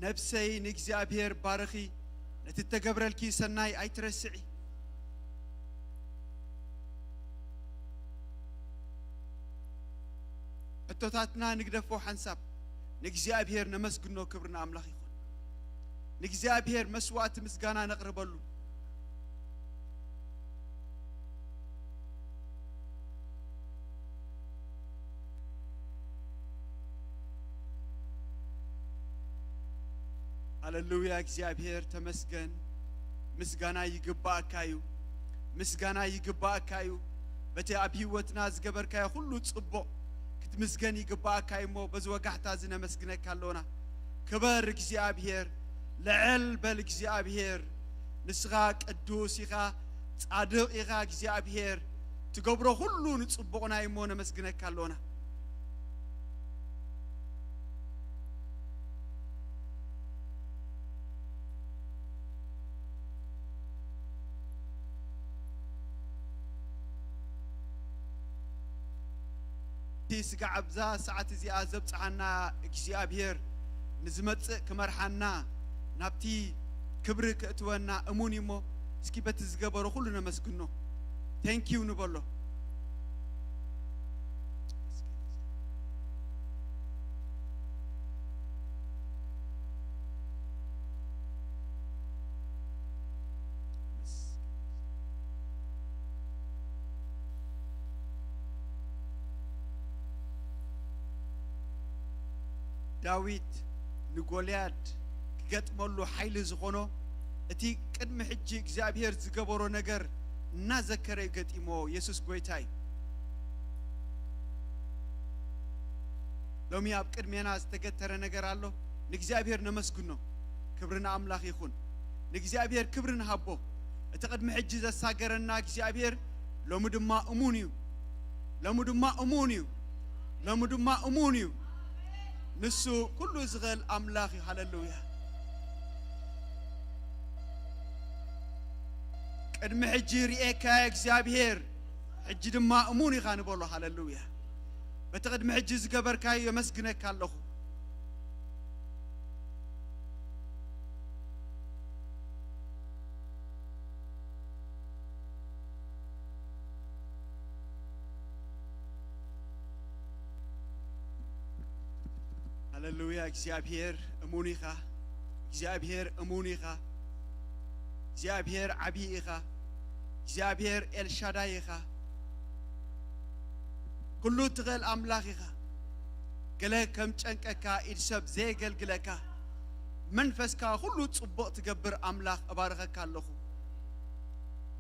ነብሰይ ንእግዚኣብሔር ባርኺ፣ ነቲ እተገብረልኪ ሰናይ ኣይትረስዒ። ሕቶታትና ንግደፎ ሓንሳብ፣ ንእግዚኣብሔር ነመስግኖ፣ ክብሪ ንኣምላኽ ይኹን። ንእግዚኣብሔር መስዋዕቲ ምስጋና ነቕርበሉ። ሃለሉያ፣ እግዚኣብሔር ተመስገን። ምስጋና ይግባኣካ እዩ። ምስጋና ይግባኣካ እዩ። በቲ ኣብ ህይወትና ዝገበርካዮ ኩሉ ጽቡቕ ክትምስገን ይግባኣካ እዩ እሞ፣ በዚ ወጋሕታ እዚ ነመስግነካ ኣሎና። ክበር እግዚኣብሔር፣ ልዕል በል እግዚኣብሔር። ንስኻ ቅዱስ ኢኻ፣ ጻድቕ ኢኻ እግዚኣብሔር። ትገብሮ ኩሉ ንጽቡቕና እዩ እሞ፣ ነመስግነካ ኣሎና። እቲ ስጋዕ ኣብዛ ሰዓት እዚኣ ዘብጽሓና እግዚኣብሔር ንዝመጽእ ክመርሓና ናብቲ ክብሪ ክእትወና እሙን እዩ እሞ፣ እስኪ በቲ ዝገበሮ ኩሉ ነመስግኖ። ቴንኪዩ ንበሎ። ዳዊት ንጎልያድ ክገጥመሉ ሓይሊ ዝኾኖ፣ እቲ ቅድሚ ሕጂ እግዚኣብሔር ዝገበሮ ነገር እናዘከረ እዩ ገጢሞ። የሱስ ጐይታ እዩ። ሎሚ ኣብ ቅድሜና ዝተገተረ ነገር ኣሎ። ንእግዚኣብሔር ነመስግኖ። ክብሪ ንኣምላኽ ይኹን። ንእግዚኣብሔር ክብሪ ንሃቦ። እቲ ቅድሚ ሕጂ ዘሳገረና እግዚኣብሔር ሎሚ ድማ እሙን እዩ። ሎሚ ድማ እሙን እዩ። ሎሚ ድማ እሙን እዩ። ንሱ ኩሉ ዝኽእል ኣምላኽ እዩ። ሃለሉያ። ቅድሚ ሕጂ ርእየካዮ እግዚኣብሔር፣ ሕጂ ድማ እሙን ኢኻ ንበሎ። ሃለሉያ። በቲ ቅድሚ ሕጂ ዝገበርካዮ የመስግነካ ኣለኹ። ሃለሉያ። እግዚኣብሔር እሙን ኢኻ። እግዚኣብሔር እሙን ኢኻ። እግዚኣብሔር ዓብዪ ኢኻ። እግዚኣብሔር ኤልሻዳይ ኢኻ። ኩሉ ትኽእል ኣምላኽ ኢኻ። ገለ ከም ጨንቀካ ኢድ ሰብ ዘየገልግለካ፣ መንፈስካ ኩሉ ጽቡቕ ትገብር ኣምላኽ እባርኸካ ኣለኹ።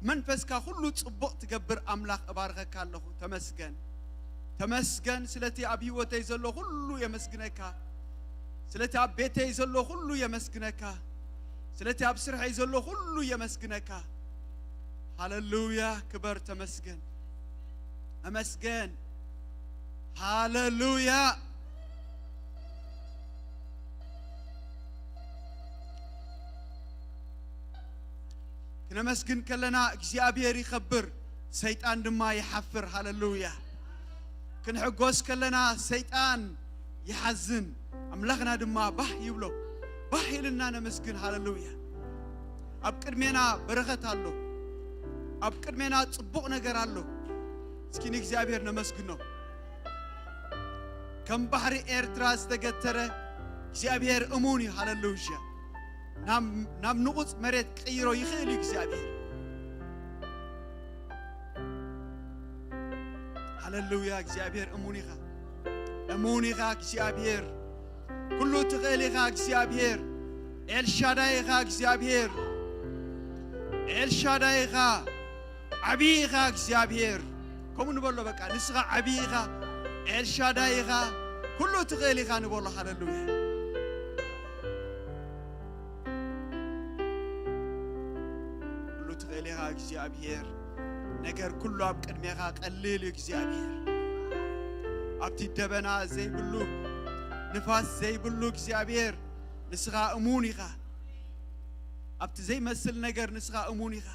መንፈስካ ኩሉ ጽቡቕ ትገብር ኣምላኽ እባርኸካ ኣለኹ። ተመስገን። ተመስገን ስለቲ ኣብ ህይወተይ ዘሎ ኩሉ የመስግነካ። ስለቲ ኣብ ቤተይ ዘሎ ኩሉ የመስግነካ። ስለቲ ኣብ ስርሐይ ዘሎ ኩሉ የመስግነካ። ሃለሉያ፣ ክበር፣ ተመስገን። ተመስገን። ሃለሉያ። ክነመስግን ከለና እግዚኣብሔር ይኸብር፣ ሰይጣን ድማ ይሓፍር። ሃለሉያ። ክንሕጎስ ከለና ሰይጣን ይሓዝን፣ ኣምላኽና ድማ ባህ ይብሎ። ባህ ኢልና ነመስግን። ሃለሉያ። ኣብ ቅድሜና በረኸት ኣሎ። ኣብ ቅድሜና ጽቡቕ ነገር ኣሎ። እስኪ ንእግዚኣብሔር ነመስግኖ። ከም ባሕሪ ኤርትራ ዝተገተረ እግዚኣብሔር እሙን እዩ። ሃለሉያ። ናብ፣ ናብ ንቑጽ መሬት ክቕይሮ ይኽእል እዩ እግዚኣብሔር። ሃለሉያ። እግዚኣብሔር እሙን ኢኻ። እሙን ኢኻ እግዚኣብሔር። ኩሉ ትኽእል ኢኻ እግዚኣብሔር። ኤልሻዳይ ኢኻ እግዚኣብሔር። ኤልሻዳይ ኢኻ። ዓብዪ ኢኻ እግዚኣብሔር። ከምኡ ንበሎ በቃ። ንስኻ ዓብዪ ኢኻ። ኤልሻዳይ ኢኻ። ኩሉ ትኽእል ኢኻ ንበሎ። ሃለሉያ። ኩሉ ትኽእል ኢኻ እግዚኣብሔር። ነገር ኩሉ ኣብ ቅድሜኻ ቀሊል እዩ እግዚኣብሔር። ኣብቲ ደበና ዘይብሉ፣ ንፋስ ዘይብሉ እግዚኣብሔር ንስኻ እሙን ኢኻ። ኣብቲ ዘይመስል ነገር ንስኻ እሙን ኢኻ።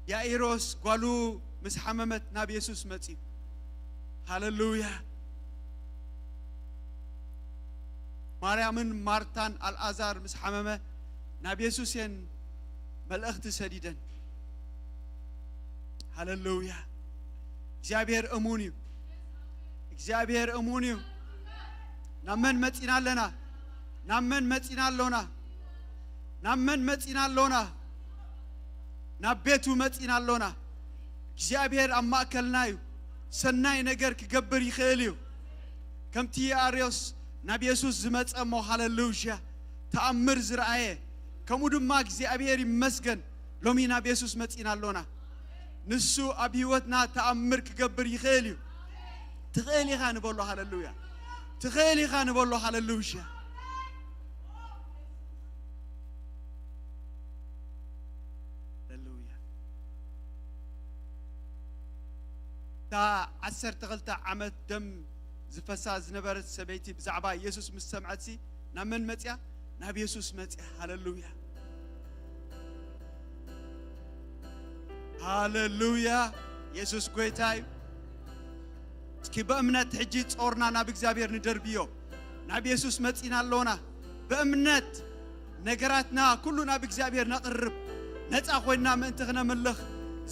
ያኢሮስ ጓሉ ምስ ሓመመት ናብ የሱስ መጺኡ። ሃለሉያ። ማርያምን ማርታን ኣልኣዛር ምስ ሓመመ ናብ የሱስ እየን መልእኽቲ ሰዲደን። ሃለሉያ። እግዚኣብሔር እሙን እዩ። እግዚኣብሔር እሙን እዩ። ናብ መን መጺና ኣለና? ናብ መን መጺና ኣሎና? ናብ መን መጺና ኣሎና? ናብ ቤቱ መጺና ኣሎና። እግዚኣብሔር ኣብ ማእከልና እዩ። ሰናይ ነገር ክገብር ይኽእል እዩ። ከምቲ ኣርዮስ ናብ የሱስ ዝመጸ እሞ፣ ሃለሉያ፣ ተኣምር ዝረኣየ፣ ከምኡ ድማ እግዚኣብሔር ይመስገን፣ ሎሚ ናብ የሱስ መጺና ኣሎና። ንሱ ኣብ ህይወትና ተኣምር ክገብር ይኽእል እዩ። ትኽእል ኢኻ ንበሎ፣ ሃለሉያ። ትኽእል ኢኻ ንበሎ፣ ሃለሉያ። ሃለሉያ። እታ ዓሰርተ ክልተ ዓመት ደም ዝፈሳ ዝነበረት ሰበይቲ ብዛዕባ የሱስ ምስ ሰምዐትሲ ናብ መን መጽያ? ናብ የሱስ መጽያ። ሃለሉያ። ሃለሉያ። የሱስ ጐይታ እዩ። እስኪ ብእምነት ሕጂ ጾርና ናብ እግዚኣብሔር ንደርብዮ። ናብ የሱስ መጺና ኣሎና። ብእምነት ነገራትና ኩሉ ናብ እግዚኣብሔር ነቕርብ። ነጻ ኮይንና ምእንቲ ክነምልኽ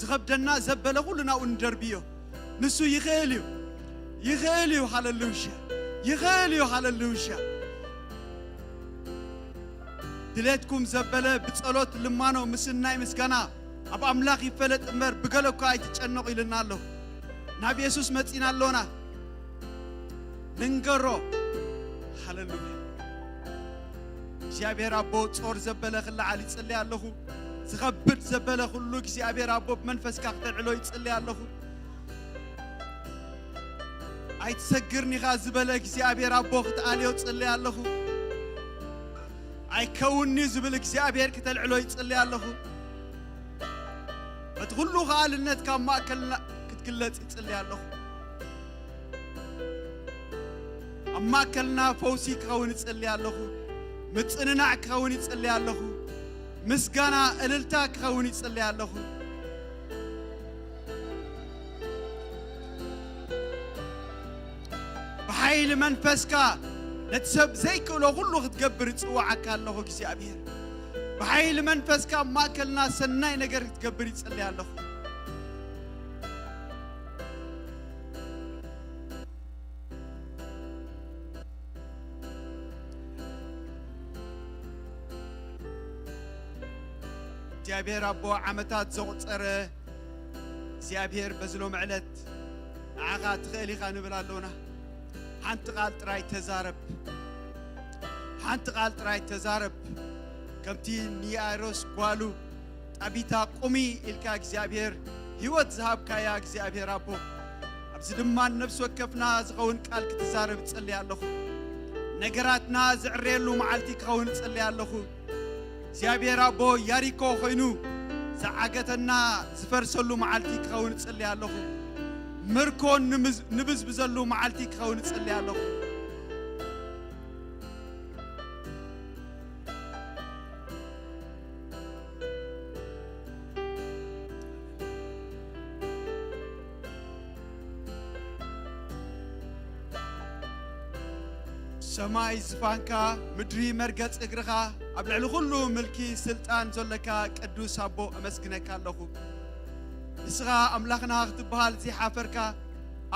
ዝኸብደና ዘበለ ኩሉ ናብኡ ንደርብዮ። ንሱ ይኽእል እዩ። ይኽእል እዩ። ሃለሉያ። ይኽእል እዩ። ሃለሉያ። ድሌትኩም ዘበለ ብጸሎት ልማኖ ምስናይ ምስጋና ኣብ ኣምላኽ ይፈለጥ እምበር ብገለ እኳ ኣይትጨነቑ ኢልና ኣሎ። ናብ የሱስ መጺና ኣሎና። ንንገሮ። ሃለሉያ። እግዚኣብሔር ኣቦ፣ ጾር ዘበለ ክለዓል ይጽሊ ኣለኹ። ዝኸብድ ዘበለ ኩሉ እግዚኣብሔር ኣቦ ብመንፈስካ ክተልዕሎ ይጽሊ ኣለኹ። ኣይትሰግርን ኢኻ ዝበለ እግዚኣብሔር ኣቦ ክትኣልዮ ጽሊ ኣለኹ። ኣይከውንኒ ዝብል እግዚኣብሔር ክተልዕሎ ይጽሊ ኣለኹ። በቲ ኩሉ ከኣልነት ካብ ማእከልና ክትግለጽ ይጽሊ ኣለኹ። ኣብ ማእከልና ፈውሲ ክኸውን ይጽሊ ኣለኹ። ምጽንናዕ ክኸውን ይጽሊ ኣለኹ። ምስጋና፣ እልልታ ክኸውን ይጽሊ ኣለኹ። ብሓይሊ መንፈስካ ነቲ ሰብ ዘይክእሎ ኩሉ ክትገብር እጽውዓካ ኣለኹ እግዚኣብሔር። ብሓይሊ መንፈስካ ኣብ ማእከልና ሰናይ ነገር ክትገብር ይጽሊ ኣለኹ። እግዚኣብሔር ኣቦ ዓመታት ዘቑጸረ እግዚኣብሔር በዚ ሎሚ ዕለት ንዓኻ ትኽእል ኢኻ ንብል ኣሎና። ሓንቲ ቃል ጥራይ ተዛረብ። ሓንቲ ቃል ጥራይ ተዛረብ። ከምቲ ንያይሮስ ጓሉ ጣቢታ ቁሚ ኢልካ እግዚኣብሔር ህይወት ዝሃብካያ እግዚኣብሔር ኣቦ፣ ኣብዚ ድማ ነፍሲ ወከፍና ዝኸውን ቃል ክትዛረብ እጽሊ ኣለኹ። ነገራትና ዝዕረየሉ መዓልቲ ክኸውን እጽሊ ኣለኹ። እግዚኣብሔር ኣቦ ያሪኮ ኮይኑ ዝዓገተና ዝፈርሰሉ መዓልቲ ክኸውን እጽሊ ኣለኹ። ምርኮ ንምዝ-፣ ንብዝብዘሉ መዓልቲ ክኸውን እጽሊ ኣለኹ። ሰማይ ዝፋንካ፣ ምድሪ መርገጽ እግርኻ፣ ኣብ ልዕሊ ኩሉ ምልኪ ስልጣን ዘለካ ቅዱስ ኣቦ፣ እመስግነካ ኣለኹ። ንስኻ ኣምላኽና ክትበሃል ዘይሓፈርካ፣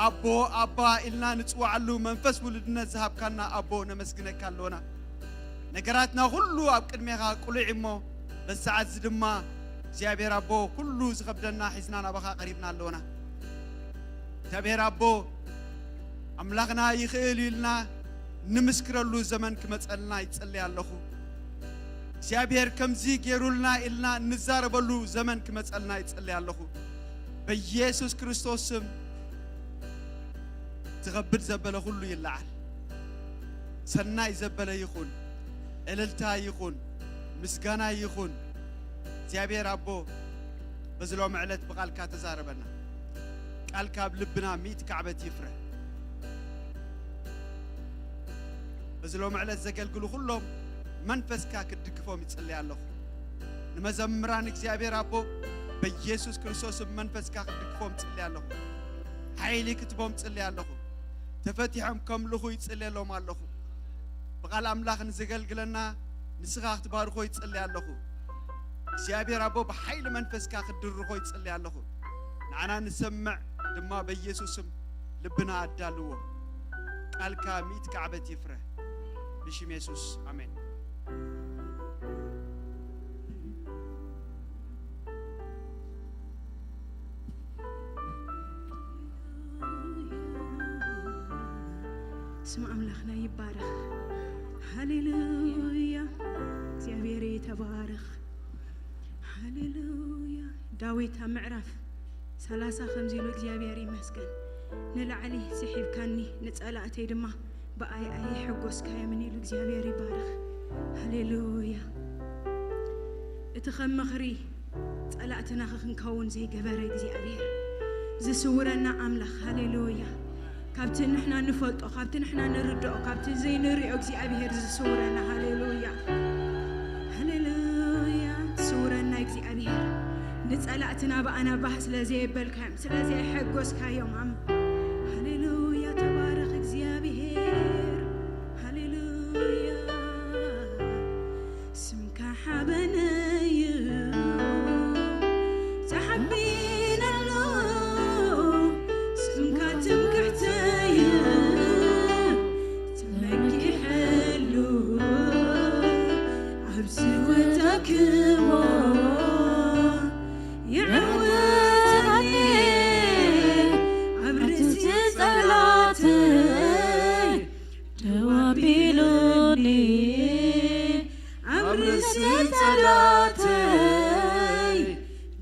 ኣቦ፣ ኣባ ኢልና ንጽውዓሉ መንፈስ ውሉድነት ዝሃብካና ኣቦ፣ ነመስግነካ ኣሎና። ነገራትና ኩሉ ኣብ ቅድሜኻ ቅሉዕ እሞ፣ በዚ ሰዓት እዚ ድማ እግዚኣብሔር ኣቦ፣ ኩሉ ዝኸብደና ሒዝና ናባኻ ቀሪብና ኣሎና። እግዚኣብሔር ኣቦ፣ ኣምላኽና ይኽእል እዩ ኢልና ንምስክረሉ ዘመን ክመጸልና ይጽሊ ኣለኹ። እግዚኣብሔር ከምዚ ገይሩልና ኢልና እንዛረበሉ ዘመን ክመጸልና ይጽሊ ኣለኹ። በኢየሱስ ክርስቶስ ስም ዝኸብድ ዘበለ ኩሉ ይለዓል። ሰናይ ዘበለ ይኹን፣ እልልታ ይኹን፣ ምስጋና ይኹን። እግዚኣብሔር ኣቦ፣ በዚ ሎሚ ዕለት ብቃልካ ተዛረበና። ቃልካ ኣብ ልብና ሚእቲ ካዕበት ይፍረ። በዚ ሎሚ ዕለት ዘገልግሉ ኩሎም መንፈስካ ክትድግፎም ይጽሊ ኣለኹ። ንመዘምራን እግዚኣብሔር ኣቦ፣ በኢየሱስ ክርስቶስ መንፈስካ ክትድግፎም ጽሊ ኣለኹ። ሓይሊ ክትቦም ጽሊ ኣለኹ። ተፈቲሖም ከምልኹ ይጽልየሎም ኣለኹ። ብቓል ኣምላኽ ንዘገልግለና ንስኻ ክትባርኾ ይጽሊ ኣለኹ። እግዚኣብሔር ኣቦ ብሓይሊ መንፈስካ ክትድርኾ ይጽሊ ኣለኹ። ንዓና ንሰምዕ ድማ በኢየሱስም ልብና ኣዳልዎ። ቃልካ ሚእቲ ካዕበት ይፍረ። ብሽም የሱስ ኣሜን። ስም ኣምላኽና ይባረኽ። ሃሌሉያ፣ እግዚኣብሔር ተባረኽ። ሃሌሉያ። ዳዊት ኣብ ምዕራፍ ሰላሳ ከምዚ ኢሉ እግዚኣብሔር ይመስገን፣ ንላዕሊ ስሒብካኒ፣ ንጸላእተይ ድማ ብኣይ ኣይሕጎስካዮምን ኢሉ እግዚኣብሔር ይባረኽ። ሃሌሉያ። እቲ ከም ምኽሪ ጸላእትና ክንከውን ዘይገበረ እግዚኣብሔር፣ ዝስውረና ኣምላኽ። ሃሌሉያ። ካብቲ ንሕና ንፈልጦ፣ ካብቲ ንሕና ንርድኦ፣ ካብቲ ዘይንሪኦ እግዚኣብሔር ዝስውረና። ሃሌሉያ፣ ሃሌሉያ። ዝስውረና እግዚኣብሔር፣ ንጸላእትና ብኣና ባህ ስለ ዘየበልካዮም፣ ስለ ዘየሐጎስካዮም። ሃሌሉያ፣ ተባረኽ እግዚኣብሔር። ሃሌሉያ። ስምካ ሓበነዩ ተሓቢነሉ፣ ስምካ ትምክሕተዩ ተመኪሐሉ፣ ኣብዚ ወታክዎ ይዕወተኒ፣ ኣብ ርእሲ ጸላተይ ደው ኣቢሉኒ፣ ኣብ ርእሲ ጸላተይ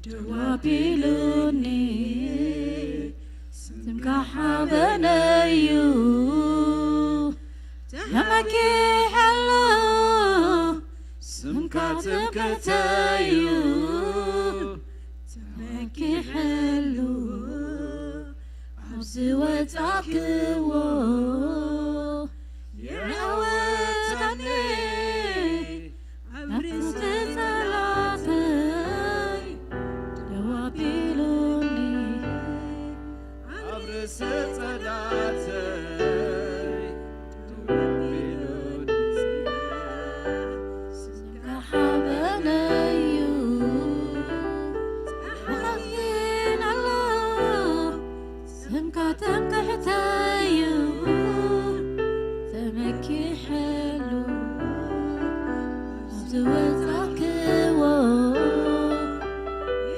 ደው ኣቢሉኒ። ስምካ ሓበነዩ ተመኪሐሉ፣ ስምካ ትምክሕተዩ ተመኪሐሉ፣ ኣብ ዝወጻክዎ ይዕወተኒ፣ ኣብ ርእሲ ጸላተይ ደው ኣቢሉኒ፣ ኣብ ርእሲ ጸላተይ ደው ኣቢሉኒ። ሓበነዩ ተሓኪን ኣሎ፣ ስምካ ተንክሕተዩ ተመኪሐሉ፣ ኣብ ዝወጻክዎ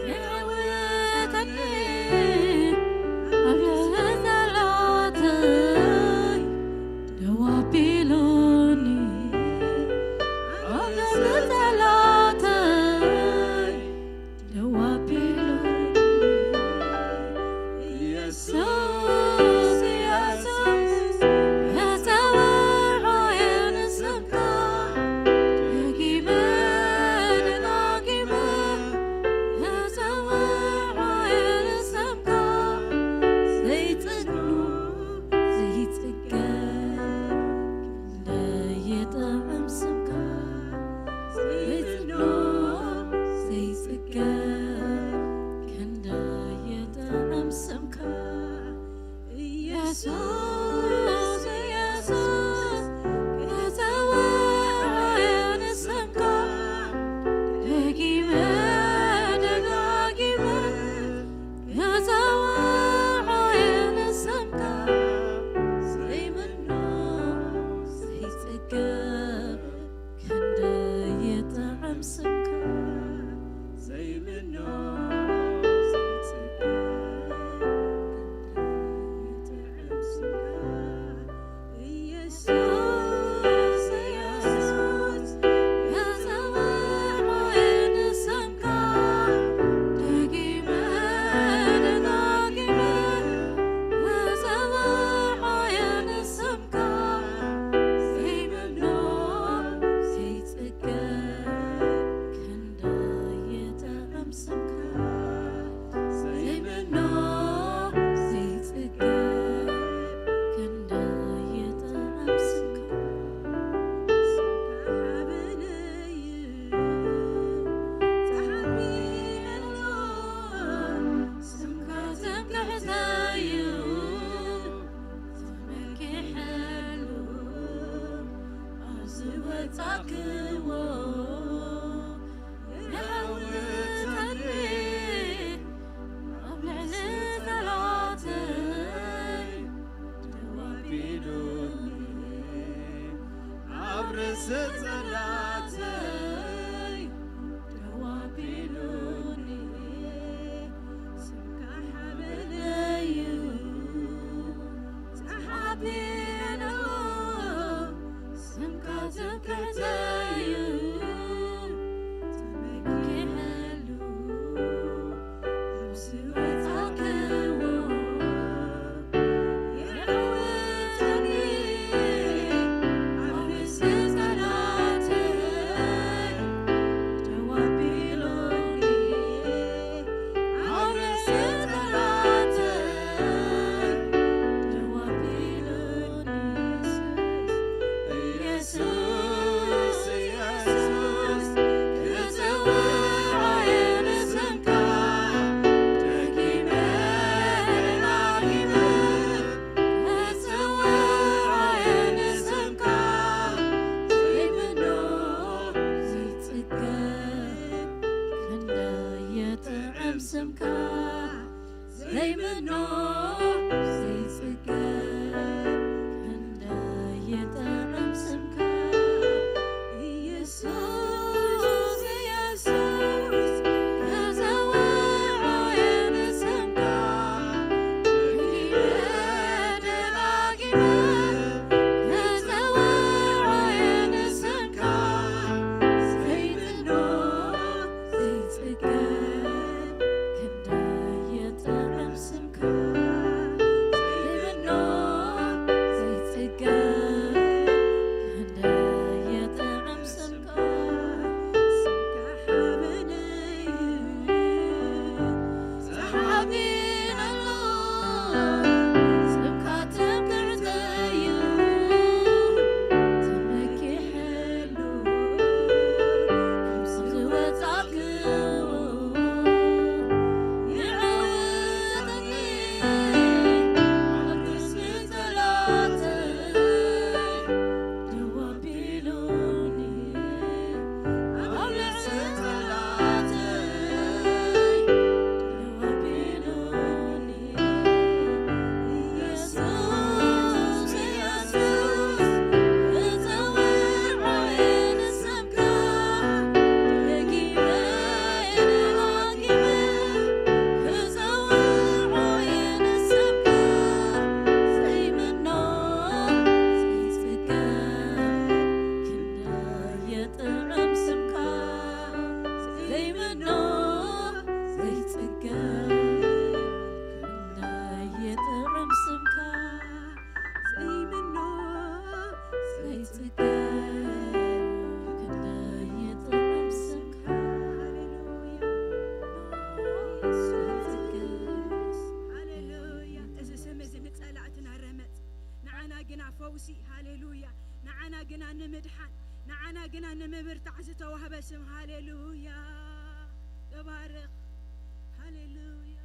ይዕወተኒ፣ ኣብ ርእሲ ጸላተይ ደው ኣቢሉኒ፣ ኣብ ርእሲ ጸላተይ ደው ኣቢሉኒ። ኢየሱስ፣ ኢየሱስ፣ እጸውዖ እየ ንስምካ፣ ደጊመ ደጋጊመ እጸውዖ እየ ንስምካ፣ ዘይጽግኖ ዘይጽገብ ክንደይ ይጥዕም ስምካ፣ ዘይጽግኖ ዘይጽገብ ክንደይ ይጥዕም ስምካ። ኢየሱስ፣ ኢየሱስ፣ ክጸውዖ እየ ንስምካ፣ ደጊመ ደጋጊመ ክጸውዖ እየ ንስምካ፣ ዘይምኖ ዘይጽገብ ክንደይ ይጥዕም ስምካ፣ ዘይምኖ ዘይጽገብ ክንደይ ይጥዕም ስምካ። ታክዎ የዕውተኒ ኣብ ልዕሊ ጠላተይ ደው ኣቢሉኒ፣ ኣብ ርእሲ ጠላተይ ደው ኣቢሉኒ። ስምካ ሓበነይ እዩ ተሓቢእሉ፣ ስምካ ትምክሕተይ እዩ ተመኪሐሉ። ኢየሱስ፣ ኢየሱስ፣ ክጽውዖ እየ ንስምካ፣ ደጊመ ደጋጊመ ክጽውዖ እየ ንስምካ፣ ዘይምኖ ዘይጽገብ ክንደይ ይጥዕም ስምካ። ዘይምኖ ዘይጽገብ ክንደይ ይጥዕም ስምካ። ኢየሱስ፣ ኢየሱስ፣ ክጽውዖ እየ ንስምካ፣ ደጊመ ደጋጊመ ክጽውዖ እየ ንስምካ፣ ዘይምኖ ዘይጽገብ ክንደይ ይጥዕም ስምካ፣ ዘይምኖ ዘይጽገብ ክንደይ ይጥዕም ስምካ፣ ስምካ ሓበነይ እዩ ተሓቢእሉ፣ ስምካ ትምክሕተይ እዩ ተመኪሐሉ። ዘይምኖ ዘይጽገብ ክንደይ ይጥዕም ስምካ። ሃሌሉያ። ኢየሱስ። ሃሌሉያ። እዚ ስም እዚ ንጸላእትና ረመጽ፣ ንዓና ግና ፈውሲ። ሃሌሉያ። ንዓና ግና ንምድሓን፣ ንዓና ግና ንምብርታዕ ዝተዋህበ ስም። ሃሌሉያ። ተባረኽ። ሃሌሉያ።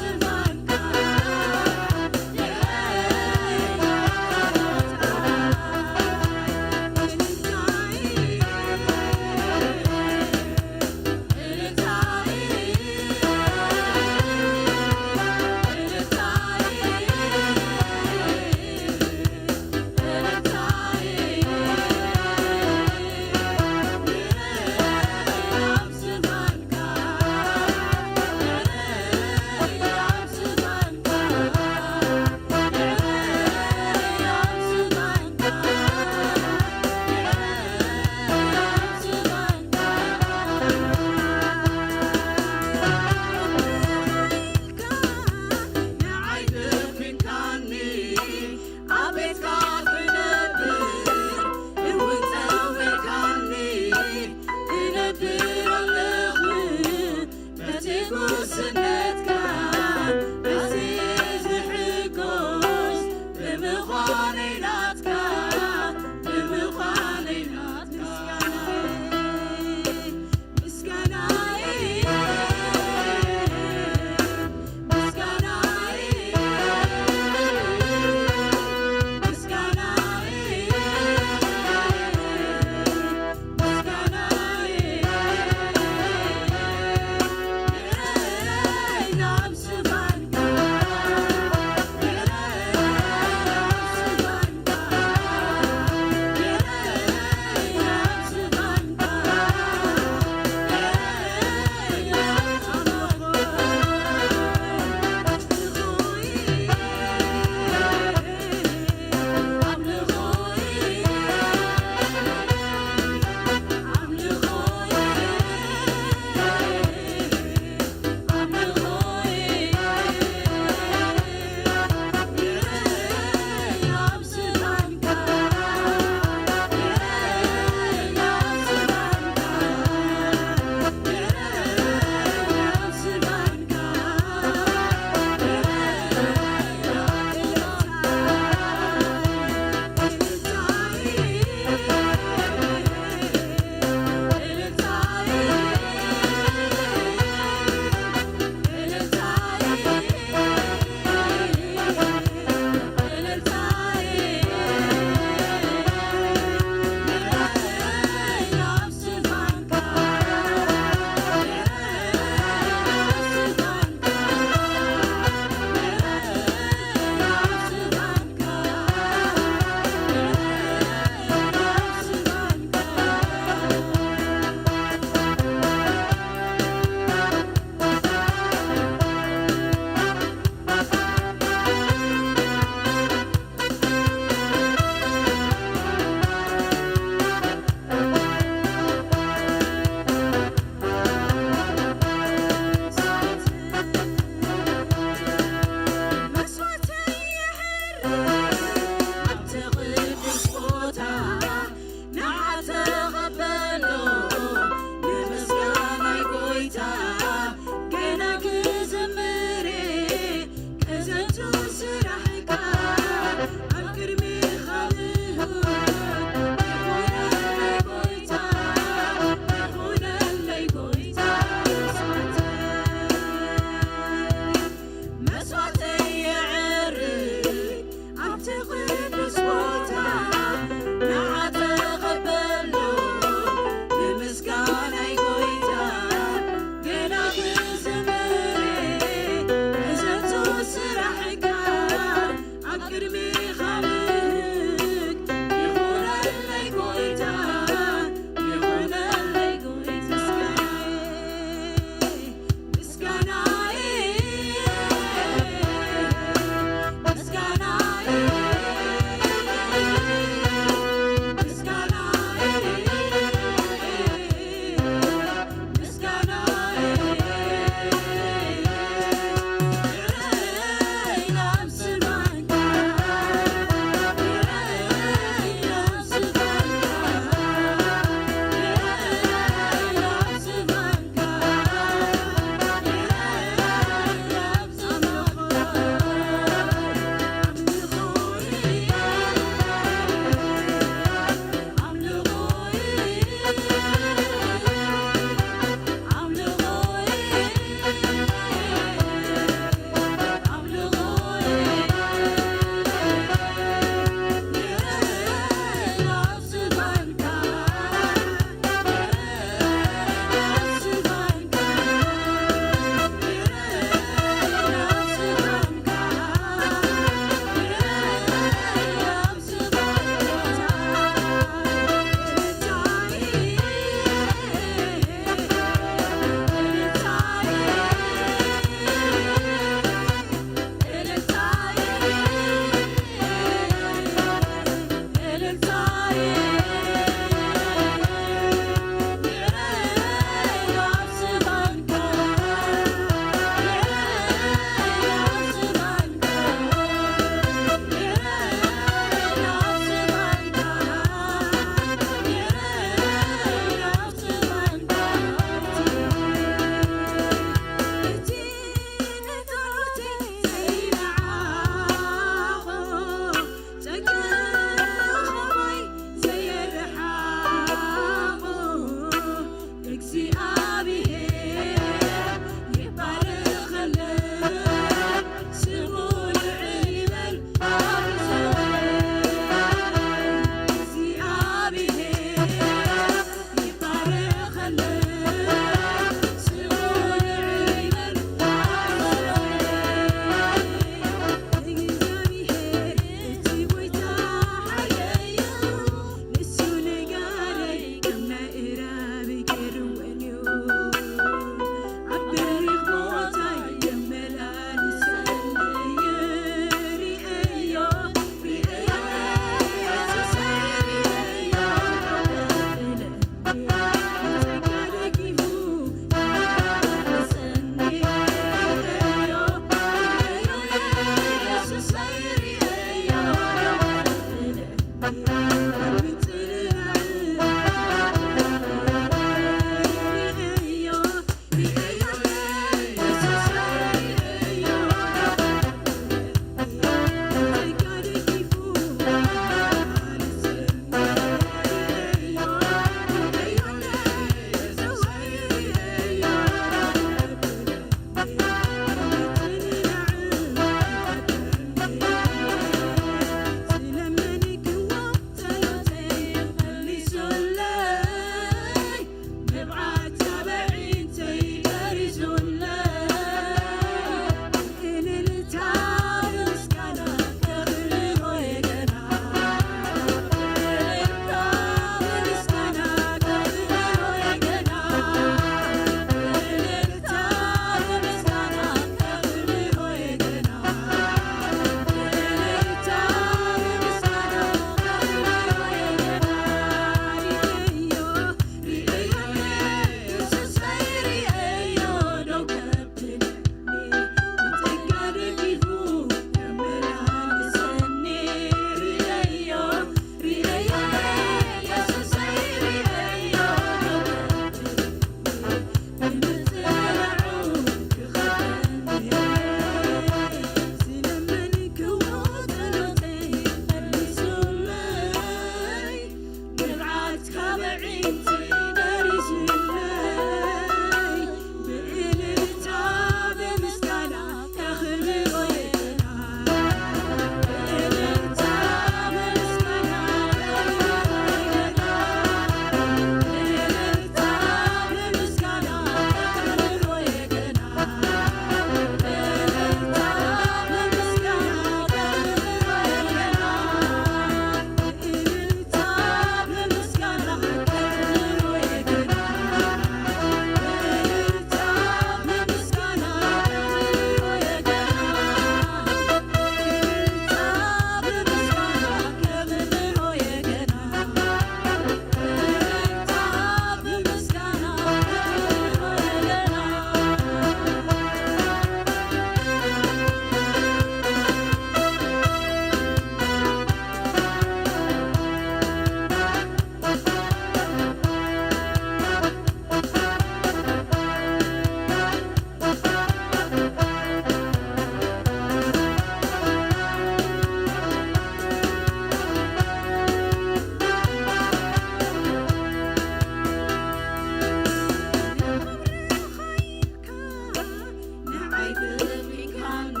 ንዓይ ትልኢካኒ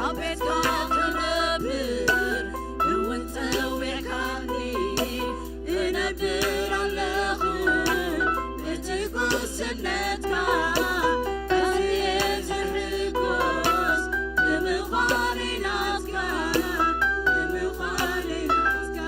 ኣብ ቤትካ ክነብር እውን ጸዊዕካኒ እነብር ኣለኹ ብቲ ጉስነትካ ኣዝየ ዝሕጎስ ብምዃነይ ናትካ ብምዃነይ ናትካ።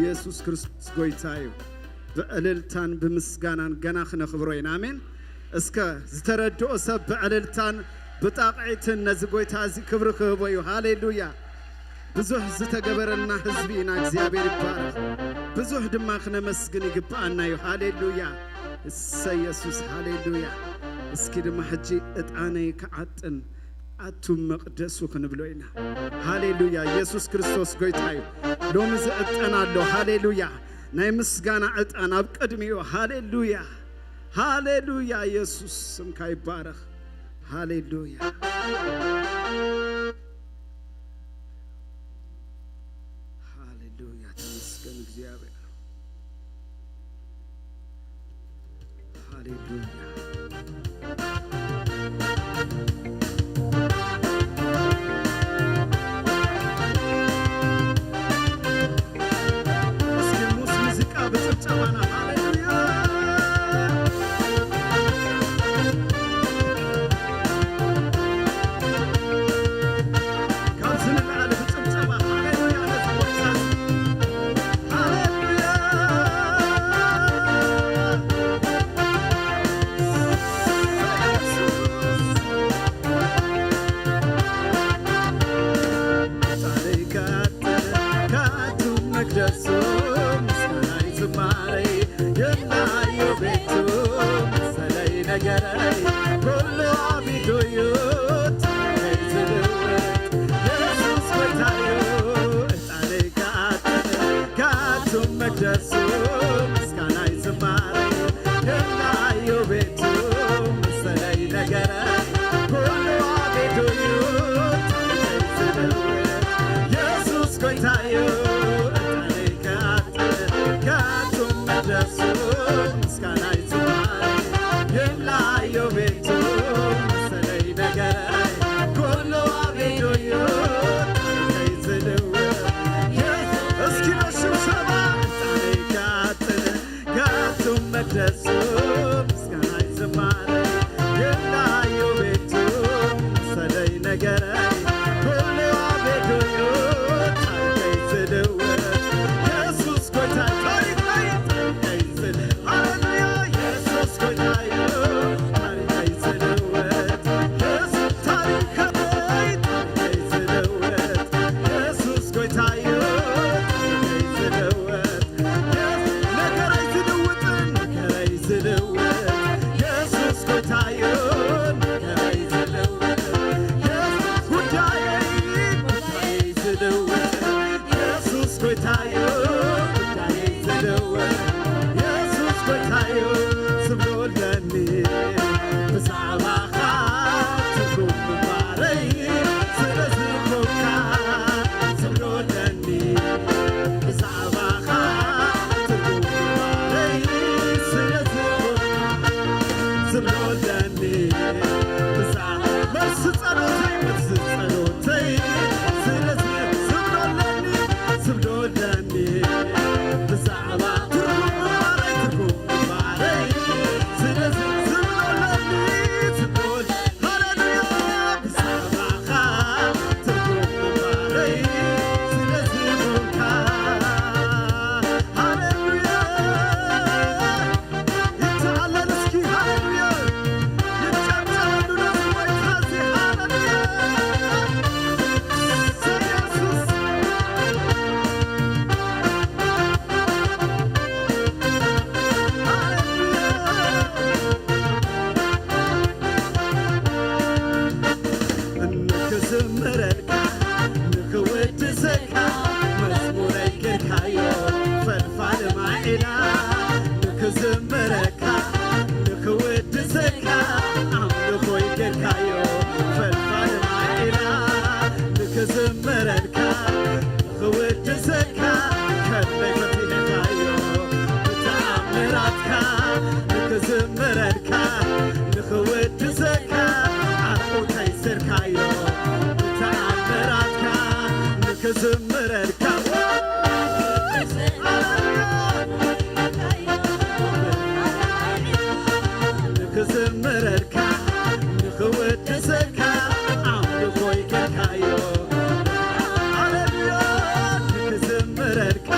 የሱስ ክርስቶስ ጎይታ እዩ። ብዕልልታን ብምስጋናን ገና ክነኽብሮ ኢና። ኣሜን። እስከ ዝተረድኦ ሰብ ብዕልልታን ብጣቕዒትን ነዚ ጎይታ እዚ ክብሪ ክህቦ እዩ። ሃሌሉያ። ብዙሕ ዝተገበረልና ህዝቢ ኢና። እግዚኣብሔር ይባረኽ። ብዙሕ ድማ ክነመስግን ይግብኣና እዩ። ሃሌሉያ። እሰይ የሱስ፣ ሃሌሉያ። እስኪ ድማ ሕጂ ዕጣነይ ክዓጥን ኣቱም መቕደሱ ክንብሎ ኢና። ሃሌሉያ። የሱስ ክርስቶስ ጎይታ እዩ። ሎሚ ዝዕጠን ኣሎ። ሃሌሉያ። ናይ ምስጋና ዕጣን ኣብ ቅድሚኡ። ሃሌሉያ። ሃሌሉያ። የሱስ ስምካ ይባረኽ። ሃሌሉያ። ሃሌሉያ። ተመስገን እግዚኣብሔር። ሃሌሉያ። እስኪ ሙስ ሙዚቃ ብጭብጨባና። ሃሌሉያ። ካብዚ ንላዕሊ ብጭብጨባ። ሃሌሉያ። ነዚ ጎይታ እዚ። ሃሌሉያ። ኢየሱስ። ጻድቃት ካቱ መቅደሱ ምስጋናይ ዝማሬ የላዮ ቤቱ መሰለይ ነገረይ ኩሉ ኣቢዱዩ ታሪኸይ ዝልውጥ የሱስ ጎይታዩ። ጻድቃት ካቱ መቅደሱ ምስጋናይ ዝማሬ የላዮ ቤቱ መሰለይ ነገረይ ኩሉ ኣቢዱዩ ታሪኸይ ዝልውጥ የሱስ ጎይታዩ። ጻድቃት ካቱ መቅደሱ ምስጋናይ ዝማሬ የላዮ ቤቱ መሰለይ ነገረይ ኩሉ ኣቢዱዩ ታሪኸይ ዝልውጥ። እስኪ በሽብሸባ ጻድቃት ካቱ መቅደሱ ምስጋናይ ዝማሬ የላዮ ቤቱ መሰለይ ነገረይ ኩሉ ኣቢዱዩ ታሪኸይ ዝልውጥ የሱስ ጎይታ ታሪኸይ ታሪኸይ ዝል-፣ ሃሌሉያ የሱስ ጎይታዩ ታሪኸይ ዝልውጥ የሱስ ታሪኸይ ታሪኸይ ዝልውጥ የሱስ ጎይታዩ ታሪኸይ ዝልውጥ ነገረይ ዝልውጥን ነገረይ ዝልውጥ የሱስ ጎይታዩ ነገረይ ዝልውጥ የሱስ ጉዳየይ ጉዳየይ ዝልውጥ የሱስ ጎይታዩ ጉዳየይ ዝልውጥ የሱስ ጎይታዩ ዝብሎ ኣለኒ ብዛዕባኻ ትርጉም ምንባረይ ስለ ዝኾንካ ዝብሎ ኣለኒ ብዛዕባኻ ትርጉም ምንባረይ ስለ ዝኾንካ ዝብሎ ኣለኒ ብዛ-፣ መልሲ ጸሎተይ መልሲ ጸሎተይ ስለ ዝ-፣ ዝብሎ ኣለኒ ዝብሎ ኣለኒ ብዛዕባ ትርጉም ምንባረይ ትርጉም ምንባረይ ስለ ዝ-፣ ዝብሎ ኣለኒ ዝብሎ ሃሌሉያ ብዛዕባኻ ትርጉም ምንባረይ ስለ ዝኾንካ ሃሌሉያ። ይተዓለል እስኪ ሃሌሉያ። ይጨብጨበሉ ነዚ ጎይታ እዚ ሃሌሉያ። ኢየሱስ። ሃሌሉያ። ንክዝምረልካ ንክውድሰካ መዝሙረይ ጌርካዮ ፈልፋሊ ማዒላ ንክዝምረካ ንክውድሰካ ኣምልኾይ ጌርካዮ ፈልፋሊ ማዒላ ንክዝምረልካ ንክውድሰካ ከመይ ፈቲሕካዮ ብተኣምራትካ ንክዝምረልካ ንክውድሰካ ዓርቁ ከይሰርካዮ ብተኣምራትካ ንክዝምረልካ ንክዝምረልካ ንክውድሰካ ኣምልኾይ ጌርካዮ ሃሌሉያ ንክዝምረልካ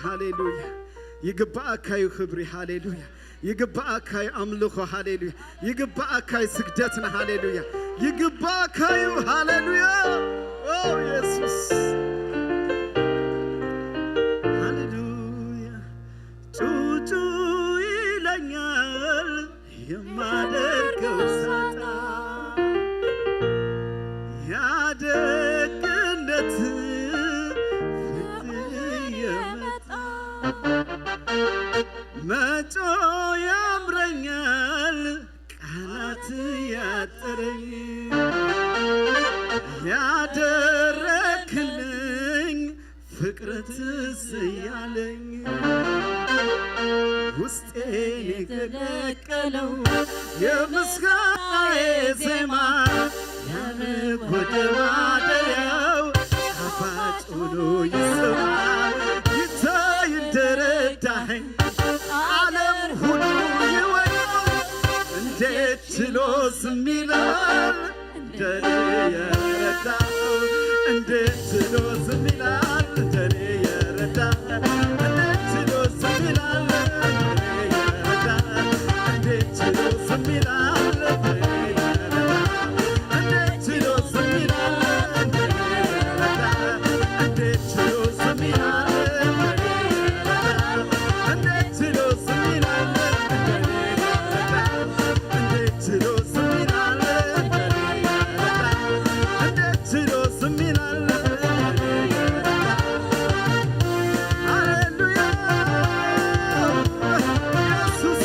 ሃሌሉያ። ይግባኣካ እዩ ክብሪ። ሃሌሉያ። ይግባኣካ እዩ ኣምልኾ። ሃሌሉያ። ይግባኣካ እዩ ስግደትና። ሃሌሉያ። ይግባኣካ እዩ። ሃሌሉያ። ኦ የሱስ። ሃሌሉያ። ጩጩ ይለኛል የማደርገው ሳጣ፣ ያደግነት ፍቅር የመጣ መጮ ያምረኛል ቃላት ያጠረኝ ያደረክልኝ ፍቅር ትዝ ያለኝ ውስጤን የተደቀለው የምስጋናዬ ዜማ ያርግ ወደ ማደሪያው ጣፋጭ ሆኖ ይሰማ ይታይ እንደረዳኸኝ ዓለም ሁሉ ይወቀው እንዴት ችሎ ዝም ይላል እንደኔ የረዳ እንዴት ችሎ ዝም ይላል እንደኔ የረዳ እንዴት ችሎ ዝም ይላል እንደኔ የረዳ እንዴት ችሎ ዝም ይላል እንደኔ የረዳ እንዴት ችሎ ዝም ይላል እንደኔ የረዳ እንዴት ችሎ ዝም ይላል እንደኔ የረዳ እንዴት ችሎ ዝም ይላል እንደኔ የረዳ እንዴት ችሎ ዝም ይላል እንደኔ የረዳ እንዴት ችሎ ዝም ይላል እንደኔ የረዳ ሃሌሉያ ኢየሱስ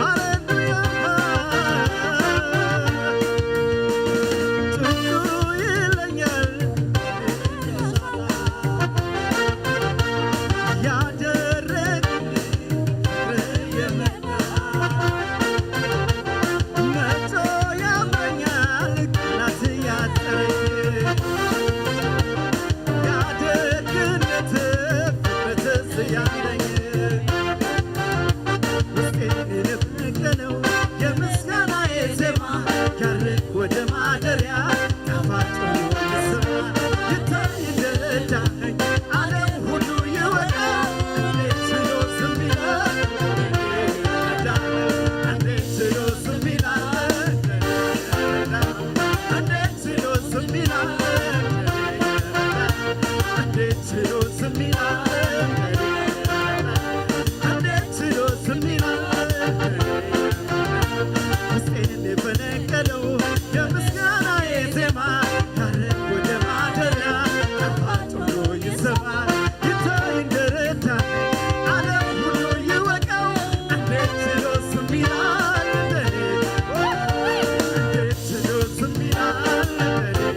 ሃሌሉያ ጭንቁ ይለኛል ያደረግልኝ ፍቅር የመጣ መቶ ያምረኛል ቃላት ያጠረኝ ያደግነት ፍቅር ትዝ ያለኝ ውስጤን የነቀለው የምስጋናዬ ዜማ ያርግ ወደ ማደሪያ ጣፋጭ ሆኖ ይሰማ ይታይ እንደረዳኸኝ ዓለም ሁሉ ይወቀው እንዴት ችሎ ዝም ይላል እንዴት ችሎ ዝም ይላል እንዴት ችሎ ዝም ይላል እንዴት ችሎ ዝም ይላል እንዴት ችሎ ዝም ይላል ውስጤን የፈነቀለው የምስጋናዬ ዜማ ያርግ ወደ ማደሪያ ጣፋጭ ሆኖ ይሰማ ይታይ እንደረዳኸኝ ዓለም ሁሉ ይወቀው እንዴት ችሎ ዝም ይላል እንደኔ እንዴት ችሎ ዝም ይላል እንደኔ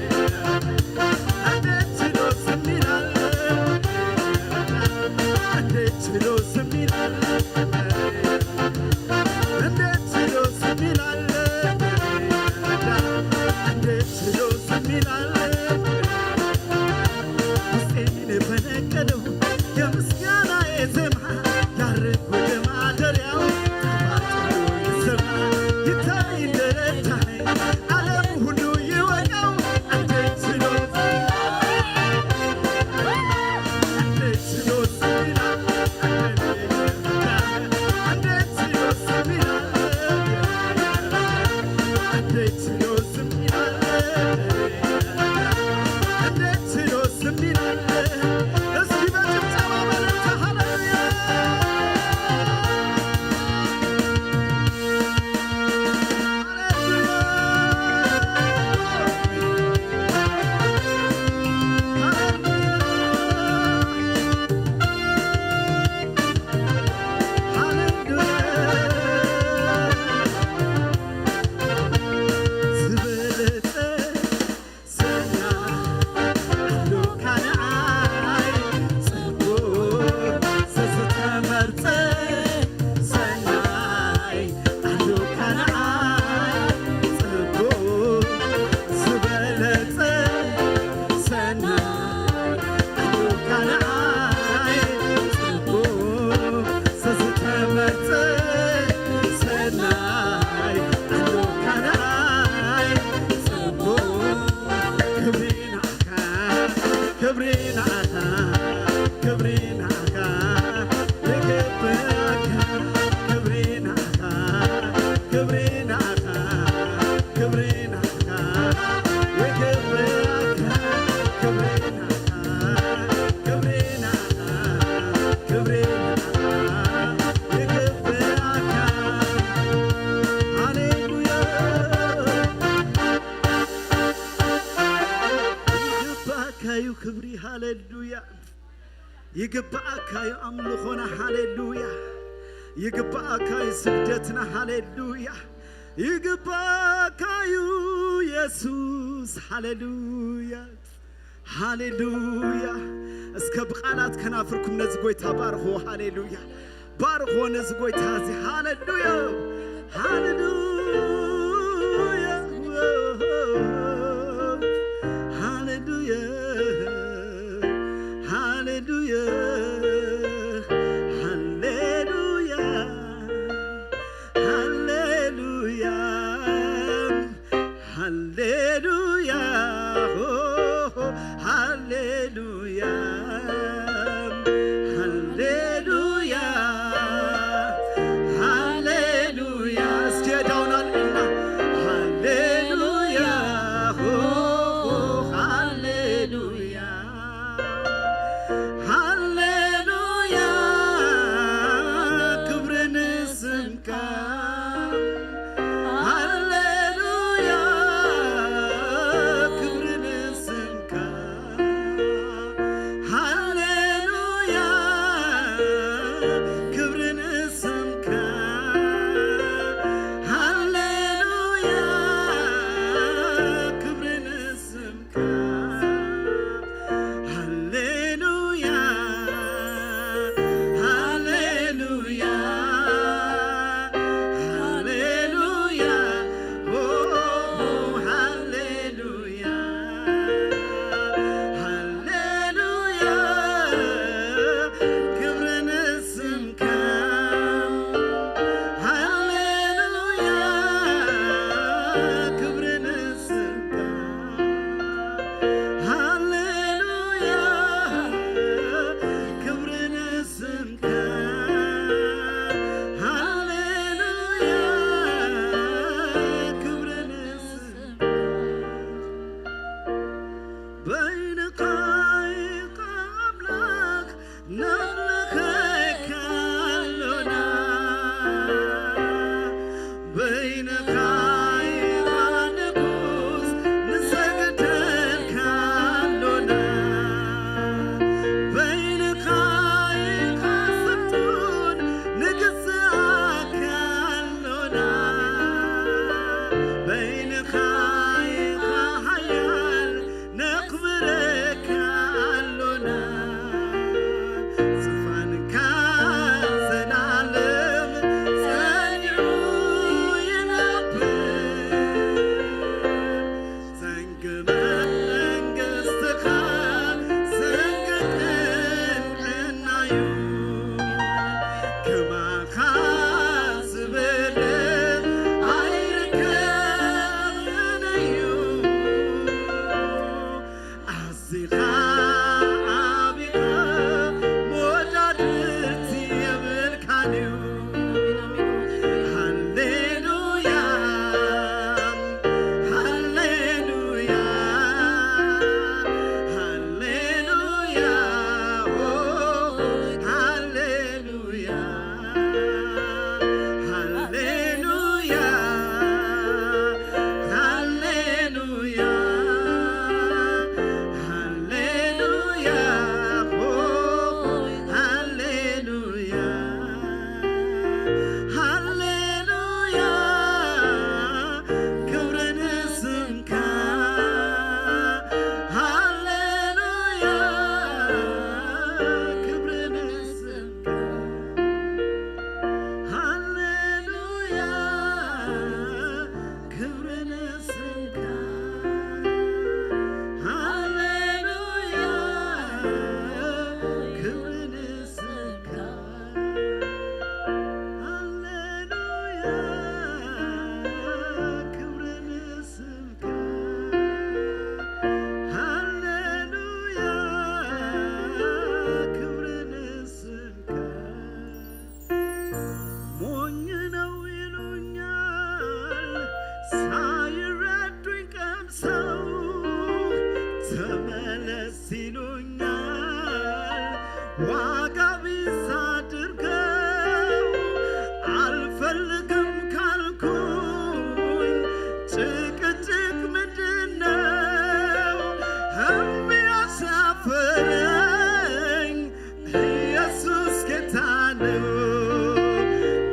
እንዴት ችሎ ዝም ይላል እንዴት ችሎ ዝም ይላል እንዴት ችሎ ዝም ይላል እንዴት ችሎ ዝም ይላል ውስጤን የፈነቀለው የምስጋናዬ ዜማ ያርግ ወደ ማደሪያው ጣፋጭ ሆኖ ይሰማ ይታይ እንደረዳኸኝ ዓለም ሁሉ ይወቀው እንዴት ችሎ እንዴት ችሎ ዝም ይላል ይግባኣካ እዩ ኣምልኾና፣ ሃሌሉያ። ይግባኣካ እዩ ስግደትና፣ ሃሌሉያ። ይግባኣካ እዩ የሱስ፣ ሃሌሉያ፣ ሃሌሉያ። እስከ ብቓላት ከናፍርኩም ነዚ ጎይታ ባርኽዎ፣ ሃሌሉያ። ባርኽዎ ነዚ ጎይታ እዚ፣ ሃሌሉያ፣ ሃሌሉያ፣ ሃሌሉያ፣ ሃሌሉያ፣ ሃሌሉያ፣ ሃሌሉያ፣ ሃሌሉያ፣ ሃሌሉያ፣ ሃሌሉያ፣ ሃሌሉያ። እስኪ የዳውን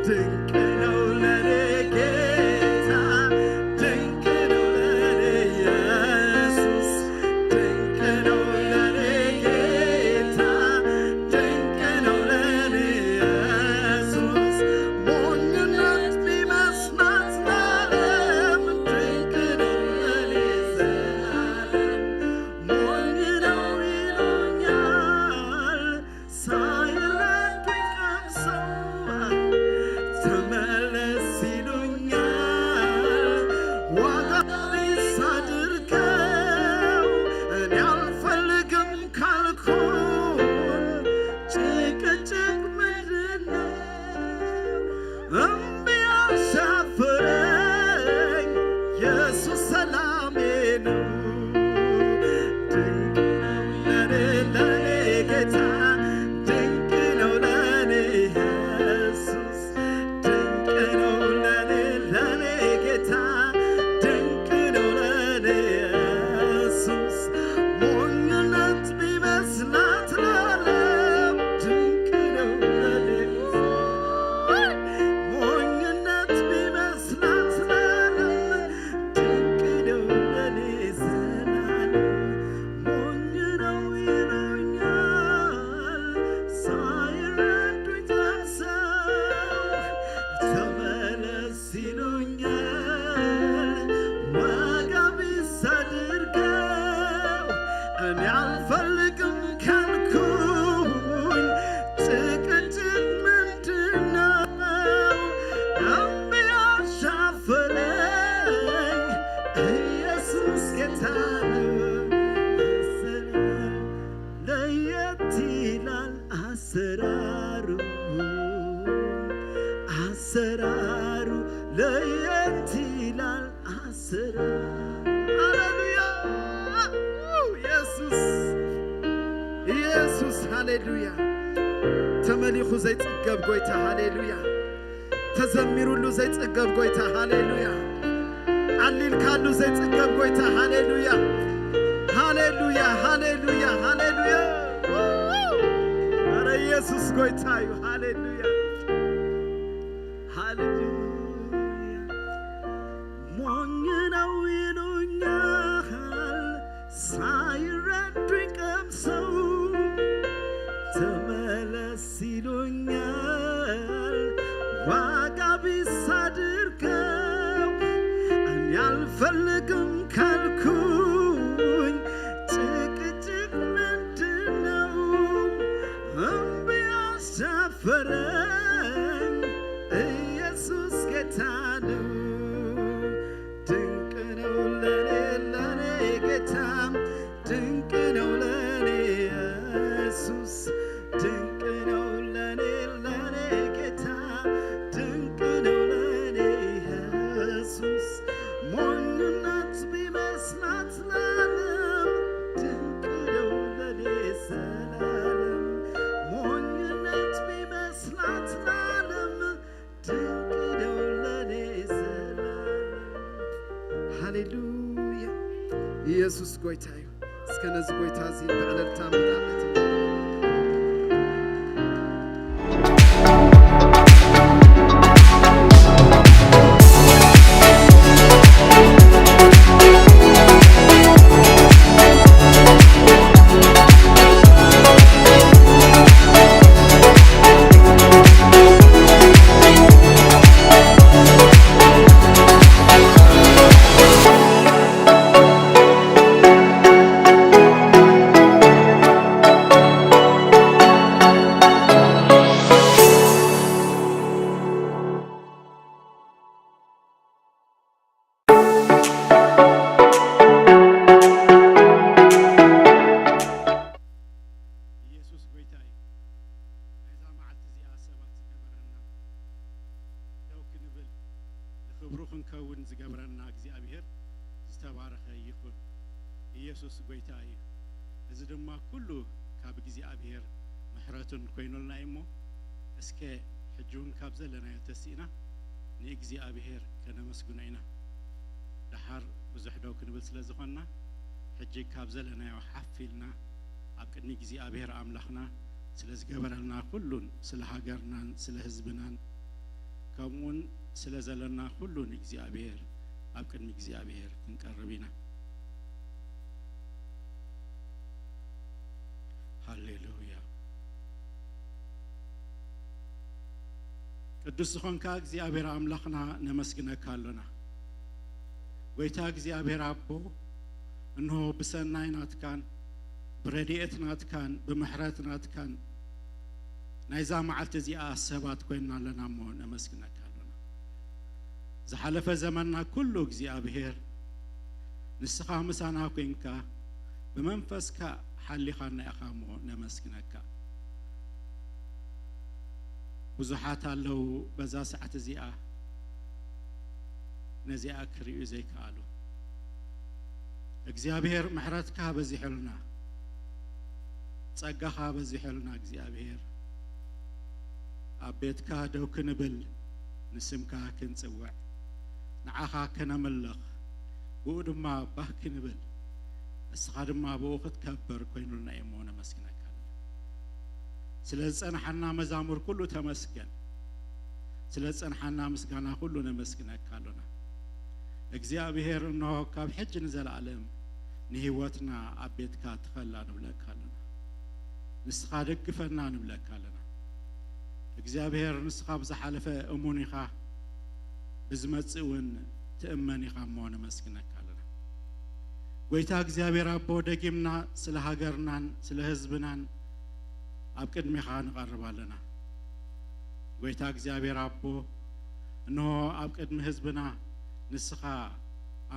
ድንቅ ነው ለኔ ጌታ፣ ድንቅ ነው ለኔ ኢየሱስ፣ ድንቅ ነው ለኔ ጌታ፣ ድንቅ ነው ለኔ ኢየሱስ። ሞኝነት ቢመስላት ለዓለም፣ ድንቅ ነው ለኔ ዘላለም። ሞኝ ነው ይሉኛል፣ ሳይረዱኝ ቀምሰው ተመለስ ይሉኛል። ዋጋ ቢስ አድርገው እኔ አልፈልግም ካልኩኝ ጭቅጭቅ ምንድነው? እምቢ አሻፈረኝ፣ ኢየሱስ ሰላሜ ነው። ድንቅ ነው ለኔ፣ ለኔ ጌታ፣ ድንቅ ነው ለኔ ኢየሱስ፣ ድንቅ ነው ለኔ፣ ለኔ ጌታ፣ ድንቅ ነው ለኔ ኢየሱስ። ሞኝነት ቢመስላት ለዓለም፣ ድንቅ ነው ለኔ። ሞኝነት ቢመስላት ለዓለም፣ ድንቅ ነው ለኔ ዘላለም። ሞኝ ነው ይሉኛል፣ ሳይረዱኝ ጠምሰው ተመለስ ይሉኛል። ዋጋ ቢስ አድርገው እኔ አልፈልግም ካልኩኝ ጭቅጭቅ ምንድነው? እምቢ አሻፈረኝ፣ ኢየሱስ ጌታ ነው። ለየት ይላል አሰራሩ፣ አሰራሩ ለየት ይላል አሰራሩ። ሃሌሉያ! ኢየሱስ፣ ኢየሱስ፣ ሃሌሉያ! ተመሊኹ ዘይጽገብ ጎይታ፣ ሃሌሉያ! ተዘሚሩሉ ዘይጽገብ ጎይታ፣ ሃሌሉያ! ዓሊልካሉ ዘይጽገብ ጎይታ፣ ሃሌሉያ! ሃሌሉያ! ሃሌሉያ! ሃሌሉያ! ኧረ ኢየሱስ ጎይታ እዩ። ሃሌሉያ! ሃሌሉያ! ሞኝ ነው ይሉኛል ሳይረዱኝ ቀምሰው፣ ተመለስ ይሉኛል ዋጋ ቢስ አድርገው። እኔ አልፈልግም ካልኩኝ ጭቅጭቅ ምንድነው? እምቢ አሻፈረኝ፣ ኢየሱስ ጌታ ነው። ድንቅ ነው ለኔ፣ ለኔ ጌታ፣ ድንቅ ነው ለኔ ኢየሱስ። ድንቅ ነው ለኔ፣ ለኔ ጌታ፣ ድንቅ ነው ለኔ ኢየሱስ። ሞኝነት ቢመስላት ለዓለም፣ ድንቅ ነው ለኔ ዘላለም። ሞኝነት ቢመስላት ለዓለም፣ ድንቅ ነው ለኔ ዘላለም። ሃሌሉያ! ኢየሱስ ጎይታ እዩ። እስከ ነዚ ጎይታ እዚ ብዕልልታ ምዳመት። ኢየሱስ ጎይታ እዩ። ናይዛ መዓልቲ እዚኣ ሰባት ዝገበረና፣ ደው ክንብል፣ ንኽብሩ ክንከውን ዝገብረና እግዚኣብሔር ዝተባረኸ ይኹን። ኢየሱስ ጎይታ እዩ። እዚ ድማ ኩሉ ካብ እግዚኣብሔር ምሕረቱን ኮይኑልና እዩ እሞ፣ እስከ ሕጂ እውን ካብ ዘለናዮ ተሲእና ንእግዚኣብሔር ከነመስግኖ ኢና። ደሓር ብዙሕ ደው ክንብል ስለ ዝኾንና፣ ሕጂ ካብ ዘለናዮ ሓፍ ኢልና ኣብ ቅድሚ እግዚኣብሔር ኣምላኽና ስለ ዝገበረልና ኩሉን፣ ስለ ሃገርናን ስለ ህዝብናን፣ ከምኡውን ስለ ዘለና ኩሉ ንእግዚኣብሔር፣ ኣብ ቅድሚ እግዚኣብሔር ክንቀርብ ኢና። ሃሌሉያ። ቅዱስ ዝኾንካ እግዚኣብሔር ኣምላኽና ነመስግነካ ኣሎና። ጐይታ እግዚኣብሔር ኣቦ፣ እንሆ ብሰናይ ናትካን ብረድኤት ናትካን ብምሕረት ናትካን ናይዛ መዓልቲ እዚኣ ሰባት ኮይንና ኣለና እሞ ነመስግነካ ኣሎና። ዝሓለፈ ዘመንና ኩሉ እግዚኣብሔር ንስኻ ምሳና ኮይንካ ብመንፈስካ ሓሊኻና ኢኻ እሞ ነመስግነካ። ብዙሓት ኣለዉ በዛ ሰዓት እዚኣ ነዚኣ ክርእዩ ዘይከኣሉ። እግዚኣብሔር ምሕረትካ በዚሑልና፣ ጸጋኻ በዚሑልና እግዚኣብሔር ኣብ ቤትካ ደው ክንብል ንስምካ ክንጽውዕ ንዓኻ ከነምልኽ ብኡ ድማ ባህ ክንብል እስኻ ድማ ብኡ ክትከብር ኮይኑልና እዩ እሞ ነመስግነካ ኣለና። ስለ ዝጸንሓና መዛሙር ኩሉ ተመስገን። ስለ ዝጸንሓና ምስጋና ኩሉ ነመስግነካ ኣሎና። እግዚኣብሔር እንሆ ካብ ሕጂ ንዘለኣለም ንህይወትና ኣብ ቤትካ ትኸላ ንብለካ ኣሎና። ንስኻ ደግፈና ንብለካ ኣለና። እግዚኣብሔር ንስኻ ብዝሓለፈ እሙን ኢኻ፣ ብዝመጽእ እውን ትእመን ኢኻ እሞ ነመስግነካ ኣለና። ጐይታ እግዚኣብሔር ኣቦ ደጊምና ስለ ሃገርናን ስለ ህዝብናን ኣብ ቅድሜኻ ንቐርብ ኣለና። ጐይታ እግዚኣብሔር ኣቦ እንሆ ኣብ ቅድሚ ህዝብና ንስኻ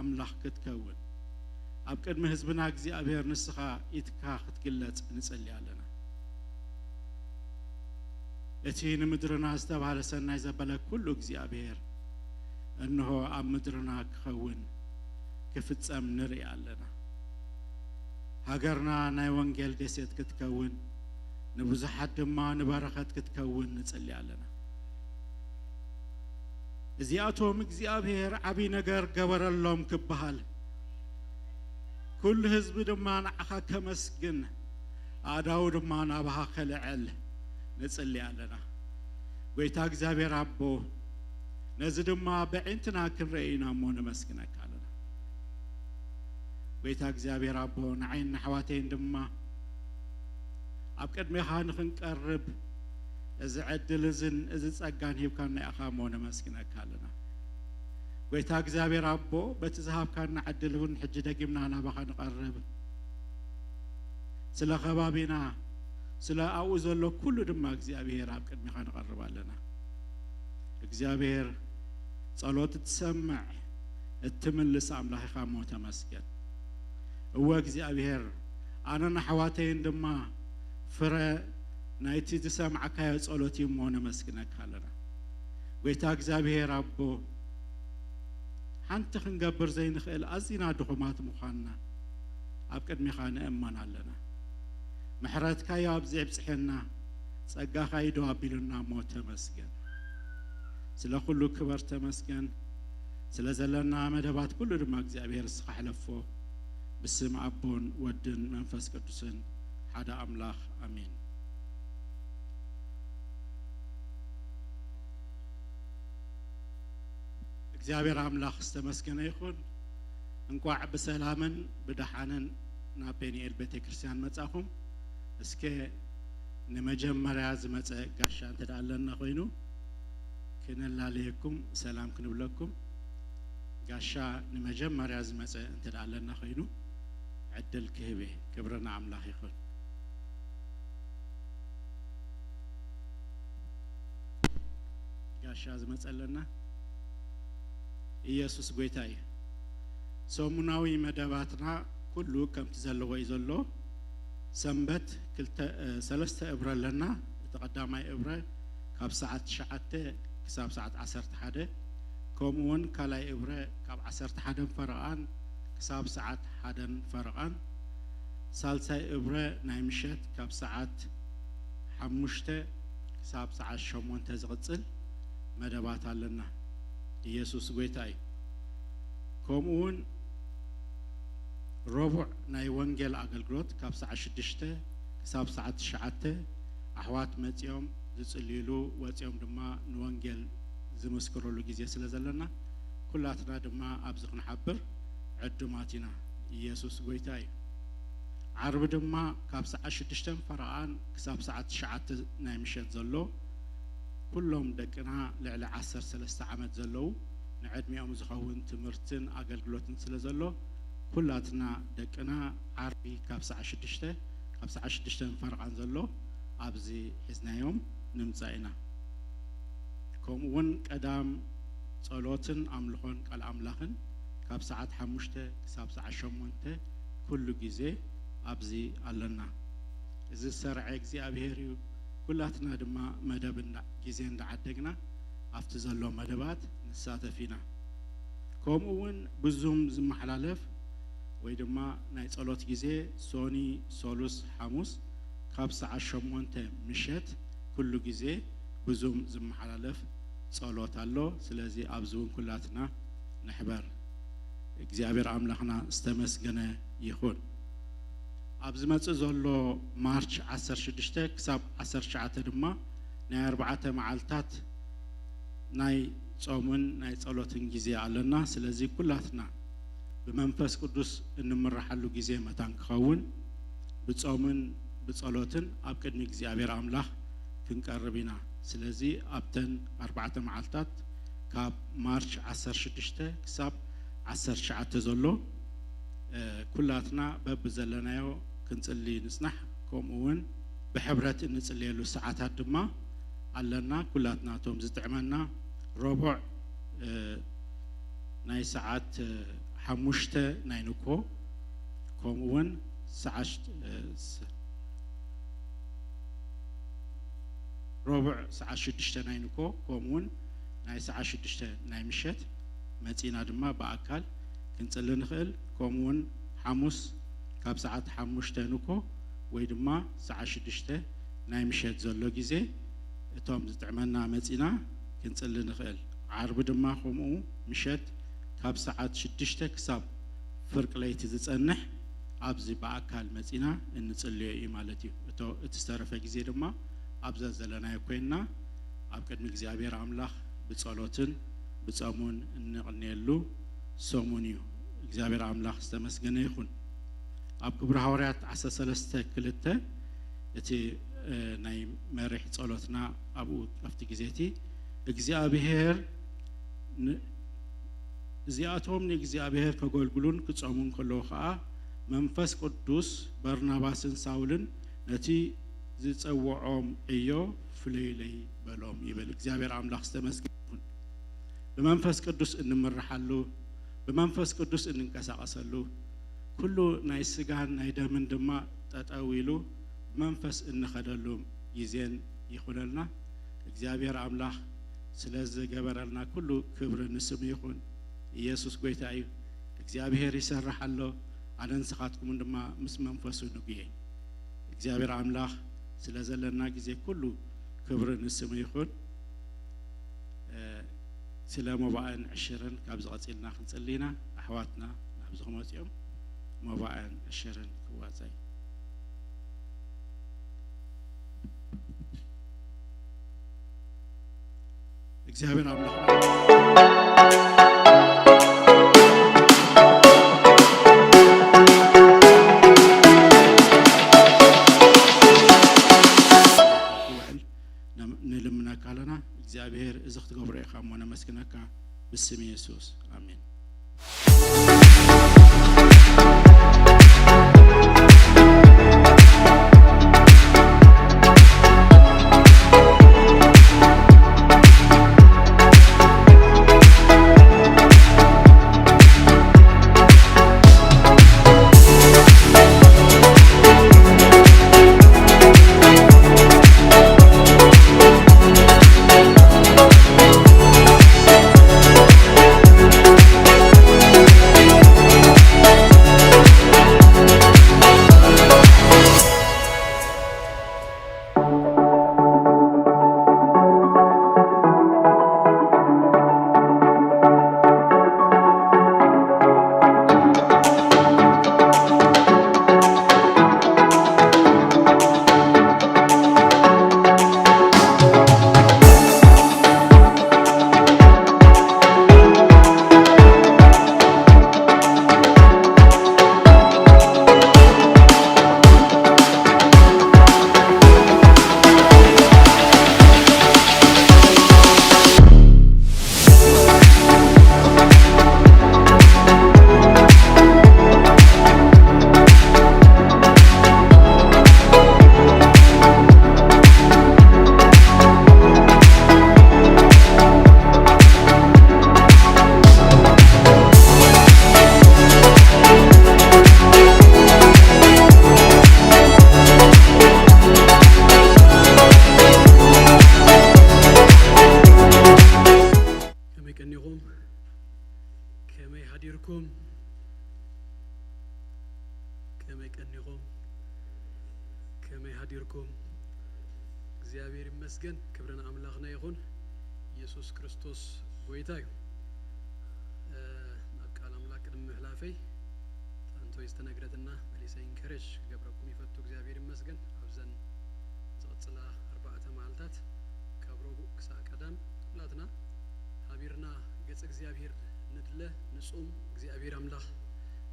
ኣምላኽ ክትከውን ኣብ ቅድሚ ህዝብና እግዚኣብሔር ንስኻ ኢድካ ክትግለጽ ንጽሊ ኣለና። እቲ ንምድርና ዝተባህለ ሰናይ ዘበለ ኩሉ እግዚኣብሔር እንሆ ኣብ ምድርና ክኸውን ክፍጸም ንርኢ ኣለና። ሃገርና ናይ ወንጌል ደሴት ክትከውን ንብዙሓት ድማ ንበረኸት ክትከውን ንጽሊ ኣለና። እዚኣቶም እግዚኣብሔር ዓብዪ ነገር ገበረሎም ክበሃል ኩሉ ህዝቢ ድማ ንዓኻ ከመስግን ኣእዳዉ ድማ ናባኻ ከልዕል ንጽሊ ኣለና። ጐይታ እግዚኣብሔር ኣቦ ነዚ ድማ በዒንትና ክንርኢ ኢና እሞ ነመስግነካ ኣለና። ጐይታ እግዚኣብሔር ኣቦ ንዓይን ንኣሕዋተይን ድማ ኣብ ቅድሜኻ ንኽንቀርብ እዚ ዕድል እዝን እዚ ጸጋን ሂብካና ኢኻ እሞ ነመስግነካ ኣለና። ጐይታ እግዚኣብሔር ኣቦ በቲ ዝሃብካና ዕድል እውን ሕጂ ደጊምና ናባኻ ንቐርብ። ስለ ከባቢና ስለ ኣብኡ ዘሎ ኩሉ ድማ እግዚኣብሔር ኣብ ቅድሜኻ ንቐርብ ኣለና። እግዚኣብሔር ጸሎት እትሰምዕ እትምልስ ኣምላኽ ኢኻ እሞ ተመስገን። እወ እግዚኣብሔር ኣነን ኣሕዋተይን ድማ ፍረ ናይቲ ዝሰማዕካዮ ጸሎት እዩ እሞ ነመስግነካ ኣለና። ጐይታ እግዚኣብሔር ኣቦ ሓንቲ ክንገብር ዘይንኽእል ኣዚና ድኹማት ምዃንና ኣብ ቅድሚኻ ንእመን ኣለና። ምሕረትካ እዩ ኣብዚ ኣብጽሐና፣ ጸጋኻ እዩ ደው ኣቢሉና እሞ ተመስገን። ስለ ኩሉ ክበር ተመስገን። ስለ ዘለና መደባት ኩሉ ድማ እግዚኣብሔር እስኻ ሕለፎ። ብስም ኣቦን ወድን መንፈስ ቅዱስን ሓደ ኣምላኽ ኣሜን። እግዚኣብሔር ኣምላኽ ዝተመስገነ ይኹን። እንቋዕ ብሰላምን ብደሓንን ናብ ፔኒኤል ቤተ ክርስቲያን መጻኹም። እስከ ንመጀመርያ ዝመጸ ጋሻ እንተ ደኣ ኣለና ኮይኑ ክነላለየኩም ሰላም ክንብለኩም። ጋሻ ንመጀመርያ ዝመጸ እንተ ደኣ ኣለና ኮይኑ ዕድል ክህብ እየ። ክብሪ ንኣምላኽ ይኹን። ጋሻ ዝመጸ ኣለና። ኢየሱስ ጐይታ እዩ። ሰሙናዊ መደባትና ኩሉ ከምቲ ዘለዎ እዩ ዘሎ። ሰንበት ክልተ፣ እ፣ ሰለስተ እብረ ኣለና። እቲ ቀዳማይ እብረ ካብ ሰዓት ትሽዓተ ክሳብ ሰዓት ዓሰርተ ሓደ፣ ከምኡ እውን ካልኣይ እብረ ካብ ዓሰርተ ሓደን ፈረቓን ክሳብ ሰዓት ሓደን ፈረቓን፣ ሳልሳይ እብረ ናይ ምሸት ካብ ሰዓት ሓሙሽተ ክሳብ ሰዓት ሸሞንተ ዝቕጽል መደባት ኣለና። ኢየሱስ ጐይታ እዩ። ከምኡ እውን ረቡዕ ናይ ወንጌል ኣገልግሎት ካብ ሰዓት ሽዱሽተ ክሳብ ሰዓት ትሽዓተ፣ ኣሕዋት መጺኦም ዝጽልዩሉ፣ ወጺኦም ድማ ንወንጌል ዝምስክሩሉ ግዜ ስለ ዘለና፣ ኩላትና ድማ ኣብዚ ክንሓብር ዕዱማት ኢና። ኢየሱስ ጎይታ እዩ። ዓርቢ ድማ ካብ ሰዓት ሽዱሽተ ፈረቓን ክሳብ ሰዓት ትሽዓተ ናይ ምሸት ዘሎ፣ ኩሎም ደቅና ልዕሊ ዓሰርተ ሰለስተ ዓመት ዘለዉ፣ ንዕድሚኦም ዝኸውን ትምህርትን ኣገልግሎትን ስለ ዘሎ፣ ኩላትና ደቅና ዓርቢ ካብ ሰዓት ሽዱሽተ፣ ካብ ሰዓት ሽዱሽተ ፈረቓን ዘሎ ኣብዚ ሒዝናዮም ንምጻእ ኢና። ከምኡ እውን ቀዳም ጸሎትን ኣምልኾን ቃል ኣምላኽን ካብ ሰዓት ሓሙሽተ ክሳብ ሰዓት ሸሞንተ ኩሉ ግዜ ኣብዚ ኣለና። እዚ ዝሰርዐ እግዚኣብሔር እዩ። ኩላትና ድማ መደብ እንዳ-፣ ግዜ እንዳዓደግና ኣብቲ ዘሎ መደባት ንሳተፍ ኢና። ከምኡ እውን ብዙም ዝመሓላለፍ ወይ ድማ ናይ ጸሎት ግዜ ሶኒ፣ ሶሉስ፣ ሓሙስ ካብ ሰዓት ሸሞንተ ምሸት ኩሉ ግዜ ብዙም ዝመሓላለፍ ጸሎት ኣሎ። ስለዚ ኣብዚ እውን ኩላትና ንሕበር። እግዚኣብሔር ኣምላኽና ዝተመስገነ ይኹን። ኣብ ዝመጽእ ዘሎ ማርች ዓሰርተ ሽዱሽተ ክሳብ ዓሰርተ ትሽዓተ ድማ ናይ ኣርባዕተ መዓልታት ናይ ጾምን ናይ ጸሎትን ግዜ ኣለና። ስለዚ ኩላትና ብመንፈስ ቅዱስ እንምርሓሉ ግዜ መታን ክኸውን ብጾምን ብጸሎትን ኣብ ቅድሚ እግዚኣብሔር ኣምላኽ ክንቀርብ ኢና። ስለዚ ኣብተን ኣርባዕተ መዓልታት ካብ ማርች ዓሰርተ ሽዱሽተ ክሳብ ዓሰርተ ትሽዓተ ዘሎ፣ እ፣ ኩላትና በብዘለናዮ ክንጽሊ ንጽናሕ። ከምኡ እውን ብሕብረት እንጽልየሉ ሰዓታት ድማ ኣለና። ኩላትና እቶም ዝጥዕመና ረቡዕ፣ እ፣ ናይ ሰዓት፣ እ፣ ሓሙሽተ ናይ ንኮ፣ ከምኡ እውን ሰዓት ሽ-፣ እ፣ ስ-፣ ረቡዕ ሰዓት ሽዱሽተ ናይ ንኮ፣ ከምኡ እውን ናይ ሰዓት ሽዱሽተ ናይ ምሸት መጺና ድማ ብኣካል ክንጽሊ ንኽእል። ከምኡ እውን ሓሙስ ካብ ሰዓት ሓሙሽተ ንኮ ወይ ድማ ሰዓት ሽዱሽተ ናይ ምሸት ዘሎ ግዜ እቶም ዝጥዕመና መጺና ክንጽሊ ንኽእል። ዓርቢ ድማ ከምኡ ምሸት ካብ ሰዓት ሽዱሽተ ክሳብ ፍርቂ ለይቲ ዝጸንሕ ኣብዚ ብኣካል መጺና እንጽልዮ እዩ ማለት እዩ። እቶ-፣ እቲ ዝተረፈ ግዜ ድማ ኣብዛ ዘለናዮ ኮይንና ኣብ ቅድሚ እግዚኣብሔር ኣምላኽ ብጸሎትን ብጸሙን እንቕንየሉ ሰሙን እዩ። እግዚኣብሔር ኣምላኽ ዝተመስገነ ይኹን። ኣብ ግብሪ ሃዋርያት ዓሰርተ ሰለስተ ክልተ እቲ፣ እ፣ ናይ መሪሕ ጸሎትና ኣብኡ ኣብቲ ግዜ እቲ እግዚኣብሔር ን-፣ እዚኣቶም ንእግዚኣብሔር ከገልግሉን ክጸሙን ከለዉ ኸኣ መንፈስ ቅዱስ በርናባስን ሳውልን ነቲ ዝጸውዖም ዕዮ ፍለዩለይ በሎም ይብል። እግዚኣብሔር ኣምላኽ ዝተመስገነ ይኹን። ብመንፈስ ቅዱስ እንምርሓሉ፣ ብመንፈስ ቅዱስ እንንቀሳቐሰሉ፣ ኩሉ ናይ ስጋን ናይ ደምን ድማ ጠጠው ኢሉ ብመንፈስ እንኸደሉ ግዜን ይኹነልና። እግዚኣብሔር ኣምላኽ ስለ ዝገበረልና ኩሉ ክብሪ ንስሙ ይኹን። ኢየሱስ ጎይታ እዩ። እግዚኣብሔር ይሰርሕ ኣሎ፣ ኣነ ንስኻትኩምን ድማ ምስ መንፈሱ ንጉየ። እግዚኣብሔር ኣምላኽ ስለ ዘለና ግዜ ኩሉ ክብሪ ንስሙ ይኹን። እ፣ ስለ መባእን ዕሽርን ካብዚ ቀጺልና ክንጽሊ ኢና። ኣሕዋትና ናብዚ ክመጹ እዮም። መባእን ዕሽርን ክዋጻይ እግዚኣብሔር ኣምላኽ ንልምነካ ኣለና። እግዚኣብሔር እዚ ክትገብሮ ኢኻ እሞ ነመስግነካ ብስም የሱስ ኣሜን። ከመይ ቀኒኹም? ከመይ ሃዲርኩም? እግዚኣብሔር ይመስገን። ክብሪ ንኣምላኽና ይኹን። ኢየሱስ ክርስቶስ ጎይታ እዩ። እ፣ ናብ ቃል ኣምላኽ ቅድሚ ምሕላፈይ፣ ታንቶይ ዝተነግረትና መሊሰ ኢንከሬጅ ክገብረኩም ይፈቱ። እግዚኣብሔር ይመስገን። ኣብዘን ዝቕጽላ ኣርባዕተ መዓልታት ካብ ረቡዕ ክሳዕ ቀዳም ኩላትና ሃቢርና ገጽ እግዚኣብሔር ንድለ፣ ንጹም፣ እግዚኣብሔር ኣምላኽ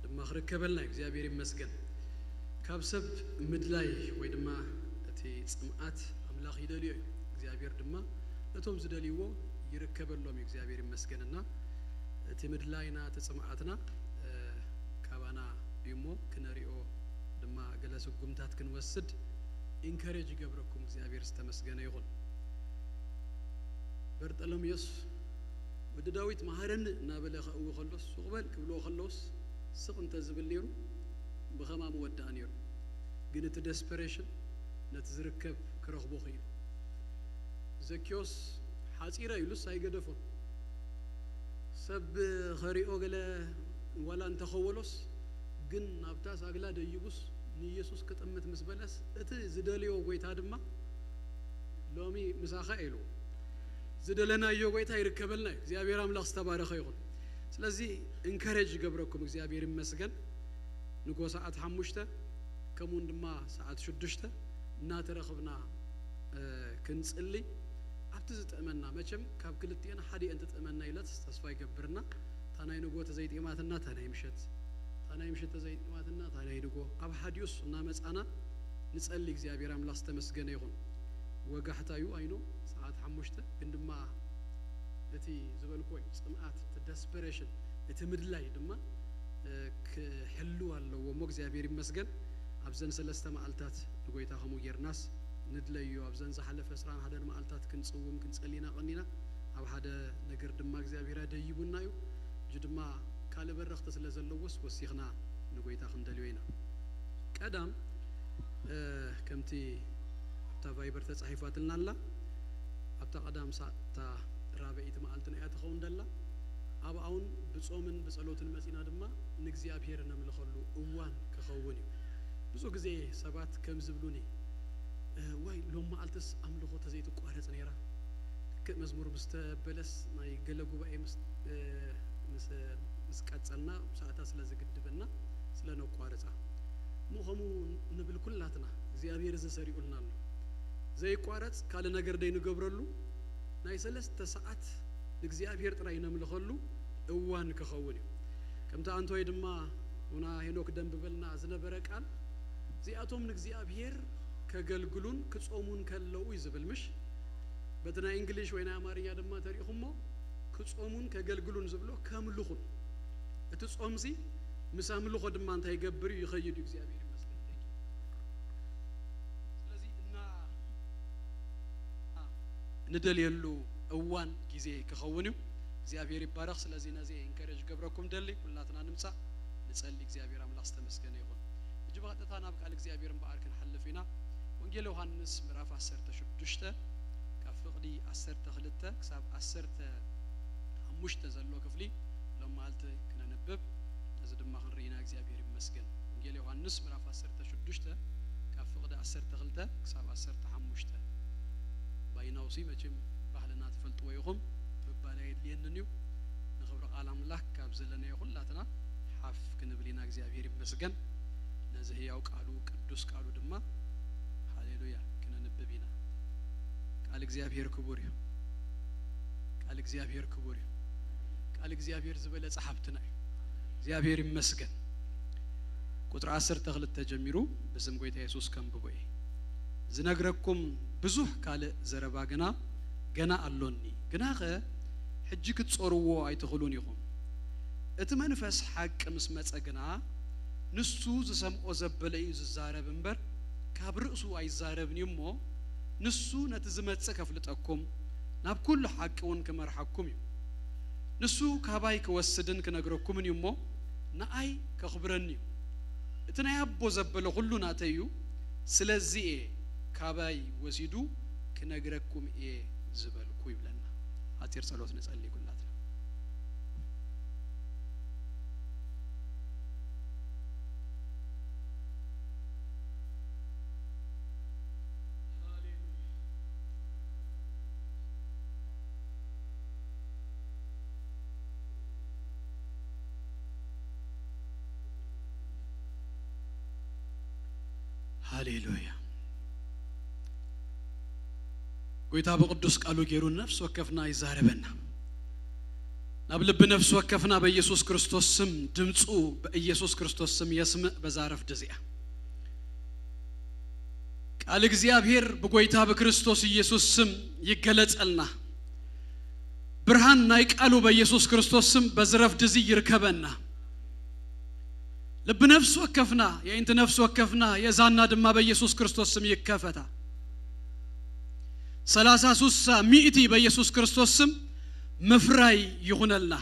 ድማ ክርከበልና እዩ። እግዚኣብሔር ይመስገን። ካብ ሰብ ምድላይ ወይ ድማ እቲ ጽምኣት ኣምላኽ ይደልዮ እዩ። እግዚኣብሔር ድማ ነቶም ዝደልይዎ ይርከበሎም እዩ። እግዚኣብሔር ይመስገንና እቲ ምድላይና፣ እቲ ጽምኣትና፣ እ፣ ካባና እዩ እሞ ክነሪኦ ድማ ገለ ስጉምታት ክንወስድ ኢንከሬጅ ይገብረኩም። እግዚኣብሔር ዝተመስገነ ይኹን። በርጠሎሜዎስ ወዲ ዳዊት መሃረኒ እናበለ ከእዊ ከሎስ፣ ሱቕ በል ክብልዎ ከለውስ ስቕ እንተ ዝብል ነይሩ ብኸማ ምወድኣ ነይሩ። ግን እቲ ደስፐሬሽን ነቲ ዝርከብ ክረኽቦ ክኢሉ። ዘኪዮስ ሓጺረ ኢሉስ ኣይገደፎን። ሰብ ኸሪኦ ገለ ዋላ እንተኸወሎስ፣ ግን ናብታ ሳግላ ደይቡስ ንኢየሱስ ክጥምት ምስ በለስ፣ እቲ ዝደልዮ ጎይታ ድማ ሎሚ ምሳኻ ኢሉ። ዝደለናዮ ጎይታ ይርከበልና እዩ። እግዚኣብሔር ኣምላኽ ዝተባረኸ ይኹን። ስለዚ ኢንከሬጅ ይገብረኩም፣ እግዚኣብሔር ይመስገን። ንጎ ሰዓት ሓሙሽተ ከምኡውን ድማ ሰዓት ሽዱሽተ እናተረኽብና፣ እ፣ ክንጽሊ ኣብቲ ዝጥዕመና፣ መቸም ካብ ክልቲኤን ሓዲኤን ትጥዕመና ኢለስ ተስፋ ይገብርና። እታ ናይ ንጎ ተዘይጥዕማትና እታ ናይ ምሸት፣ እታ ናይ ምሸት ተዘይጥዕማትና እታ ናይ ንጎ፣ ኣብ ሓዲኡስ እናመጻና ንጸሊ። እግዚኣብሔር ኣምላኽ ዝተመስገነ ይኹን። ወጋሕታ እዩ ኣይኖ ሰዓት ሓሙሽተ፣ ግን ድማ እቲ ዝበልኩዎ እዩ፣ ጽምኣት፣ እቲ ደስፐሬሽን፣ እቲ ምድላይ ድማ፣ እ፣ ክሕልው ኣለዎ እሞ እግዚኣብሔር ይመስገን። ኣብዘን ሰለስተ መዓልታት ንጎይታ ከምኡ ጌርናስ ንድለዮ። ኣብዘን ዝሓለፈ ዕስራን ሓደን መዓልታት ክንጽውም ክንጸሊ ኢና ቀኒና። ኣብ ሓደ ነገር ድማ እግዚኣብሔር ኣደይቡና እዩ። እዙ ድማ ካልእ በረኽቲ ስለ ዘለዎስ ወሲኽና ንጎይታ ክንደልዮ ኢና። ቀዳም፣ እ፣ ከምቲ ኣብታ ቫይበር ተጻሒፋትልና ኣላ፣ ኣብታ ቀዳም ሳ-፣ እታ ራብዐይቲ መዓልትና እያ ትኸውን ደላ። ኣብኣ እውን ብጾምን ብጸሎትን መጺና ድማ ንእግዚኣብሔር ነምልኸሉ እዋን ክኸውን እዩ። ብዙ ግዜ ሰባት ከም ዝብሉኒ፣ እ፣ ዋይ፣ ሎም መዓልትስ ኣምልኾ ተዘይትቋረጽ ነይራ። ልክዕ መዝሙር ምስ ተበለስ ናይ ገለ ጉባኤ ምስ፣ እ፣ ምስ፣ ምስ ቀጸልና ሰዓታት ስለ ዝግድበና ስለ ነቋርጻ። እሞ ከምኡ ንብል ኩላትና፣ እግዚኣብሔር እዚ ሰሪዑልና ኣሎ። ዘይቋረጽ ካልእ ነገር ደይንገብረሉ ናይ ሰለስተ ሰዓት ንእግዚኣብሔር ጥራይ ነምልኸሉ እዋን ክኸውን እዩ። ከምቲ ኣንቶይ ድማ ኡና ሄኖክ ደንብበልና ዝነበረ ቃል፣ እዚኣቶም ንእግዚኣብሔር ከገልግሉን ክጾሙን ከለዉ እዩ ዝብል፣ ምሽ? በቲ ናይ እንግሊሽ ወይ ናይ ኣማርኛ ድማ ተሪኢኹሞ፣ ክጾሙን ከገልግሉን ዝብሎ ከምልኹን። እቲ ጾምሲ ምስ ኣምልኾ ድማ እንታይ ይገብር እዩ? ይኸይድ እዩ። እግዚኣብሔር ይመስገን። Thank you። ስለዚ እና ንደልየሉ እዋን ግዜ ክኸውን እዩ። እግዚኣብሔር ይባረኽ። ስለዚ ነዚ ኢንከሬጅ ገብረኩም ደሊ፣ ኩላትና ንምጻእ ንጸሊ። እግዚኣብሔር ኣምላኽ ዝተመስገነ ይኹን። ሕጂ ብቐጥታ ናብ ቃል እግዚኣብሔር እምበኣር ክንሓልፍ ኢና። ወንጌል ዮሃንስ ምዕራፍ ዓሰርተ ሽዱሽተ ካብ ፍቕዲ ዓሰርተ ክልተ ክሳብ ዓሰርተ ሓሙሽተ ዘሎ ክፍሊ ሎም መዓልቲ ክነንብብ፣ ነዚ ድማ ክንርኢ ኢና። እግዚኣብሔር ይመስገን። ወንጌል ዮሃንስ ምዕራፍ ዓሰርተ ሽዱሽተ ካብ ፍቕዲ ዓሰርተ ክልተ ክሳብ ዓሰርተ ሓሙሽተ። ባይናውሲ መቸም ባህልና ትፈልጥዎ ኢኹም፣ ምባል ኣየድልየንን እዩ። ንኽብሪ ቃል ኣምላኽ ካብ ዘለናዮ ኩላትና ሓፍ ክንብል ኢና። እግዚኣብሔር ይመስገን። ነዚ ህያው ቃሉ፣ ቅዱስ ቃሉ ድማ፣ ሃሌሉያ፣ ክነንብብ ኢና። ቃል እግዚኣብሔር ክቡር እዩ። ቃል እግዚኣብሔር ክቡር እዩ። ቃል እግዚኣብሔር ዝበለጸ ሃብትና እዩ። እግዚኣብሔር ይመስገን። ቁጽሪ ዓሰርተ ክልተ ጀሚሩ ብስም ጎይታ የሱስ ከንብቦ እየ። ዝነግረኩም ብዙሕ ካልእ ዘረባ ግና ገና ኣሎኒ፣ ግናኸ ሕጂ ክትጾርዎ ኣይትኽእሉን ኢኹም። እቲ መንፈስ ሓቂ ምስ መጸ ግና፣ ንሱ ዝሰምዖ ዘበለ እዩ ዝዛረብ እምበር፣ ካብ ርእሱ ኣይዛረብን እዩ እሞ፣ ንሱ ነቲ ዝመጽእ ከፍልጠኩም፣ ናብ ኩሉ ሓቂ እውን ክመርሓኩም እዩ። ንሱ ካባይ ክወስድን ክነግረኩምን እዩ እሞ፣ ንኣይ ከኽብረኒ እዩ። እቲ ናይ ኣቦ ዘበለ ኩሉ ናተይ እዩ። ስለዚ እየ ካባይ ወሲዱ ክነግረኩም እየ ዝበልኩ ይብለና። ሓጺር ጸሎት ንጸሊ ኩላትና። ሃሌሉያ። ጎይታ ብቅዱስ ቃሉ ገይሩ ነፍሲ ወከፍና ይዛረበና። ናብ ልቢ ነፍሲ ወከፍና በኢየሱስ ክርስቶስ ስም ድምፁ በኢየሱስ ክርስቶስ ስም የስምዕ። በዛ ረፍዲ እዚኣ ቃል እግዚኣብሔር ብጎይታ ብክርስቶስ ኢየሱስ ስም ይገለጸልና። ብርሃን ናይ ቃሉ በኢየሱስ ክርስቶስ ስም በዚ ረፍዲ እዚ ይርከበና። ልቢ ነፍሲ ወከፍና፣ የእንቲ ነፍሲ ወከፍና፣ የእዛና ድማ በኢየሱስ ክርስቶስ ስም ይከፈታ። ሰላሳ፣ ሱሳ፣ ሚእቲ በኢየሱስ ክርስቶስ ስም ምፍራይ ይኹነልና።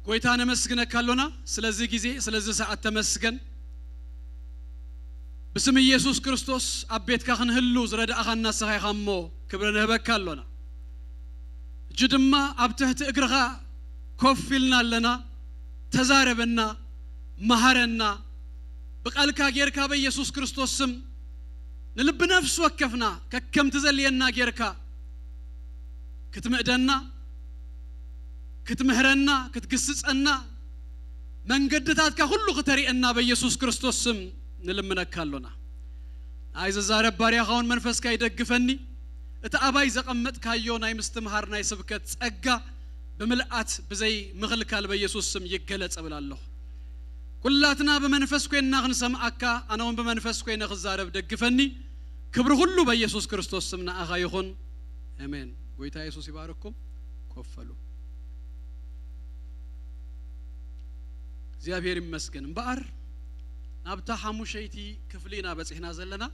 ጎይታ ነመስግነካ ኣሎና ስለዚ ግዜ፣ ስለዚ ሰዓት ተመስገን። ብስም ኢየሱስ ክርስቶስ ኣብ ቤትካ ክንህሉ ዝረዳእኻ ንስኻ ኢኻ እሞ ክብሪ ንህበካ ኣሎና። ሕጂ ድማ ኣብ ትሕቲ እግርኻ ኮፍ ኢልና ኣለና። ተዛረበና፣ መሃረና። ብቃልካ ጌርካ በኢየሱስ ክርስቶስ ስም ንልቢ ነፍሲ ወከፍና ከከምቲ ዘልየና ጌርካ ክትምእደና፣ ክትምህረና፣ ክትግስጸና፣ መንገድታትካ ኩሉ ክተርእየና በኢየሱስ ክርስቶስ ስም ንልምነካ ኣሎና። ንኣይ ዝዛረብ ባርያኻ እውን መንፈስካ ይደግፈኒ። እቲ ኣባይ ዘቐመጥካዮ ናይ ምስትምሃር ናይ ስብከት ጸጋ ብምልኣት ብዘይ ምኽልካል በኢየሱስ ስም ይገለጽ እብል ኣለኹ። ኩላትና ብመንፈስ ኮይንና ክንሰምዓካ፣ ኣነ እውን ብመንፈስ ኮይነ ክዛረብ ደግፈኒ። ክብሪ ኩሉ በኢየሱስ ክርስቶስ ስም ንኣኻ ይኹን። ኣሜን። ጎይታ የሱስ ይባርኩም። ኮፍ በሉ። እግዚኣብሔር ይመስገን። እምበኣር ናብታ ሓሙሸይቲ ክፍሊ ኢና በጺሕና ዘለና።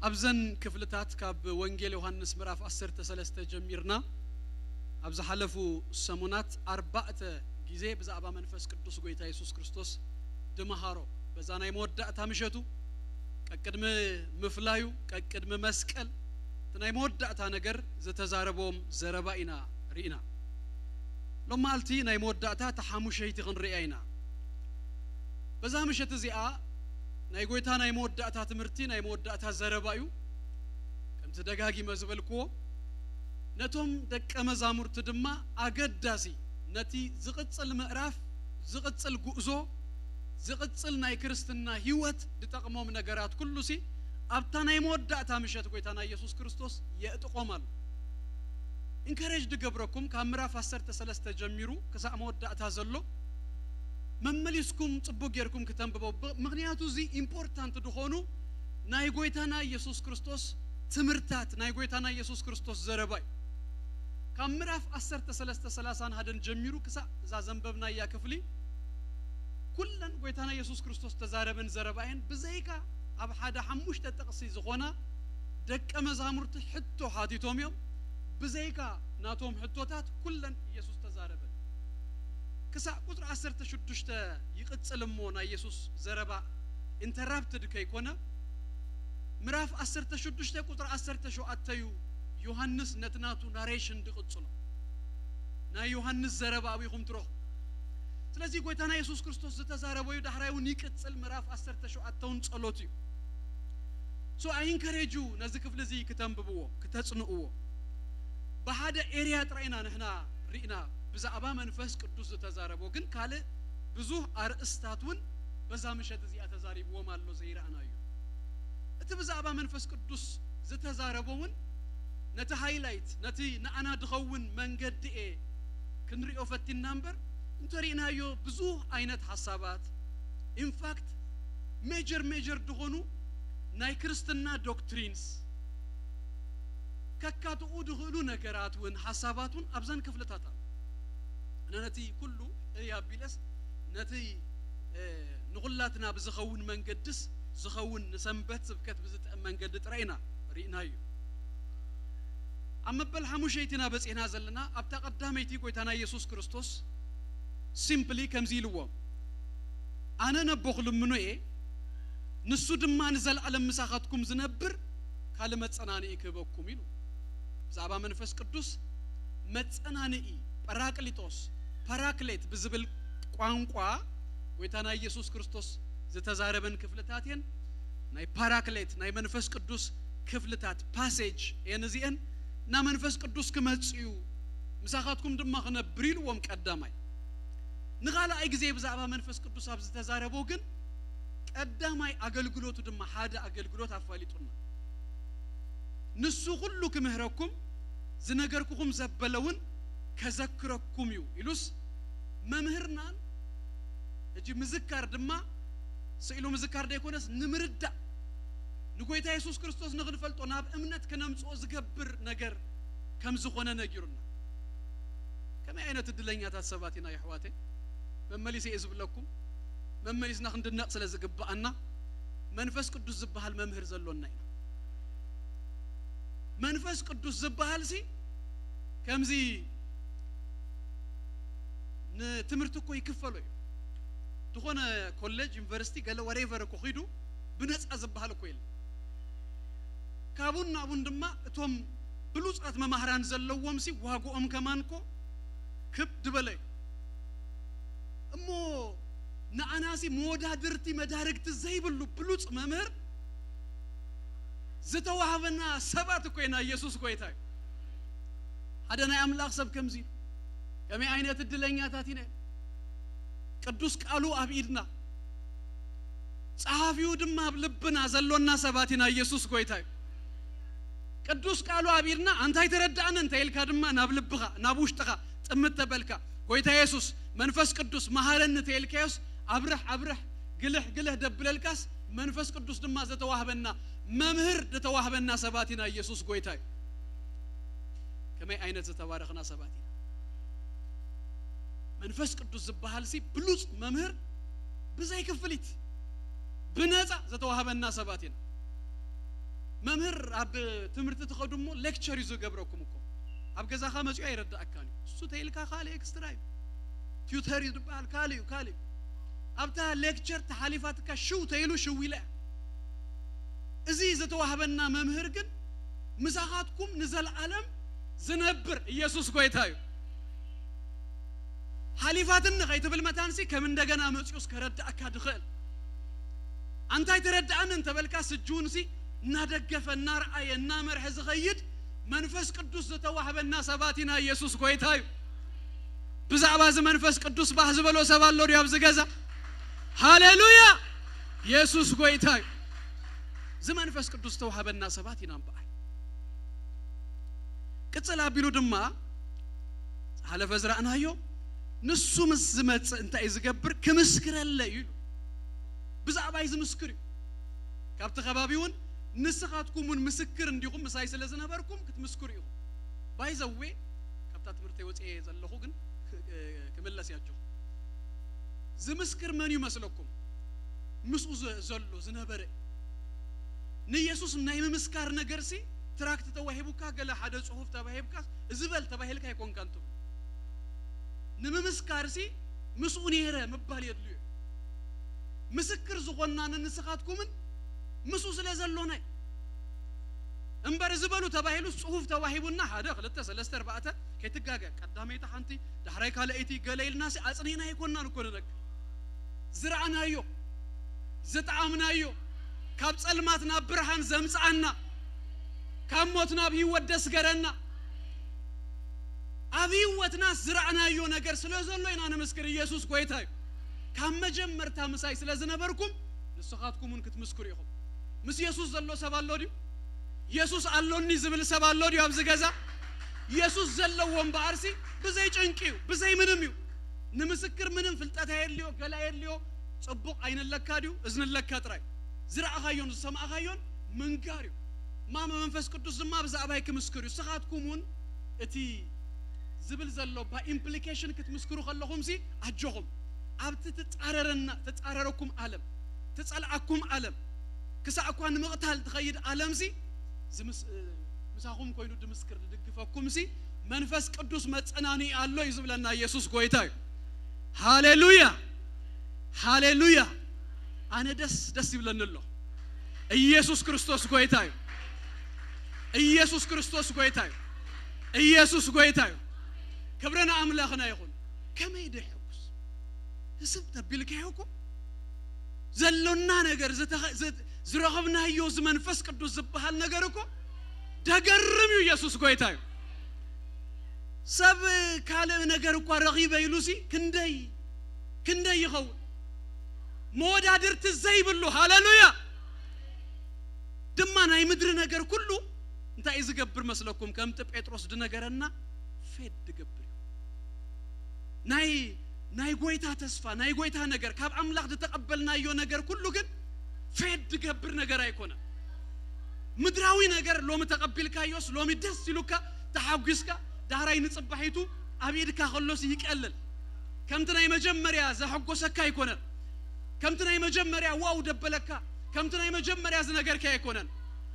ኣብዘን ክፍልታት ካብ ወንጌል ዮሃንስ ምዕራፍ ዓሰርተ ሰለስተ ጀሚርና ኣብ ዝሓለፉ ሰሙናት ኣርባዕተ ግዜ ብዛዕባ መንፈስ ቅዱስ ጎይታ የሱስ ክርስቶስ ድመሃሮ፣ በዛ ናይ መወዳእታ ምሸቱ ቀቅድሚ ምፍላዩ፣ ቀቅድሚ መስቀል እቲ ናይ መወዳእታ ነገር ዝተዛረቦም ዘረባ ኢና ርኢና። ሎማዓልቲ ናይ መወዳእታ እታ ሓሙሸይቲ ክንርእያ ኢና። በዛ ምሸት እዚኣ ናይ ጎይታ ናይ መወዳእታ ትምህርቲ፣ ናይ መወዳእታ ዘረባ እዩ። ከምቲ ደጋጊመ ዝበልክዎ፣ ነቶም ደቀ መዛሙርቲ ድማ ኣገዳሲ፣ ነቲ ዝቕጽል ምዕራፍ፣ ዝቕጽል ጉዕዞ፣ ዝቕጽል ናይ ክርስትና ህይወት ዝጠቕሞም ነገራት ኩሉሲ ኣብታ ናይ መወዳእታ ምሸት ጎይታና ኢየሱስ ክርስቶስ የእጥቖም ኣሎ። ኢንከሬጅ ድገብረኩም ካብ ምዕራፍ ዓሰርተ ሰለስተ ጀሚሩ ክሳዕ መወዳእታ ዘሎ መመሊስኩም ጽቡቅ ጌርኩም ክተንብበው። ብ-፣ ምኽንያቱ እዚ ኢምፖርታንት ዝኾኑ ናይ ጎይታና ኢየሱስ ክርስቶስ ትምህርታት፣ ናይ ጎይታና ኢየሱስ ክርስቶስ ዘረባ እዩ። ካብ ምዕራፍ ዓሰርተ ሰለስተ ሰላሳን ሓደን ጀሚሩ ክሳዕ እዛ ዘንበብናያ ክፍሊ ኩለን ጎይታና ኢየሱስ ክርስቶስ ተዛረበን ዘረባ እየን። ብዘይካ ኣብ ሓደ ሓሙሽተ ጥቕሲ ዝኾና ደቀ መዛሙርቲ ሕቶ ሓቲቶም እዮም። ብዘይካ ናቶም ሕቶታት ኩለን ኢየሱስ ተዛረበን። ክሳዕ ቁጽሪ ዓሰርተ ሽዱሽተ ይቕጽል እሞ ናይ ኢየሱስ ዘረባ ኢንተራፕትድ ከይኮነ ምዕራፍ ዓሰርተ ሽዱሽተ ቁጽሪ ዓሰርተ ሸውዓተ እዩ ዮሃንስ ነቲ ናቱ ናሬሽን ድቕጽሎ። ናይ ዮሃንስ ዘረባ ኣብኹም ትረኽቡ። ስለዚ ጎይታና የሱስ ክርስቶስ ዝተዛረበዩ ዳሕራይ እውን ይቅጽል፣ ምዕራፍ ዓሰርተ ሸውዓተ እውን ጸሎት እዩ። So I encourage you ነዚ ክፍሊ እዚ ክተንብብዎ፣ ክተጽንእዎ። ብሓደ ኤርያ ጥራይ ኢና ንሕና ርኢና ብዛዕባ መንፈስ ቅዱስ ዝተዛረቦ፣ ግን ካልእ ብዙህ ኣርእስታት እውን በዛ ምሸት እዚኣ ተዛሪብዎም ኣሎ ዘይረኣናዮ። እቲ ብዛዕባ መንፈስ ቅዱስ ዝተዛረቦ እውን ነቲ ሃይላይት፣ ነቲ ንኣና ድኸውን መንገዲ እየ ክንሪኦ ፈቲና እምበር፣ እንተሪእናዮ ብዙህ ዓይነት ሓሳባት፣ ኢንፋክት ሜጀር ሜጀር ድኾኑ ናይ ክርስትና ዶክትሪንስ ከካትኡ ድኽእሉ ነገራት እውን ሓሳባት እውን ኣብዘን ክፍልታት ኣሎ። ኣነ ነቲ ኩሉ እይ ኣቢለስ ነቲ፣ እ፣ ንኹላትና ብዝኸውን መንገድስ ዝኸውን ንሰንበት ስብከት ብዝጥዕም መንገዲ ጥራይ ኢና ርኢናዮ። ኣብ መበል ሓሙሸይቲ ኢና በጺሕና ዘለና። ኣብታ ቀዳመይቲ ጎይታና ኢየሱስ ክርስቶስ ሲምፕሊ ከምዚ ኢልዎም፣ ኣነ ነቦ ክልምኖ እየ፣ ንሱ ድማ ንዘለኣለም ምሳኻትኩም ዝነብር ካልእ መጸናንኢ ክህበኩም ኢሉ። ብዛዕባ መንፈስ ቅዱስ መጸናንኢ፣ ጳራቅሊጦስ፣ ፓራክሌት ብዝብል ቋንቋ ጎይታና ኢየሱስ ክርስቶስ ዝተዛረበን ክፍልታት እየን። ናይ ፓራክሌት፣ ናይ መንፈስ ቅዱስ ክፍልታት፣ ፓሴጅ እየን እዚአን። እና መንፈስ ቅዱስ ክመጽእ እዩ፣ ምሳኻትኩም ድማ ክነብር ኢልዎም ቀዳማይ። ንኻልኣይ ግዜ ብዛዕባ መንፈስ ቅዱስ ኣብ ዝተዛረቦ ግን ቀዳማይ ኣገልግሎቱ ድማ ሓደ ኣገልግሎት ኣፋሊጡና። "ንሱ ኩሉ ክምህረኩም ዝነገርኩኹም ዘበለ እውን ከዘክረኩም እዩ" ኢሉስ መምህርናን። ሕጂ ምዝካር ድማ ስኢሉ ምዝካር ዘይኮነስ ንምርዳእ፣ ንጎይታ የሱስ ክርስቶስ ንኽንፈልጦ ናብ እምነት ክነምጽኦ ዝገብር ነገር ከም ዝኾነ ነጊሩና። ከመይ ዓይነት እድለኛታት ሰባት ኢና የሕዋተይ? መመሊሰ እየ ዝብለኩም፣ መመሊስና ክንድነቕ ስለ ዝግብኣና። መንፈስ ቅዱስ ዝበሃል መምህር ዘሎና ኢና። መንፈስ ቅዱስ ዝበሃል ሲ ከምዚ ንትምህርቲ እኮ ይክፈሎ እዩ። ዝኾነ ኮሌጅ፣ ዩኒቨርሲቲ፣ ገለ ወሬቨር እኮ ኺዱ ብነፃ ዝበሃል እኮ የለን። ካብኡን ናብኡን ድማ እቶም ብሉፃት መማህራን ዘለዎም ሲ ዋግኦም ከማን እኮ ክብ ድበለ እዩ። እሞ ንኣናሲ መወዳድርቲ መዳርግቲ ዘይብሉ ብሉፅ መምህር ዝተዋህበና ሰባት እኮ ኢና። ኢየሱስ ጎይታ እዩ። ሓደ ናይ ኣምላኽ ሰብ ከምዚ እዩ። ከመይ ዓይነት እድለኛታት ኢና። ቅዱስ ቃሉ ኣብ ኢድና፣ ጸሓፊኡ ድማ ኣብ ልብና ዘሎና ሰባት ኢና። ኢየሱስ ጎይታ እዩ። ቅዱስ ቃሉ ኣብ ኢድና፣ ኣንታይ ተረዳእኒ እንተ ኢልካ ድማ ናብ ልብኻ፣ ናብ ውሽጥኻ ጥምት ተበልካ፣ ጎይታ የሱስ መንፈስ ቅዱስ መሃረኒ እንተ ኢልካዮስ፣ ኣብርሕ ኣብርሕ፣ ግልሕ ግልሕ ደብለልካስ፣ መንፈስ ቅዱስ ድማ ዘተዋህበና መምህር፣ ዘተዋህበና ሰባት ኢና። ኢየሱስ ጎይታ እዩ። ከመይ ዓይነት ዝተባረኽና ሰባት ኢና። መንፈስ ቅዱስ ዝበሃል ሲ ብሉጽ መምህር ብዘይ ክፍሊት ብነጻ ዘተዋህበና ሰባት ኢና። መምህር ኣብ ትምህርቲ ትኸዱ እሞ ሌክቸር እዩ ዝገብረኩም እኮ። ኣብ ገዛኻ መጺኡ ኣይረዳእካን እዩ። እሱ ተይልካ ካልእ ኤክስትራ እዩ። ቲዩተር እዩ ዝበሃል ካልእ እዩ፣ ካልእ እዩ። ኣብታ ሌክቸር ተሓሊፋትካ ሽው ተይሉ ሽው ኢለ እያ። እዚ ዝተዋህበና መምህር ግን ምሳኻትኩም ንዘለዓለም ዝነብር ኢየሱስ ጎይታ እዩ። ሓሊፋትኒ ከይትብል መታንሲ ከም እንደገና መጺኡስ ከረዳእካ ድኽእል። ኣንታይ ተረዳእኒ እንተበልካ ስጁንሲ እናደገፈ፣ እናርኣየ፣ እናመርሐ ዝኸይድ መንፈስ ቅዱስ ዝተዋህበና ሰባት ኢና። ኢየሱስ ጎይታ እዩ። ብዛዕባ እዚ መንፈስ ቅዱስ ባህ ዝበሎ ሰብ ኣሎ ድዩ ኣብዚ ገዛ? ሃሌሉያ! የሱስ ጎይታ እዩ። እዚ መንፈስ ቅዱስ ዝተዋህበና ሰባት ኢና እምበኣር። ቅጽል ኣቢሉ ድማ ዝሓለፈ ዝረኣናዮ፣ "ንሱ ምስ ዝመጽእ እንታይ እዩ ዝገብር? ክምስክረለይ" እዩ ኢሉ። ብዛዕባይ ዝምስክር እዩ። ካብቲ ከባቢ እውን፣ "ንስኻትኩም እውን ምስክር እንዲኹም ምሳይ ስለ ዝነበርኩም ክትምስክሩ ኢኹም።" ባይ ዘ ዌይ፣ ካብታ ትምህርተይ ወጽኤ ዘለኹ ግን ክ-፣ እ፣ ክምለስ እየ ኣጆኹም። ዝምስክር መን እዩ መስለኩም? ምስኡ ዘ-፣ ዘሎ ዝነበረ። ንየሱስ ናይ ምምስካር ነገርሲ ትራክት ተዋሂቡካ፣ ገለ ሓደ ጽሑፍ ተዋሂብካ፣ እዚ በል ተባሂልካ ኣይኮንካን ትብሎ። ንምምስካርሲ ምስኡ ነይረ ምባል የድልዮ። ምስክር ዝኾንና ንንስኻትኩምን ምስኡ ስለ ዘሎና እዩ። እምበር እዚ በሉ ተባሂሉ ጽሑፍ ተዋሂቡና፣ ሓደ፣ ክልተ፣ ሰለስተ፣ ኣርባዕተ፣ ከይትጋገ፣ ቀዳመይቲ ሓንቲ፣ ዳሕራይ ካልኣይቲ፣ ገለ ኢልናሲ ኣጽኒዕና ኣይኮንናን እኮ ንነግር። ዝረኣናዮ፣ ዝጠዓምናዮ፣ ካብ ጸልማት ናብ ብርሃን ዘምጽኣና፣ ካብ ሞት ናብ ህይወት ደስገረና፣ ኣብ ህይወትና ዝረኣናዮ ነገር ስለ ዘሎ ኢና ንምስክር። ኢየሱስ ጎይታ እዩ። ካብ መጀመርታ ምሳይ ስለ ዝነበርኩም ንስኻትኩም እውን ክትምስክሩ ኢኹም። ምስ የሱስ ዘሎ ሰብ ኣሎ ድዩ? የሱስ ኣሎኒ ዝብል ሰብ ኣሎ ድዩ ኣብዚ ገዛ? የሱስ ዘለዎ እምበኣርሲ ብዘይ ጭንቂ እዩ፣ ብዘይ ምንም እዩ። ንምስክር ምንም ፍልጠት ኣየድልዮ፣ ገለ ኣየድልዮ። ጽቡቕ ዓይኒ ኣለካ ድዩ? እዝኒ ኣለካ ጥራይ። ዝረኣኻዮን ዝሰማእኻዮን ምንጋር እዩ። እማ መንፈስ ቅዱስ ድማ ብዛዕባይ ክምስክር እዩ። ንስኻትኩም እውን እቲ ዝብል ዘሎ ብይ ኢምፕሊኬሽን ክትምስክሩ ከለኹምሲ ኣጆኹም። ኣብቲ ትጻረረና፣ ትጻረረኩም ዓለም፣ ትጸልኣኩም ዓለም፣ ክሳዕ እኳ ንምቕታል ትኸይድ ዓለምሲ ዝምስ-፣ ምሳኹም ኮይኑ ድምስክር ድድግፈኩምሲ መንፈስ ቅዱስ መጸናንኢ ኣሎ እዩ ዝብለና። ኢየሱስ ጎይታ እዩ። ሃሌሉያ! ሃሌሉያ! ኣነ ደስ ደስ ይብለኒ ኣሎ። ኢየሱስ ክርስቶስ ጎይታ እዩ። ኢየሱስ ክርስቶስ ጎይታ እዩ። ኢየሱስ ጎይታ እዩ። ክብሪ ንኣምላኽና ይኹን። ከመይ ዶ ይሐጉስ? ህስብ ተቢልካዮ እኮ ዘሎና ነገር፣ ዝተኸ-፣ ዝ-፣ ዝረኸብናዮ እዚ መንፈስ ቅዱስ ዝበሃል ነገር እኮ ደገርም እዩ። ኢየሱስ ጎይታ እዩ። ሰብ ካልእ ነገር እኳ ረኺበ ኢሉሲ ክንደይ፣ ክንደይ ይኸውን። መወዳድርቲ ዘይብሉ። ሃለሉያ። ድማ ናይ ምድሪ ነገር ኩሉ እንታይ እዩ ዝገብር መስለኩም? ከምቲ ጴጥሮስ ድነገረና፣ ፌድ ድገብር እዩ። ናይ ናይ ጎይታ ተስፋ፣ ናይ ጎይታ ነገር፣ ካብ ኣምላኽ ዝተቐበልናዮ ነገር ኩሉ ግን ፌድ ድገብር ነገር ኣይኮነን። ምድራዊ ነገር ሎሚ ተቐቢልካዮስ፣ ሎሚ ደስ ኢሉካ፣ ተሓጒስካ፣ ዳሕራይ ንጽባሒቱ ኣብ ኢድካ ከሎስ ይቀልል። ከምቲ ናይ መጀመርያ ዘሐጎሰካ ኣይኮነን። ከምቲ ናይ መጀመርያ ዋው ደበለካ፣ ከምቲ ናይ መጀመርያ ዝነገርካ ኣይኮነን።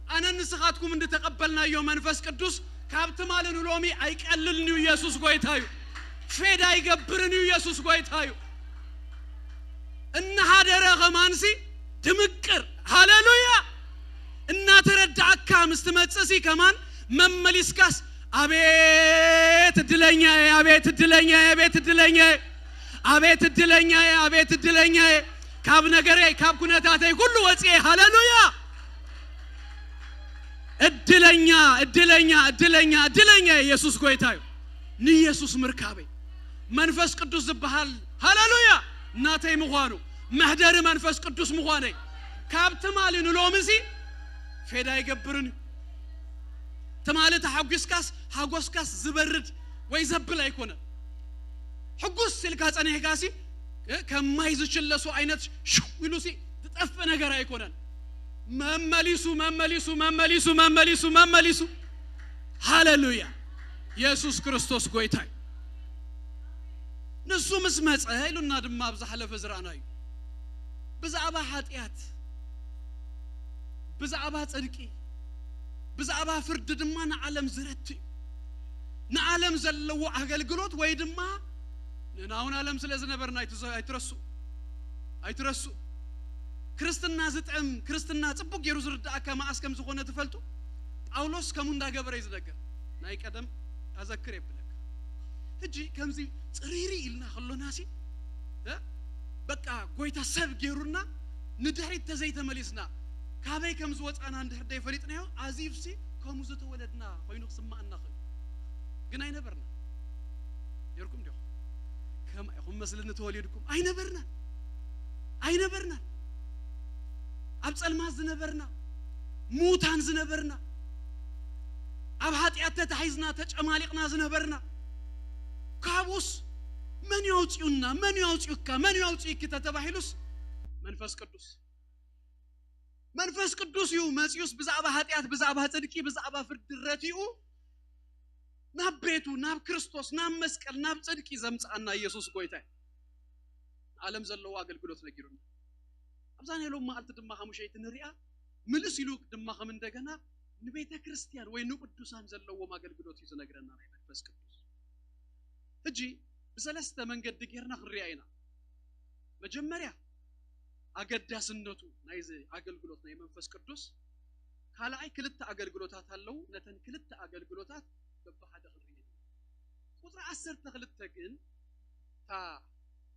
ኣነን ንስኻትኩም እንድተቐበልናዮ መንፈስ ቅዱስ ካብ ትማሊ ንሎሚ ኣይቀልልን እዩ። ኢየሱስ ጎይታ እዩ። ፌድ ኣይገብርን እዩ። ኢየሱስ ጎይታ እዩ። እናሃደረ ከማንሲ ድምቅር። ሃሌሉያ። እናተረዳእካ ምስ ትመጽእሲ ከማን መመሊስካስ፣ ኣቤት እድለኛዬ፣ ኣቤት እድለኛዬ፣ ኣቤት እድለኛዬ፣ ኣቤት እድለኛዬ፣ ኣቤት እድለኛዬ፣ ካብ ነገረይ ካብ ኩነታተይ ኩሉ ወጽኤ። ሃሌሉያ። እድለኛ እድለኛ እድለኛ እድለኛ ኢየሱስ ጎይታ እዩ። ንኢየሱስ ምርካበይ፣ መንፈስ ቅዱስ ዝበሃል፣ ሃሌሉያ፣ ናተይ ምዃኑ፣ መሕደሪ መንፈስ ቅዱስ ምዃነይ፣ ካብ ትማሊ ንሎምሲ ፌዳ ኣይገብርን እዩ። ትማሊ ተሓጒስካስ ሓጎስካስ ዝበርድ ወይ ዘብል ኣይኮነን። ሕጉስ ኢልካ ጸኒሕካሲ፣ እ፣ ከም ማይ ዝችለሱ ዓይነት ሽው ኢሉሲ ዝጠፍእ ነገር ኣይኮነን። መመሊሱ፣ መመሊሱ፣ መመሊሱ፣ መመሊሱ፣ መመሊሱ። ሃሌሉያ። ኢየሱስ ክርስቶስ ጎይታ እዩ። ንሱ ምስ መጸ ኢሉና ድማ ኣብ ዝሓለፈ ዝረኣናዩ። ብዛዕባ ሓጢኣት፣ ብዛዕባ ጽድቂ፣ ብዛዕባ ፍርዲ ድማ ንዓለም ዝረቲ እዩ። ንዓለም ዘለዎ ኣገልግሎት ወይ ድማ ንሕና እውን ዓለም ስለ ዝነበርና ኣይትዘ-፣ ኣይትረስኡ፣ ኣይትረስኡ። ክርስትና ዝጥዕም፣ ክርስትና ጽቡቅ ገይሩ ዝርድኣካ መዓስ ከም ዝኾነ ትፈልጡ? ጳውሎስ ከምኡ እንዳገበረ እዩ ዝነገር። ናይ ቀደም ኣዘክር የብለካ። ሕጂ ከምዚ ጽሪሪ ኢልና ከሎናሲ፣ እ፣ በቃ ጎይታ ሰብ ገይሩና ንድሕሪት ተዘይተመሊስና፣ ካበይ ከም ዝወጻና እንድሕር ደይፈሊጥናዮ፣ ኣዚፍሲ ከምኡ ዝተወለድና ኮይኑ ክስማኣና ኽእል። ግን ኣይነበርና። ነርኩም ዲኹም? ከም ኢኹም መስልኒ ተወሊድኩም። ኣይነበርና። ኣይነበርና። ኣብ ጸልማት ዝነበርና፣ ምዉታን ዝነበርና፣ ኣብ ሓጢኣት ተታሒዝና፣ ተጨማሊቕና ዝነበርና፣ ካብኡስ መን ያውጽኡና? መን ያውጽኡካ? መን ያውጽኡኪ ተተባሂሉስ መንፈስ ቅዱስ። መንፈስ ቅዱስ እዩ መጺኡስ ብዛዕባ ሓጢኣት፣ ብዛዕባ ጽድቂ፣ ብዛዕባ ፍርዲ ረቲኡ ናብ ቤቱ፣ ናብ ክርስቶስ፣ ናብ መስቀል፣ ናብ ጽድቂ ዘምጽኣና ኢየሱስ ጎይታ እዩ። ንዓለም ዘለዎ ኣገልግሎት ነጊሩና። ኣብዛ ናይ ሎም መዓልቲ ድማ ሓሙሸይቲ ንሪኣ፣ ምልስ ኢሉ ድማ ከም እንደገና ንቤተ ክርስቲያን ወይ ንቅዱሳን ዘለዎም ኣገልግሎት እዩ ዝነግረና ናይ መንፈስ ቅዱስ። ሕጂ ብሰለስተ መንገዲ ጌርና ክንሪኣ ኢና። መጀመርያ ኣገዳስነቱ ናይዚ ኣገልግሎት ናይ መንፈስ ቅዱስ፣ ካልኣይ ክልተ ኣገልግሎታት ኣለዉ። ነተን ክልተ ኣገልግሎታት በብሓደ ክንሪኤን ኢና። ቁጽሪ ዓሰርተ ክልተ ግን እታ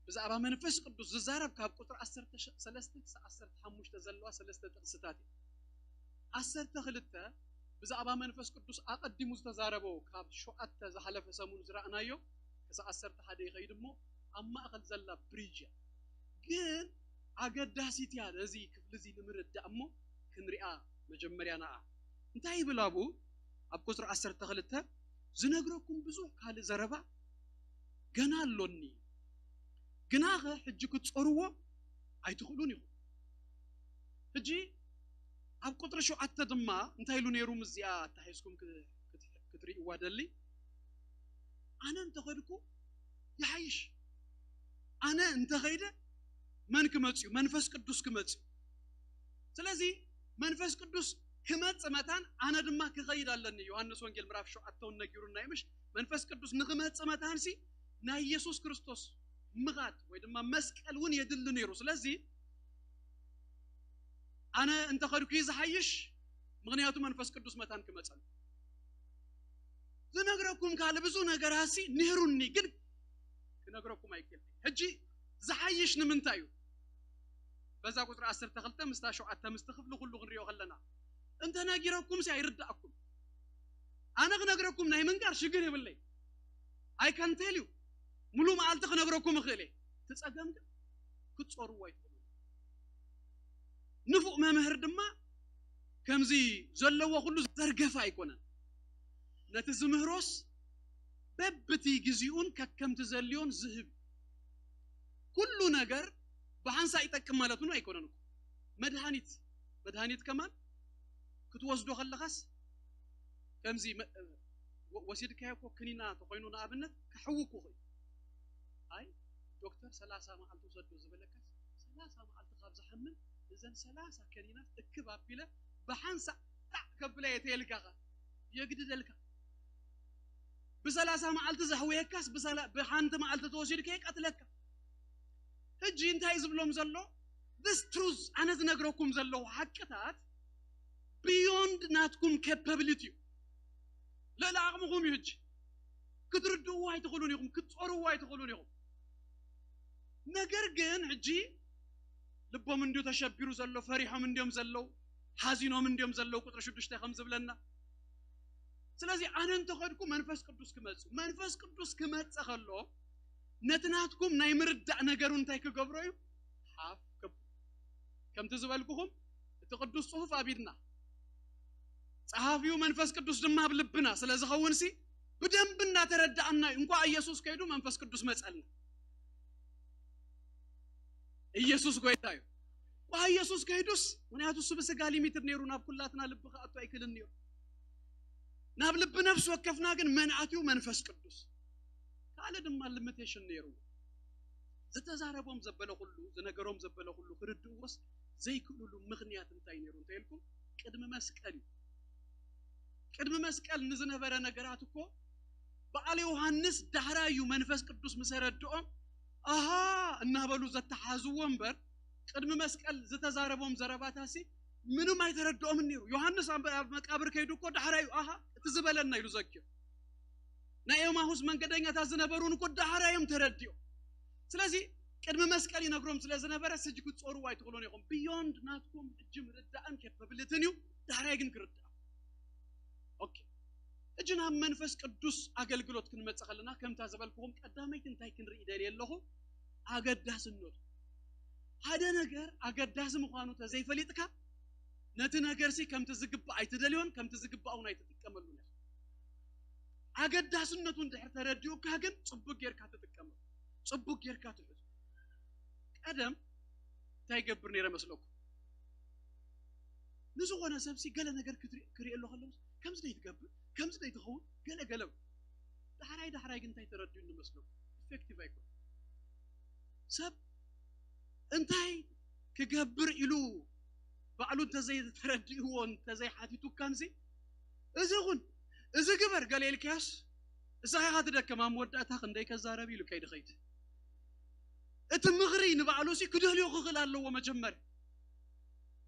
ብዛዕባ መንፈስ ቅዱስ ዝዛረብ ካብ ቁጽሪ ዓሰርተ ሰለስተ ክሳብ ዓሰርተ ሓሙሽተ ዘለዋ ሰለስተ ጥቕስታት እዩ። ዓሰርተ ክልተ ብዛዕባ መንፈስ ቅዱስ ኣቐዲሙ ዝተዛረቦ ካብ ሸውዓተ ዝሓለፈ ሰሙን ዝረኣናዮ ክሳብ ዓሰርተ ሓደ ይኸይድ እሞ ኣብ ማእኸል ዘላ ብሪጅ እያ። ግን ኣገዳሲት እያ ነዚ ክፍሊ እዚ ንምርዳእ እሞ ክንሪኣ መጀመርያ ንዓ። እንታይ ይብል ኣብኡ? ኣብ ቁጽሪ ዓሰርተ ክልተ፣ "ዝነግረኩም ብዙሕ ካልእ ዘረባ ገና ኣሎኒ፣ ግናኸ ሕጂ ክትጾርዎ ኣይትኽእሉን ኢኹም።" ሕጂ ኣብ ቁጽሪ ሸውዓተ ድማ እንታይ ኢሉ ነይሩ? ምስ እዚኣ ኣተሓሒዝኩም ክ-፣ ክት-፣ ክትርእይዋ ደሊ። "ኣነ እንተኸድኩ ይሓይሽ። ኣነ እንተኸይደ መን ክመጽእ እዩ? መንፈስ ቅዱስ ክመጽእ እዩ። ስለዚ መንፈስ ቅዱስ ክመጽእ መታን ኣነ ድማ ክኸይድ ኣለኒ።" ዮሃንስ ወንጌል ምዕራፍ ሸውዓተ እውን ነጊሩና እዩ፣ ምሽ? መንፈስ ቅዱስ ንኽመጽእ መታንሲ ናይ ኢየሱስ ክርስቶስ ምኻድ ወይ ድማ መስቀል እውን የድሊ ነይሩ። ስለዚ ኣነ እንተኸድኩ እዩ ዝሓይሽ፣ ምኽንያቱ መንፈስ ቅዱስ መታን ክመጸሉ። ዝነግረኩም ካልእ ብዙ ነገራሲ ነይሩኒ፣ ግን ክነግረኩም ኣይክእልን። ሕጂ ዝሓይሽ ንምንታይ እዩ? በዛ ቁጽሪ ዓሰርተ ክልተ ምስታ ሸውዓተ ምስቲ ክፍሊ ኩሉ ክንሪኦ ከለና፣ እንተ ነጊረኩምሲ ኣይርዳእኩም። ኣነ ክነግረኩም ናይ ምንጋር ሽግር የብለይ። I can tell you። ሙሉ መዓልቲ ክነግረኩም እኽእል እየ። እቲ ጸገም ግን ክትጾርዎ ኣይትኽእሉ። ንፉእ መምህር ድማ ከምዚ ዘለዎ ኩሉ ዘርገፈ ኣይኮነን። ነቲ ዝምህሮስ በብቲ ግዜኡን ከከምቲ ዘልዮን ዝህብ። ኩሉ ነገር ብሓንሳእ ይጠቅም ማለት እውን ኣይኮነን እኮ። መድሃኒት መድሃኒት ከማን ክትወስዶ ከለኻስ ከምዚ መ- ወ- ወሲድካዮ እኮ ክኒና ተኮይኑ ንኣብነት ክሕውኩ ይኽእል። ኣይ ዶክተር ሰላሳ መዓልቲ ውሰዶ ዝበለካስ ሰላሳ መዓልቲ ካብ ዝሓምን እዘን ሰላሳ ከኒናት እክብ ኣቢለ ብሓንሳእ ጣዕ ከብላ እየ ተየልካኻ የግድደልካ። ብሰላሳ መዓልቲ ዘሕውየካስ ብሰላ- ብሓንቲ መዓልቲ ተወሲድካ የቀትለካ። ሕጂ እንታይ ዝብሎም ዘሎ this truth ኣነ ዝነግረኩም ዘለኹ ሓቅታት beyond ናትኩም capability እዩ። ልዕሊ ዓቕምኹም እዩ። ሕጂ ክትርድእዎ ኣይትኽእሉን ኢኹም፣ ክትጾርዎ ኣይትኽእሉን ኢኹም። ነገር ግን ሕጂ ልቦም እንዲዩ ተሸቢሩ ዘሎ፣ ፈሪሖም እንዲዮም ዘለዉ፣ ሓዚኖም እንዲዮም ዘለዉ። ቁፅሪ ሽዱሽተ ከም ዝብለና ስለዚ ኣነ እንተኸድኩ መንፈስ ቅዱስ ክመጽእ መንፈስ ቅዱስ ክመጽእ ከሎ ነቲ ናትኩም ናይ ምርዳእ ነገሩ እንታይ ክገብሮ እዩ? ሓፍ ከብ ከምቲ ዝበልኩኹም እቲ ቅዱስ ጽሑፍ ኣብ ኢድና ጸሓፊኡ መንፈስ ቅዱስ ድማ ኣብ ልብና ስለ ዝኸውን ሲ ብደንብ እናተረዳእና እዩ። እንኳ ኢየሱስ ከይዱ መንፈስ ቅዱስ መጸልና። ኢየሱስ ጎይታ እዩ። እንኳ ኢየሱስ ከይዱስ ምክንያቱ እሱ ብስጋ ሊሚትድ ነይሩ ናብ ኩላትና ልቢ ክኣቱ ኣይክልን ነይሩ። ናብ ልቢ ነፍሲ ወከፍና ግን መን ኣትዩ? መንፈስ ቅዱስ። ካልእ ድማ ሊሚቴሽን ነይሩ። ዝተዛረቦም ዘበለ ኩሉ ዝነገሮም ዘበለ ኩሉ ክርድእዎስ ዘይክእሉሉ ምኽንያት እንታይ ነይሩ እንተኢልኩም ቅድሚ መስቀል እዩ። ቅድሚ መስቀል ንዝነበረ ነገራት እኮ በዓል ዮሃንስ ዳሕራይ እዩ መንፈስ ቅዱስ ምስ ኣረድኦም ኣሃ እናበሉ ዘተሓዝዎ እምበር ቅድሚ መስቀል ዝተዛረቦም ዘረባታሲ ምንም ኣይተረድኦምን ነይሩ። ዮሃንስ ኣብ ኣብ መቃብር ከይዱ እኮ ዳሕራይ እዩ ኣሃ እቲ ዝበለና ኢሉ ዘኪሩ። ናይ ኤማሁስ መንገደኛታት ዝነበሩን እኮ ዳሕራይ እዮም ተረዲኦም። ስለዚ ቅድሚ መስቀል ይነግሮም ስለ ዝነበረ ስጅ ክትጾርዎ ኣይትኽእሉን ኢኹም። ቢዮንድ ናትኩም ሕጂ ምርዳእን ኬፐብሊትን እዩ። ዳሕራይ ግን ክርዳእ ኦኬ። ሕጂ ናብ መንፈስ ቅዱስ ኣገልግሎት ክንመጽእ ከለና ከምታ ዝበልኩኹም ቀዳመይቲ እንታይ ክንርኢ ደልየ ኣለኹ? ኣገዳስነቱ። ሓደ ነገር ኣገዳሲ ምዃኑ ተዘይፈሊጥካ ነቲ ነገርሲ ከምቲ ዝግባእ ኣይትደልዮን ከምቲ ዝግባእ እውን ኣይትጥቀመሉን ኢኻ። ኣገዳስነቱ እንድሕር ተረዲኡካ ግን ጽቡቅ ጌርካ ትጥቀመሉ፣ ጽቡቅ ጌርካ ትሕዙ። ቀደም እንታይ ይገብር ነይረ መስለኩም? ንዝኾነ ሰብሲ ገለ ነገር ክትርኢ- ክርኢ ኣሎ ከለውስ ከምዚ ዶ ይትገብር ከምዚ ዶ ይትኸውን ገለ ገለ ዳሕራይ ዳሕራይ ግን እንታይ ተረዲኡ ንመስለኩም? ኢፌክቲቭ ኣይኮነ። ሰብ እንታይ ክገብር ኢሉ ባዕሉ እንተዘይተረዲእዎ እንተዘይሓቲቱካንሲ እዚ ኹን እዚ ግበር ገለ ኢልካዮስ እሳኻ ኢኻ ትደከም። ኣብ መወዳእታ ክንደይ ከዛረብ ኢሉ ከይዲ ኸይድ እቲ ምኽሪ ንባዕሉ ሲ ክደልዮ ክኽእል ኣለዎ። መጀመርያ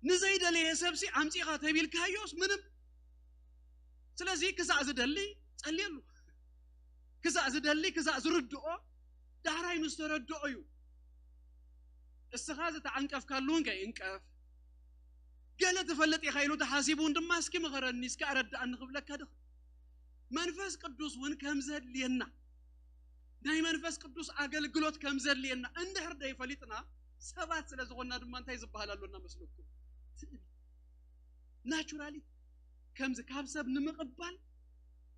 ንዘይደለየ ሰብሲ ኣምፂኻ ተቢልካዮስ ምንም። ስለዚ ክሳእ ዝደሊ ጸልየሉ፣ ክሳእ ዝደሊ ክሳእ ዝርድኦ ዳሕራይ ምስ ተረድኦ እዩ። እስኻ ዝተዓንቀፍካሉ እውን ከይእንቀፍ ገለ ትፈልጥ ኢኻ ኢሉ ተሓሲቡ እውን ድማ እስኪ ምኸረኒ እስኪ ኣረዳእኒ ክብለካ ድኽ መንፈስ ቅዱስ እውን ከም ዘድልየና ናይ መንፈስ ቅዱስ ኣገልግሎት ከም ዘድልየና እንድሕር ደይፈሊጥና ሰባት ስለ ዝኾንና ድማ እንታይ ዝበሃል ኣሎና መስለኩም? ትእቢት ናቹራሊ ከምዚ ካብ ሰብ ንምቕባል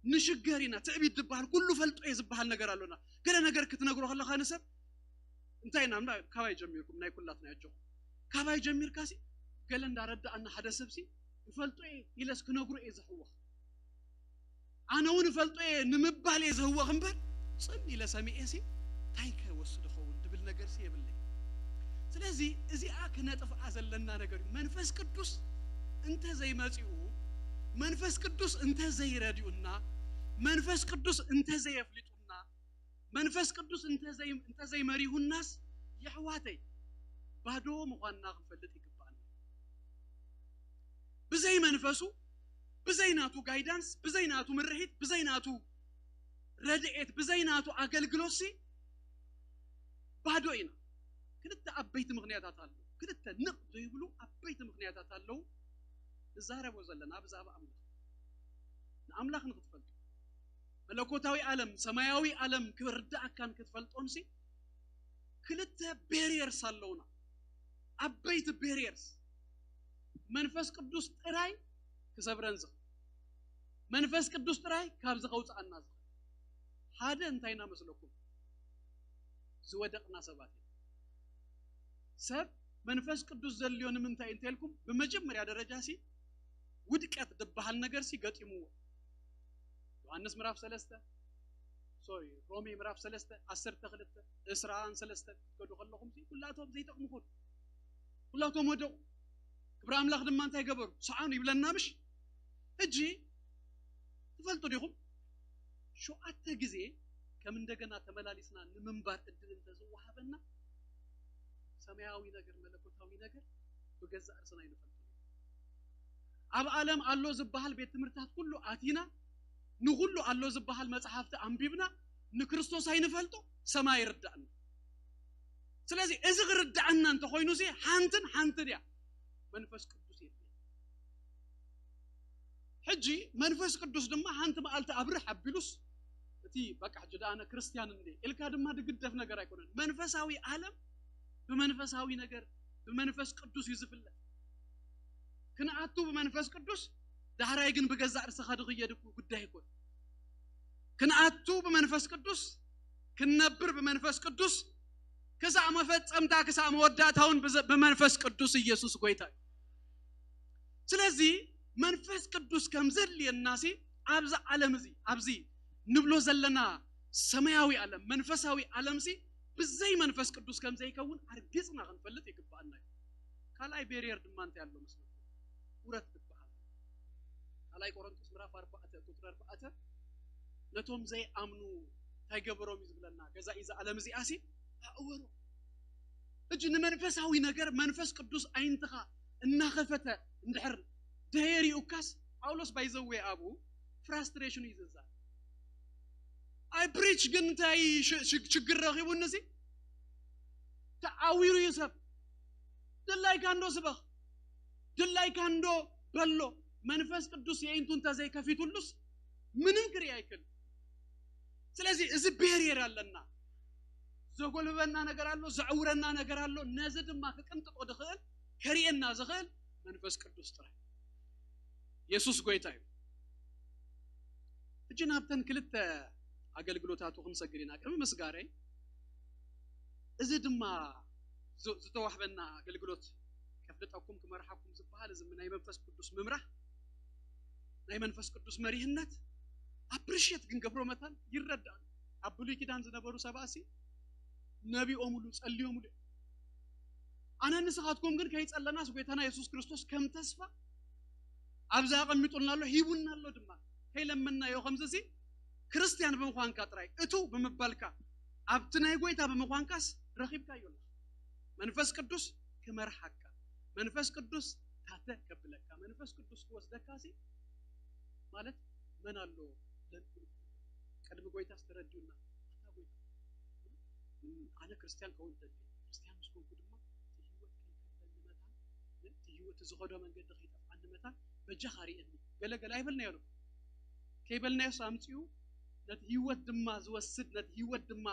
ንሽገር ኢና። ትዕቢት ዝበሃል ኩሉ ፈልጦ እየ ዝበሃል ነገር ኣሎና። ገለ ነገር ክትነግሮ ከለኻ ንሰብ እንታይ ኢና ምና ካባይ ጀሚርኩም ናይ ኩላትና ያጆኹም ካባይ ጀሚርካ ሲ ገለ እንዳረዳኣና ሓደ ሰብ ሲ ይፈልጦ እየ ኢለስ ክነግሮ እየ ዝሕወኽ። ኣነ እውን እፈልጦ እየ ንምባል እየ ዝህወኽ እምበር ጽን ኢለ ሰሚዐ ሲ እንታይ ከወስድ ኸውን ድብል ነገር ሲ የብለይ። ስለዚ እዚኣ ክነጥፍኣ ዘለና ነገር እዩ። መንፈስ ቅዱስ እንተዘይመጺኡ መንፈስ ቅዱስ እንተዘይረድኡና መንፈስ ቅዱስ እንተዘየፍሊጡና መንፈስ ቅዱስ እንተዘይ- እንተዘይመሪሁናስ የሕዋተይ ባዶ ምዃንና ክንፈልጥ ይግባኣና። ብዘይ መንፈሱ ብዘይ ናቱ ጋይዳንስ ብዘይ ናቱ ምርሒት ብዘይ ናቱ ረድኤት ብዘይ ናቱ ኣገልግሎት ሲ ባዶ ኢና። ክልተ ዓበይቲ ምኽንያታት ኣለዉ። ክልተ ንቕ ዘይብሉ ዓበይቲ ምኽንያታት ኣለዉ። ንዛረቦ ዘለና ብዛዕባ ኣምላኽ ንኣምላኽ ንክትፈልጡ መለኮታዊ ዓለም ሰማያዊ ዓለም ክርዳእካን ክትፈልጦን ሲ ክልተ ቤሪየርስ ኣለውና። ዓበይቲ ቤሪየርስ መንፈስ ቅዱስ ጥራይ ክሰብረን ዝኽእል፣ መንፈስ ቅዱስ ጥራይ ካብዚ ከውፅኣና ዝኽእል ሓደ እንታይ ኢና መስለኩም? ዝወደቕና ሰባት ኢና። ሰብ መንፈስ ቅዱስ ዘድልዮ ንምንታይ እንተልኩም፣ ብመጀመርያ ደረጃ ሲ ውድቀት ዝበሃል ነገር ሲ ገጢምዎ። ዮሃንስ ምዕራፍ ሰለስተ፣ ሶሪ፣ ሮሜ ምዕራፍ ሰለስተ፣ ዓሰርተ ክልተ፣ ዕስራን ሰለስተን ክትከዱ ከለኹም ሲ ኩላቶም ዘይጠቕሙ ኮኑ። ኩላቶም ወደቑ። ክብሪ ኣምላኽ ድማ እንታይ ገበሩ? ሰኣኑ ይብለና ምሽ? ሕጂ ትፈልጡ ዲኹም? ሸውዓተ ግዜ ከም እንደገና ተመላሊስና ንምንባር እድል እንተዝወሃበና፣ ሰማያዊ ነገር፣ መለኮታዊ ነገር ብገዛእ ርእስና ኣይንፈልጦ። ኣብ ዓለም ኣሎ ዝበሃል ቤት ትምህርታት ኩሉ ኣቲና፣ ንኹሉ ኣሎ ዝበሃል መጽሓፍቲ ኣንቢብና፣ ንክርስቶስ ኣይንፈልጦ፣ ሰማይ ይርዳእና። ስለዚ እዚ ክርዳእና እንተኾይኑ ሲ ሓንትን ሓንትን እያ፣ መንፈስ ቅዱስ የድልየና። ሕጂ መንፈስ ቅዱስ ድማ ሓንቲ መዓልቲ ኣብርህ ኣቢሉስ፣ እቲ በቃ ሕጂ ደኣ ኣነ ክርስትያን እንደ ኢልካ ድማ ድግደፍ ነገር ኣይኮነን። መንፈሳዊ ዓለም ብመንፈሳዊ ነገር፣ ብመንፈስ ቅዱስ እዩ ዝፍለጥ። ክንኣቱ ብመንፈስ ቅዱስ፣ ዳሕራይ ግን ብገዛእ ርእስኻ ድኽየድ እኮ ጉዳይ ይኮን። ክንኣቱ ብመንፈስ ቅዱስ፣ ክንነብር ብመንፈስ ቅዱስ፣ ክሳዕ መፈጸምታ፣ ክሳዕ መወዳእታውን ብዘ-፣ ብመንፈስ ቅዱስ ኢየሱስ ጎይታ እዩ። ስለዚ መንፈስ ቅዱስ ከም ዘድልየና ሲ፣ ኣብዚ ዓለም እዚ፣ ኣብዚ ንብሎ ዘለና ሰማያዊ ዓለም፣ መንፈሳዊ ዓለም ሲ፣ ብዘይ መንፈስ ቅዱስ ከም ዘይከውን ኣርጊጽና ክንፈልጥ ይግባኣና እዩ። ካልኣይ ቤሪየር ድማ እንታይ ኣሎ መስለኩም? ውረት ዝበሃል። ካልኣይ ቆሮንቶስ ምዕራፍ ኣርባዕተ ቁጽሪ ኣርባዕተ፣ ነቶም ዘይኣምኑ እንታይ ገበሮም እዩ ዝብለና? ገዛኢ እዛ ዓለም እዚኣ ሲ ኣእወሮ። ሕጂ ንመንፈሳዊ ነገር መንፈስ ቅዱስ ኣይንትኻ እናኸፈተ እንድሕር ደየሪኡካስ፣ ጳውሎስ ባይዘዌ ኣብኡ ፍራስትሬሽኑ እዩ ዝዛረብ። ኣይ ፕሪች ግን እንታይ ሽ-፣ ሽ-፣ ችግር ረኺቡኒ ሲ? ተዓዊሩ እዩ ሰብ። ድላይካ እንዶ ስበኽ፣ ድላይካ እንዶ በሎ። መንፈስ ቅዱስ የኢንቱ እንተዘይከፊቱሉስ ምንም ክርኢ ኣይክእል። ስለዚ እዚ ቤሪየር ኣለና። ዘጎልበና ነገር ኣሎ፣ ዘዕውረና ነገር ኣሎ። ነዚ ድማ ክቅንጥጦ ዝኽእል፣ ከርእየና ዝኽእል መንፈስ ቅዱስ ጥራይ። የሱስ ጎይታ እዩ። ሕጂ ናብተን ክልተ ኣገልግሎታቱ ክንሰግር ኢና። ቅድሚ ምስጋረይ፣ እዚ ድማ ዝ-፣ ዝተዋህበና ኣገልግሎት ከፍልጠኩም ክመርሓኩም ዝበሃል፣ እዚ ናይ መንፈስ ቅዱስ ምምራሕ፣ ናይ መንፈስ ቅዱስ መሪህነት ኣፕሪሼት ክንገብሮ መታን ይረዳእ። ኣብ ብሉይ ኪዳን ዝነበሩ ሰባሲ ነቢኦምሉ፣ ጸልዮምሉ። ኣነ ንስኻትኩም ግን ከይጸለናስ ጎይታና የሱስ ክርስቶስ ከም ተስፋ ኣብዚ ኣቐሚጡልና ኣሎ፣ ሂቡና ኣሎ ድማ። ከይለመናዮ ከምዚ ሲ ክርስትያን ብምዃንካ ጥራይ፣ እቱ ብምባልካ፣ ኣብቲ ናይ ጎይታ ብምዃንካስ ረኺብካዮ ኣለኻ። መንፈስ ቅዱስ ክመርሓካ፣ መንፈስ ቅዱስ ታተ ከብለካ፣ መንፈስ ቅዱስ ክወስደካ ሲ ማለት መን ኣሎ? ለን-፣ ቅድሚ ጎይታስ ተረዲኡና፣ ኣታ ጎይታ፣ ኣነ ክርስትያን ከውን ደሊ፣ ክርስትያን ምስ ኮንኩ ድማ እቲ ህይወት ከይከብደኒ መታን፣ እቲ ህይወት ዝኸዶ መንገዲ ከይጠፍኣኒ መታን በጃኻ ርእየኒ፣ ገለ ገለ ኣይበልናዮ ነበር። ከይበልናዮስ ኣምጺኡ ነቲ ህይወት ድማ ዝወስድ፣ ነቲ ህይወት ድማ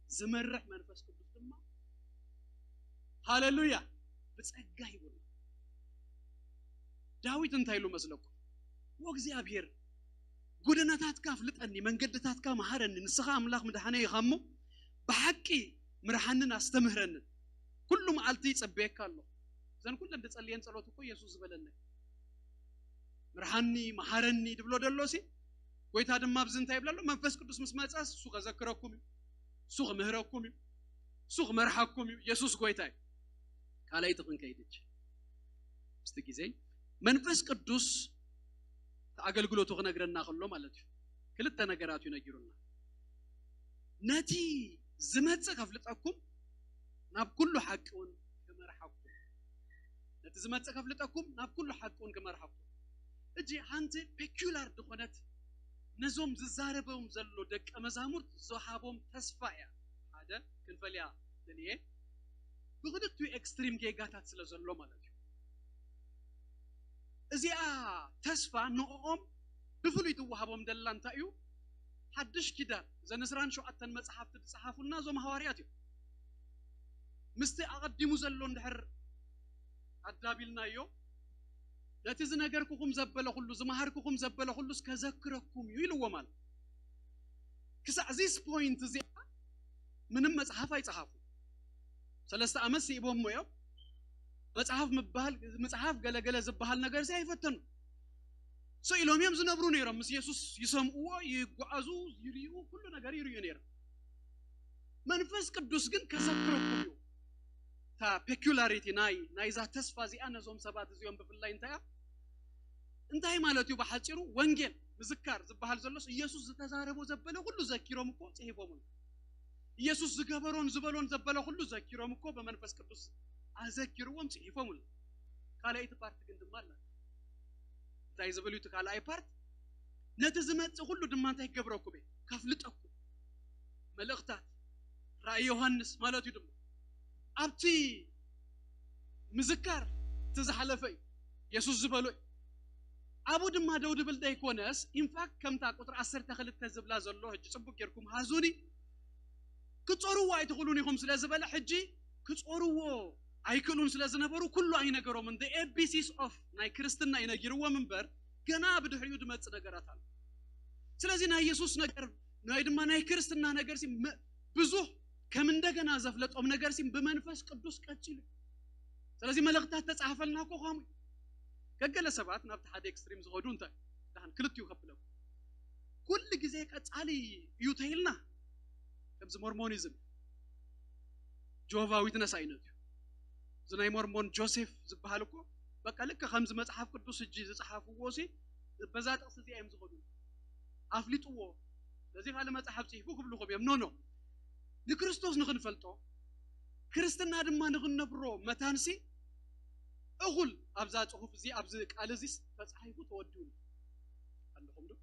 ዝመርሕ መንፈስ ቅዱስ ድማ፣ ሃሌሉያ፣ ብጸጋ ሂቡና። ዳዊት እንታይ ኢሉ መስለኩም? "ኦ እግዚኣብሔር፣ ጎደናታትካ ኣፍልጠኒ፣ መንገድታትካ መሃረኒ፣ ንስኻ ኣምላኽ ምድሓነይ ኢኻ እሞ፣ ብሓቂ ምርሓንን ኣስተምህረንን። ኩሉ መዓልቲ ይጸበየካ ኣለኹ።" እዘን ኩለን ዝጸልየን ጸሎት እኮ የሱስ ዝበለና እዩ። "ምርሓኒ፣ መሃረኒ" ድብሎ ደሎ ሲ፣ ጎይታ ድማ ኣብዚ እንታይ ይብላ ኣሎ? "መንፈስ ቅዱስ ምስ መጸ እሱ ከዘክረኩም እዩ፣ እሱ ክምህረኩም እዩ፣ እሱ ክመርሓኩም እዩ።" የሱስ ጎይታ እዩ። ካልኣይቲ ክንከይድ እች ምስቲ ግዜ መንፈስ ቅዱስ እቲ ኣገልግሎቱ ክነግረና ከሎ ማለት እዩ። ክልተ ነገራት እዩ ነጊሩና። "ነቲ ዝመጽእ ከፍልጠኩም፣ ናብ ኩሉ ሓቂ እውን ክመርሓኩም።" ነቲ ዝመጽእ ከፍልጠኩም፣ ናብ ኩሉ ሓቂ እውን ክመርሓኩም። እጂ ሓንቲ ፔኩላር ዝኾነት ነዞም ዝዛረቦም ዘሎ ደቀ መዛሙርት ዝሃቦም ተስፋ እያ። ሓደ ክንፈልያ ደልየ፣ ብክልቲኡ ኤክስትሪም ጌጋታት ስለ ዘሎ ማለት እዩ። እዚኣ ተስፋ ንዕኦም ብፍሉይ ትወሃቦም ደላ እንታይ እዩ? ሓድሽ ኪዳን፣ እዘን ዕስራን ሸውዓተን መጽሓፍቲ ዝጸሓፉልና እዞም ሃዋርያት እዮም። ምስቲ ኣቐዲሙ ዘሎ እንድሕር ኣዳቢልናዮ፣ ነቲ ዝነገርኩኹም ዘበለ ኩሉ፣ ዝመሃርኩኹም ዘበለ ኩሉስ ከዘክረኩም እዩ ኢልዎም ኣሎ። ክሳዕ ዚስ ፖይንት እዚኣ ምንም መጽሓፍ ኣይጸሓፉ። ሰለስተ ዓመት ስኢቦሞ እዮም። መጽሓፍ ምበሃል፣ መጽሓፍ ገለገለ ዝበሃል ነገር እዚ ኣይፈተኑ። ስኢሎም እዮም ዝነብሩ ነይሮም። ምስ የሱስ ይሰምዕዎ፣ ይጓዓዙ፣ ይርእዩ፣ ኩሉ ነገር ይርእዩ ነይሮም። መንፈስ ቅዱስ ግን ከዘክረኩም እዩ። እታ ፔኩላሪቲ ናይ ናይዛ ተስፋ እዚኣ ነዞም ሰባት እዚኦም ብፍላይ እንታይ እያ? እንታይ ማለት እዩ? ብሓጺሩ ወንጌል ምዝካር ዝበሃል ዘሎስ ኢየሱስ ዝተዛረቦ ዘበለ ኩሉ ዘኪሮም እኮ ጽሒፎም። ኢየሱስ ዝገበሮን ዝበሎን ዘበለ ኩሉ ዘኪሮም እኮ ብመንፈስ ቅዱስ ኣዘኪርዎም ጽሒፎም። ካልኣይቲ ፓርት ግን ድማ ኣላ። እንታይ ዝብል እዩ እቲ ካልኣይ ፓርት? ነቲ ዝመጽእ ኩሉ ድማ እንታይ ክገብረኩም እየ? ከፍልጠኩም። መልእኽታት ራእይ ዮሃንስ ማለት እዩ ድማ ኣብቲ ምዝካር እቲ ዝሓለፈ እዩ የሱስ ዝበሎ እዩ። ኣብኡ ድማ ደው ድብል ዘይኮነስ፣ ኢንፋክት ከምታ ቁጥሪ ዓሰርተ ክልተ ዝብላ ዘሎ፣ ሕጂ ጽቡቅ ጌርኩም ሃዙኒ፣ ክትጾርዎ ኣይትኽእሉን ኢኹም ስለ ዝበለ፣ ሕጂ ክጾርዎ ኣይክእሉን ስለ ዝነበሩ ኩሉ ኣይነገሮምን። ኤ ቢ ሲስ ኦፍ ናይ ክርስትና ይነጊርዎም እምበር፣ ገና ብድሕሪኡ ድመጽእ ነገራት ኣሎ። ስለዚ ናይ የሱስ ነገር፣ ናይ ድማ ናይ ክርስትና ነገር ሲ መ-፣ ብዙሕ ከም እንደገና ዘፍለጦም ነገር ሲ ብመንፈስ ቅዱስ ቀጺሉ። ስለዚ መልእኽታት ተጻሕፈልና እኮ ከምኡ እዩ። ገገለ ሰባት ናብቲ ሓደ ኤክስትሪም ዝኸዱ እንታይ ደሓን ክልቲኡ ከብለኩም። ኩሉ ግዜ ቀጻሊ እዩ ተይልና፣ ከምዚ ሞርሞኒዝም፣ ጆሆቫ ዊትነስ ኣይነቱ እዩ። እዚ ናይ ሞርሞን ጆሴፍ ዝበሃል እኮ በቃ ልክ ከምዚ መጽሓፍ ቅዱስ ሕጂ ዝጸሓፍዎ ሲ በዛ ጥቕሲ እዚኣ እዮም ዝኸዱ። ኣፍሊጥዎ፣ በዚ ካልእ መጽሓፍ ጽሒፉ ክብልኹም እዮም። ኖ፣ ኖ። ንክርስቶስ ንኽንፈልጦ፣ ክርስትና ድማ ንኽንነብሮ መታንሲ እኹል ኣብዛ ጽሑፍ እዚ፣ ኣብዚ ቃል እዚስ ተጻሒፉ ተወዲኡ ኣሎ። ኣለኹም ዶ?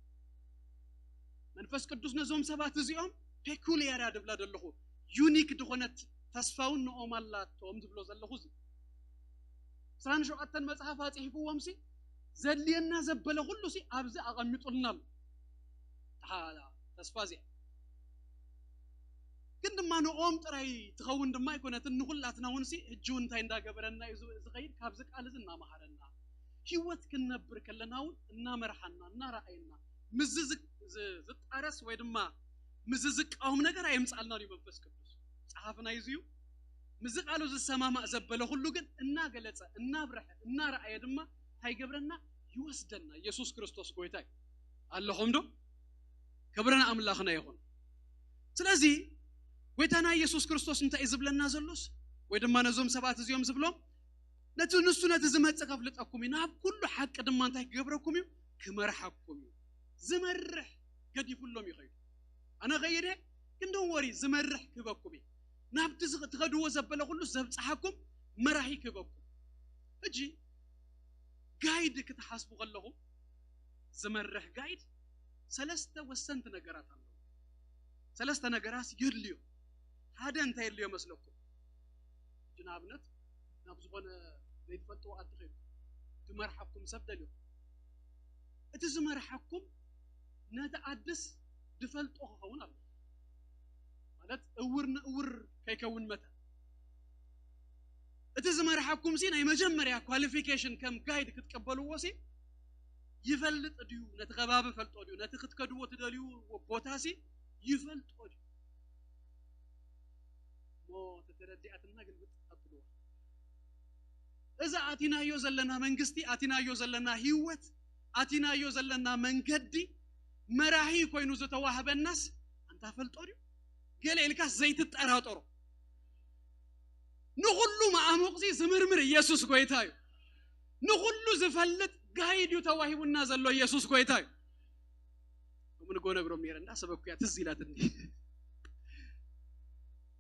መንፈስ ቅዱስ ነዞም ሰባት እዚኦም ፔኩሊያር እያ ድብላ ዘለኹ፣ ዩኒክ ዝኾነት ተስፋውን ንኦም ኣላቶም ዝብሎ ዘለኹ እዚ። ዕስራን ሸውዓተን መጽሓፍ ኣጽሒፍዎም ሲ ዘድልየና ዘበለ ኩሉ ሲ ኣብዚ ኣቐሚጡልና ኣሎ። ተሓ-፣ ተስፋ እዚኣ ግን ድማ ንኦም ጥራይ ትኸውን ድማ ኣይኮነትን፣ ንኹላትና እውን ሲ ሕጂ እውን እንታይ እንዳገበረና እዩ ዝ-፣ ዝኸይድ? ካብዚ ቃል እዚ እናመሃረና፣ ህይወት ክንነብር ከለና እውን እናመርሓና፣ እናረኣየና፣ ምስዚ ዝ-፣ ዝ-፣ ዝጣረስ ወይ ድማ ምስዚ ዝቃወም ነገር ኣየምጻልናን እዩ መንፈስ ቅዱስ። ጸሓፍና እዩ። ምስዚ ቃሉ ዝሰማማእ ዘበለ ኩሉ ግን እናገለጸ፣ እናብረሐ፣ እናረኣየ ድማ እንታይ ይገብረና? ይወስደና። ኢየሱስ ክርስቶስ ጎይታ እዩ። ኣለኹም ዶ? ክብሪ ንኣምላኽና ይኹን። ስለዚ ጎይታና ኢየሱስ ክርስቶስ እንታይ እዩ ዝብለና ዘሎስ? ወይ ድማ ነዞም ሰባት እዚኦም ዝብሎም፣ ነቲ ንሱ ነቲ ዝመጽእ ከፍልጠኩም እዩ፣ ናብ ኩሉ ሓቂ ድማ እንታይ ክገብረኩም እዩ? ክመርሓኩም እዩ። ዝመርሕ ገዲፉሎም ይኸይዱ። ኣነ ኸይደ ግን ዶን ወሪ፣ ዝመርሕ ክህበኩም እዩ። ናብቲ ዝኸ-፣ ትኸድዎ ዘበለ ኩሉ ዘብጽሓኩም መራሒ ክህበኩም። ሕጂ ጋይድ ክትሓስቡ ከለኹም፣ ዝመርሕ ጋይድ ሰለስተ ወሰንቲ ነገራት ኣለዎ። ሰለስተ ነገራት የድልዮ። ሓደ እንታይ የድልዮ መስለኩም? ሕጂ ንኣብነት ናብ ዝኾነ ዘይትፈልጥዎ ዓዲ ኸይድኩም ዝመርሓኩም ሰብ ደልዮ። እቲ ዝመርሓኩም ነቲ ዓድስ ዝፈልጦ ክኸውን ኣለዎ። ማለት እውር ንእውር ከይከውን መታን። እቲ ዝመርሓኩም ሲ ናይ መጀመርያ ኳሊፊኬሽን ከም ጋይድ ክትቀበልዎ ሲ ይፈልጥ ድዩ? ነቲ ከባቢ ፈልጦ ድዩ? ነቲ ክትከድዎ ትደልዩ ቦታ ሲ ይፈልጦ ድዩ? እሞ ተተረዲኣትና ግልብጥ ኣብልዋ። እዛ ኣቲናዮ ዘለና መንግስቲ፣ ኣቲናዮ ዘለና ህይወት፣ ኣቲናዮ ዘለና መንገዲ መራሒ ኮይኑ ዝተዋህበናስ ኣንታ ፈልጦ ድዩ? ገለ ኢልካስ ዘይትጠራጠሮ። ንኹሉ መዓሙቕ ሲ ዝምርምር ኢየሱስ ጎይታ እዩ። ንኹሉ ዝፈልጥ ጋይድ እዩ ተዋሂቡና ዘሎ ኢየሱስ ጎይታ እዩ። ከምኡ ንጎ ነግሮም ነይረ እንዳ ሰበኩያ ትዝ ኢላትኒ።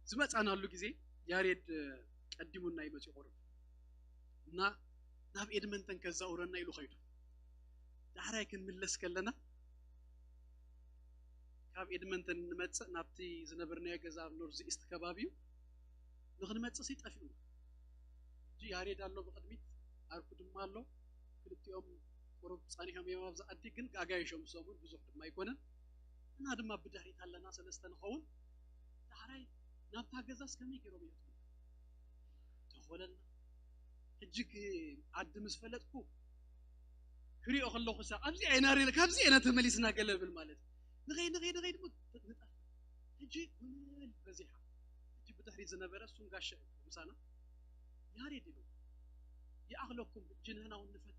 ዝመጻናሉ ግዜ ያሬድ ቀዲሙና ይመጽእ ቁሩብ እና ናብ ኤድመንተን ከዛውረና ኢሉ ኸይዱ። ዳሕራይ ክንምለስ ከለና ካብ ኤድመንተን ንመጽእ ናብቲ ዝነበርናዮ ገዛ ኣብ ኖርዝ ኢስት ከባቢ እዩ። ንኽንመጽእ ሲ ጠፊኡና። ሕጂ ያሬድ ኣሎ ብቕድሚት፣ ኣርኩ ድማ ኣሎ። ክልቲኦም ቁሩብ ጸኒሖም እዮም ኣብዚ ዓዲ፣ ግን ኣጋይሾም ሰሙን ብዙሕ ድማ ኣይኮነን። እና ድማ ብድሕሪት ኣለና ሰለስተ ንኸውን። ዳሕራይ ናብታ ገዛስ ከመይ ገይሮም ይእትዉ? ተኾለልና። ሕጂ ግ-፣ ዓዲ ምስ ፈለጥኩ ክሪኦ ከለኹ ሳ ኣብዚ ኣይና ሪለ ካብዚ ኣይና ተመሊስና ገለ ብል ማለት እዩ። ንኸይድ ንኸይድ ንኸይድ እሞ ንጠፍእ። ሕጂ ጎል በዚሓ። ሕጂ ብድሕሪት ዝነበረ እሱን ጋሻ እዩ ምሳና። ያሬድ ኢሉ ይኣኽለኩም ሕጂ ንሕና እውን ንፈትን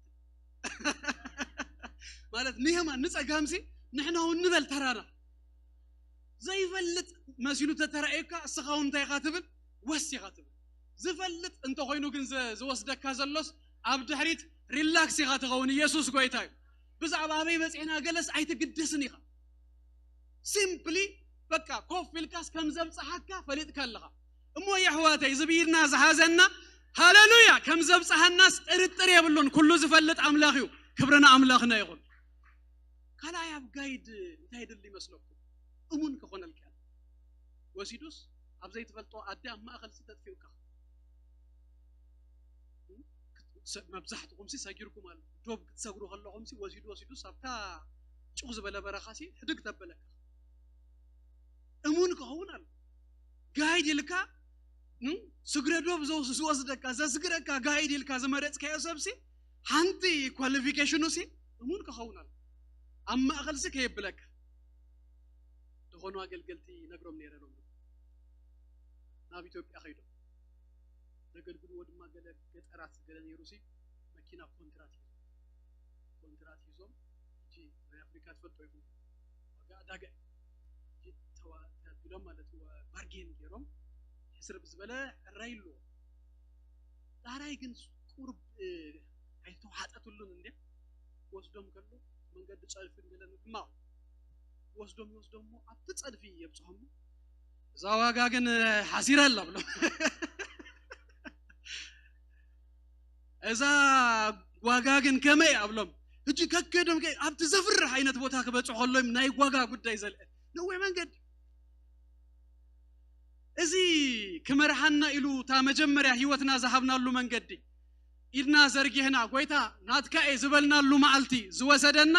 ማለት ንየማን ንጸጋምሲ ንሕና እውን ንበል ተራና። ዘይፈልጥ መሲሉ ተተራእየካ እስኻ እውን እንታይ ኢኻ ትብል? ወስ ኢኻ ትብል። ዝፈልጥ እንተኾይኑ ግን ዘ- ዝወስደካ ዘሎስ ኣብ ድሕሪት ሪላክስ ኢኻ ትኸውን። ኢየሱስ ጎይታ እዩ። ብዛዕባ ኣበይ በፂሕና ገለስ ኣይትግደስን ኢኻ። ሲምፕሊ በቃ ኮፍ ኢልካስ ከም ዘብፅሓካ ፈሊጥካ ኣለኻ። እሞ የሕዋተይ ዝብይድና ዝሓዘና ሃለሉያ ከም ዘብፅሓናስ ጥርጥር የብሉን። ኩሉ ዝፈልጥ ኣምላኽ እዩ። ክብርና ኣምላኽና ይኹን። ካልኣይ ኣብ ጋይድ እንታይ ይደሊ ይመስለኩም? እሙን ክኾነልካ ወሲዱስ ኣብ ዘይትፈልጦ ኣዲ ኣብ ማእኸል ሲ ተጥፊኡካ። መብዛሕትኹም ሲ ሰጊርኩም ኣሎ። ዶብ ክትሰግሩ ከለኹም ሲ ወሲዱ ወሲዱስ ኣብታ ጭው ዝበለ በረኻ ሲ ሕድግ ተበለካ። እሙን ክኸውን ኣሎ። ጋይድ ኢልካ እም፣ ስግረ ዶብ ዘውስ- ዝወስደካ ዘስግረካ ጋይድ ኢልካ ዝመረፅካዮ ሰብ ሲ ሓንቲ ኳሊፊኬሽኑ ሲ እሙን ክኸውን ኣሎ። ኣብ ማእኸል ሲ ከየብለካ ዝኾኑ ኣገልገልቲ ነግሮም ነይረ ሎም ናብ ኢትዮጵያ ከይዶም ዘገልግልዎ ድማ ገለ ገጠራት ገለ ነይሩ ሲ መኪና ኮንትራት ሂዞም ኮንትራት ሂዞም። ሕጂ ናይ ኣፍሪካ ትፈልጦ ይኹም ዋጋ ዕዳጋ እዩ። ሕጂ ተዋ- ተቢሎም ማለት እዩ ባርጌን ገይሮም ሕስር ብዝበለ ዕራይ ኣለዎ። ጣራይ ግን ቁርብ እ፣ ኣይተዋሓጠትሉን እንድያ። ወስዶም ከሎ መንገዲ ጸድፊ ገለ ሕማቕ ወስዶም ይወስዶም እሞ ኣብቲ ጸድፊ የብጽሖም። እዛ ዋጋ ግን ሓሲራ ኣላ ብሎም። እዛ ዋጋ ግን ከመይ ኣብሎም። ሕጂ ከከዶም ከ ኣብቲ ዘፍርሕ ዓይነት ቦታ ክበጽሑ ከሎም ናይ ዋጋ ጉዳይ ዘልአ ነዊሕ መንገዲ። እዚ ክመርሓና ኢሉ እታ መጀመርያ ህይወትና ዝሃብናሉ መንገዲ ኢድና ዘርጊሕና ጎይታ ናትካ እየ ዝበልናሉ መዓልቲ ዝወሰደና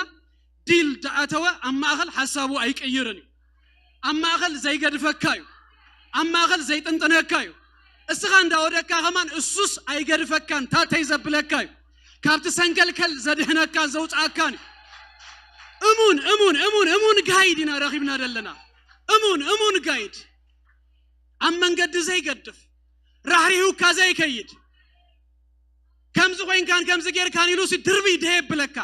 ዲል ዳኣተወ ኣብ ማእኸል ሓሳቡ ኣይቅይርን እዩ። ኣብ ማእኸል ዘይገድፈካ እዩ። ኣብ ማእኸል ዘይጥንጥነካ እዩ። እስኻ እንዳወደካ ከማን እሱስ ኣይገድፈካን ታተይ ዘብለካ እዩ። ካብቲ ሰንከልከል ዘድሕነካን ዘውፅኣካን እዩ። እሙን እሙን እሙን እሙን ጋይድ ኢና ረኺብና ዘለና። እሙን እሙን ጋይድ ኣብ መንገዲ ዘይገድፍ ራሕሪሁካ ዘይከይድ ከምዚ ኮይንካን ከምዚ ጌርካን ኢሉ ሲ ድርብይ ደየብለካ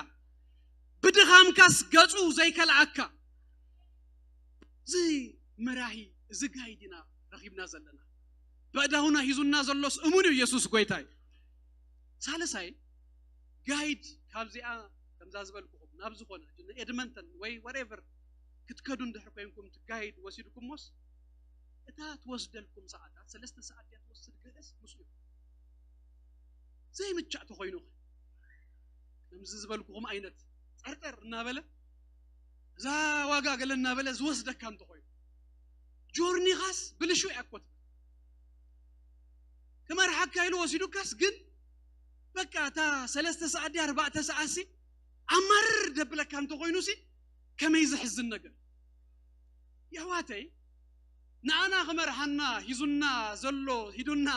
ብድኻምካስ ገጹ ዘይከልኣካ እዚ መራሂ እዚ ጋይድ ኢና ረኺብና ዘለና። በእዳውና ሂዙና ዘሎስ እሙን እዩ ኢየሱስ ጎይታ እዩ። ሳልሳይ ጋይድ ካብዚኣ ከምዛ ዝበልኩኹም ናብ ዝኾነ ኤድመንተን ወይ ወሬቨር ክትከዱ እንድሕር ኮይንኩም እቲ ጋይድ ወሲድኩሞስ እታ ትወስደልኩም ሰዓታት ሰለስተ ሰዓት ድያ ትወስድ ገለስ ምስኡ ዘይምቻእ ተኾይኑ ከምዚ ዝበልኩኹም ዓይነት ጠርጠር እናበለ እዛ ዋጋ ገለ እናበለ ዝወስደካ እንተኾይኑ ጆርኒኻስ ብልሹ እያ እኮ ትብል ክመርሓካ ኢሉ ወሲዱካስ ግን በቃ እታ ሰለስተ ሰዓት ድያ ኣርባዕተ ሰዓት ሲ ኣማርር ደብለካ እንተኾይኑ ሲ ከመይ ዝሕዝን ነገር የሕዋተይ ንኣና ክመርሓና ሂዙና ዘሎ ሂዱና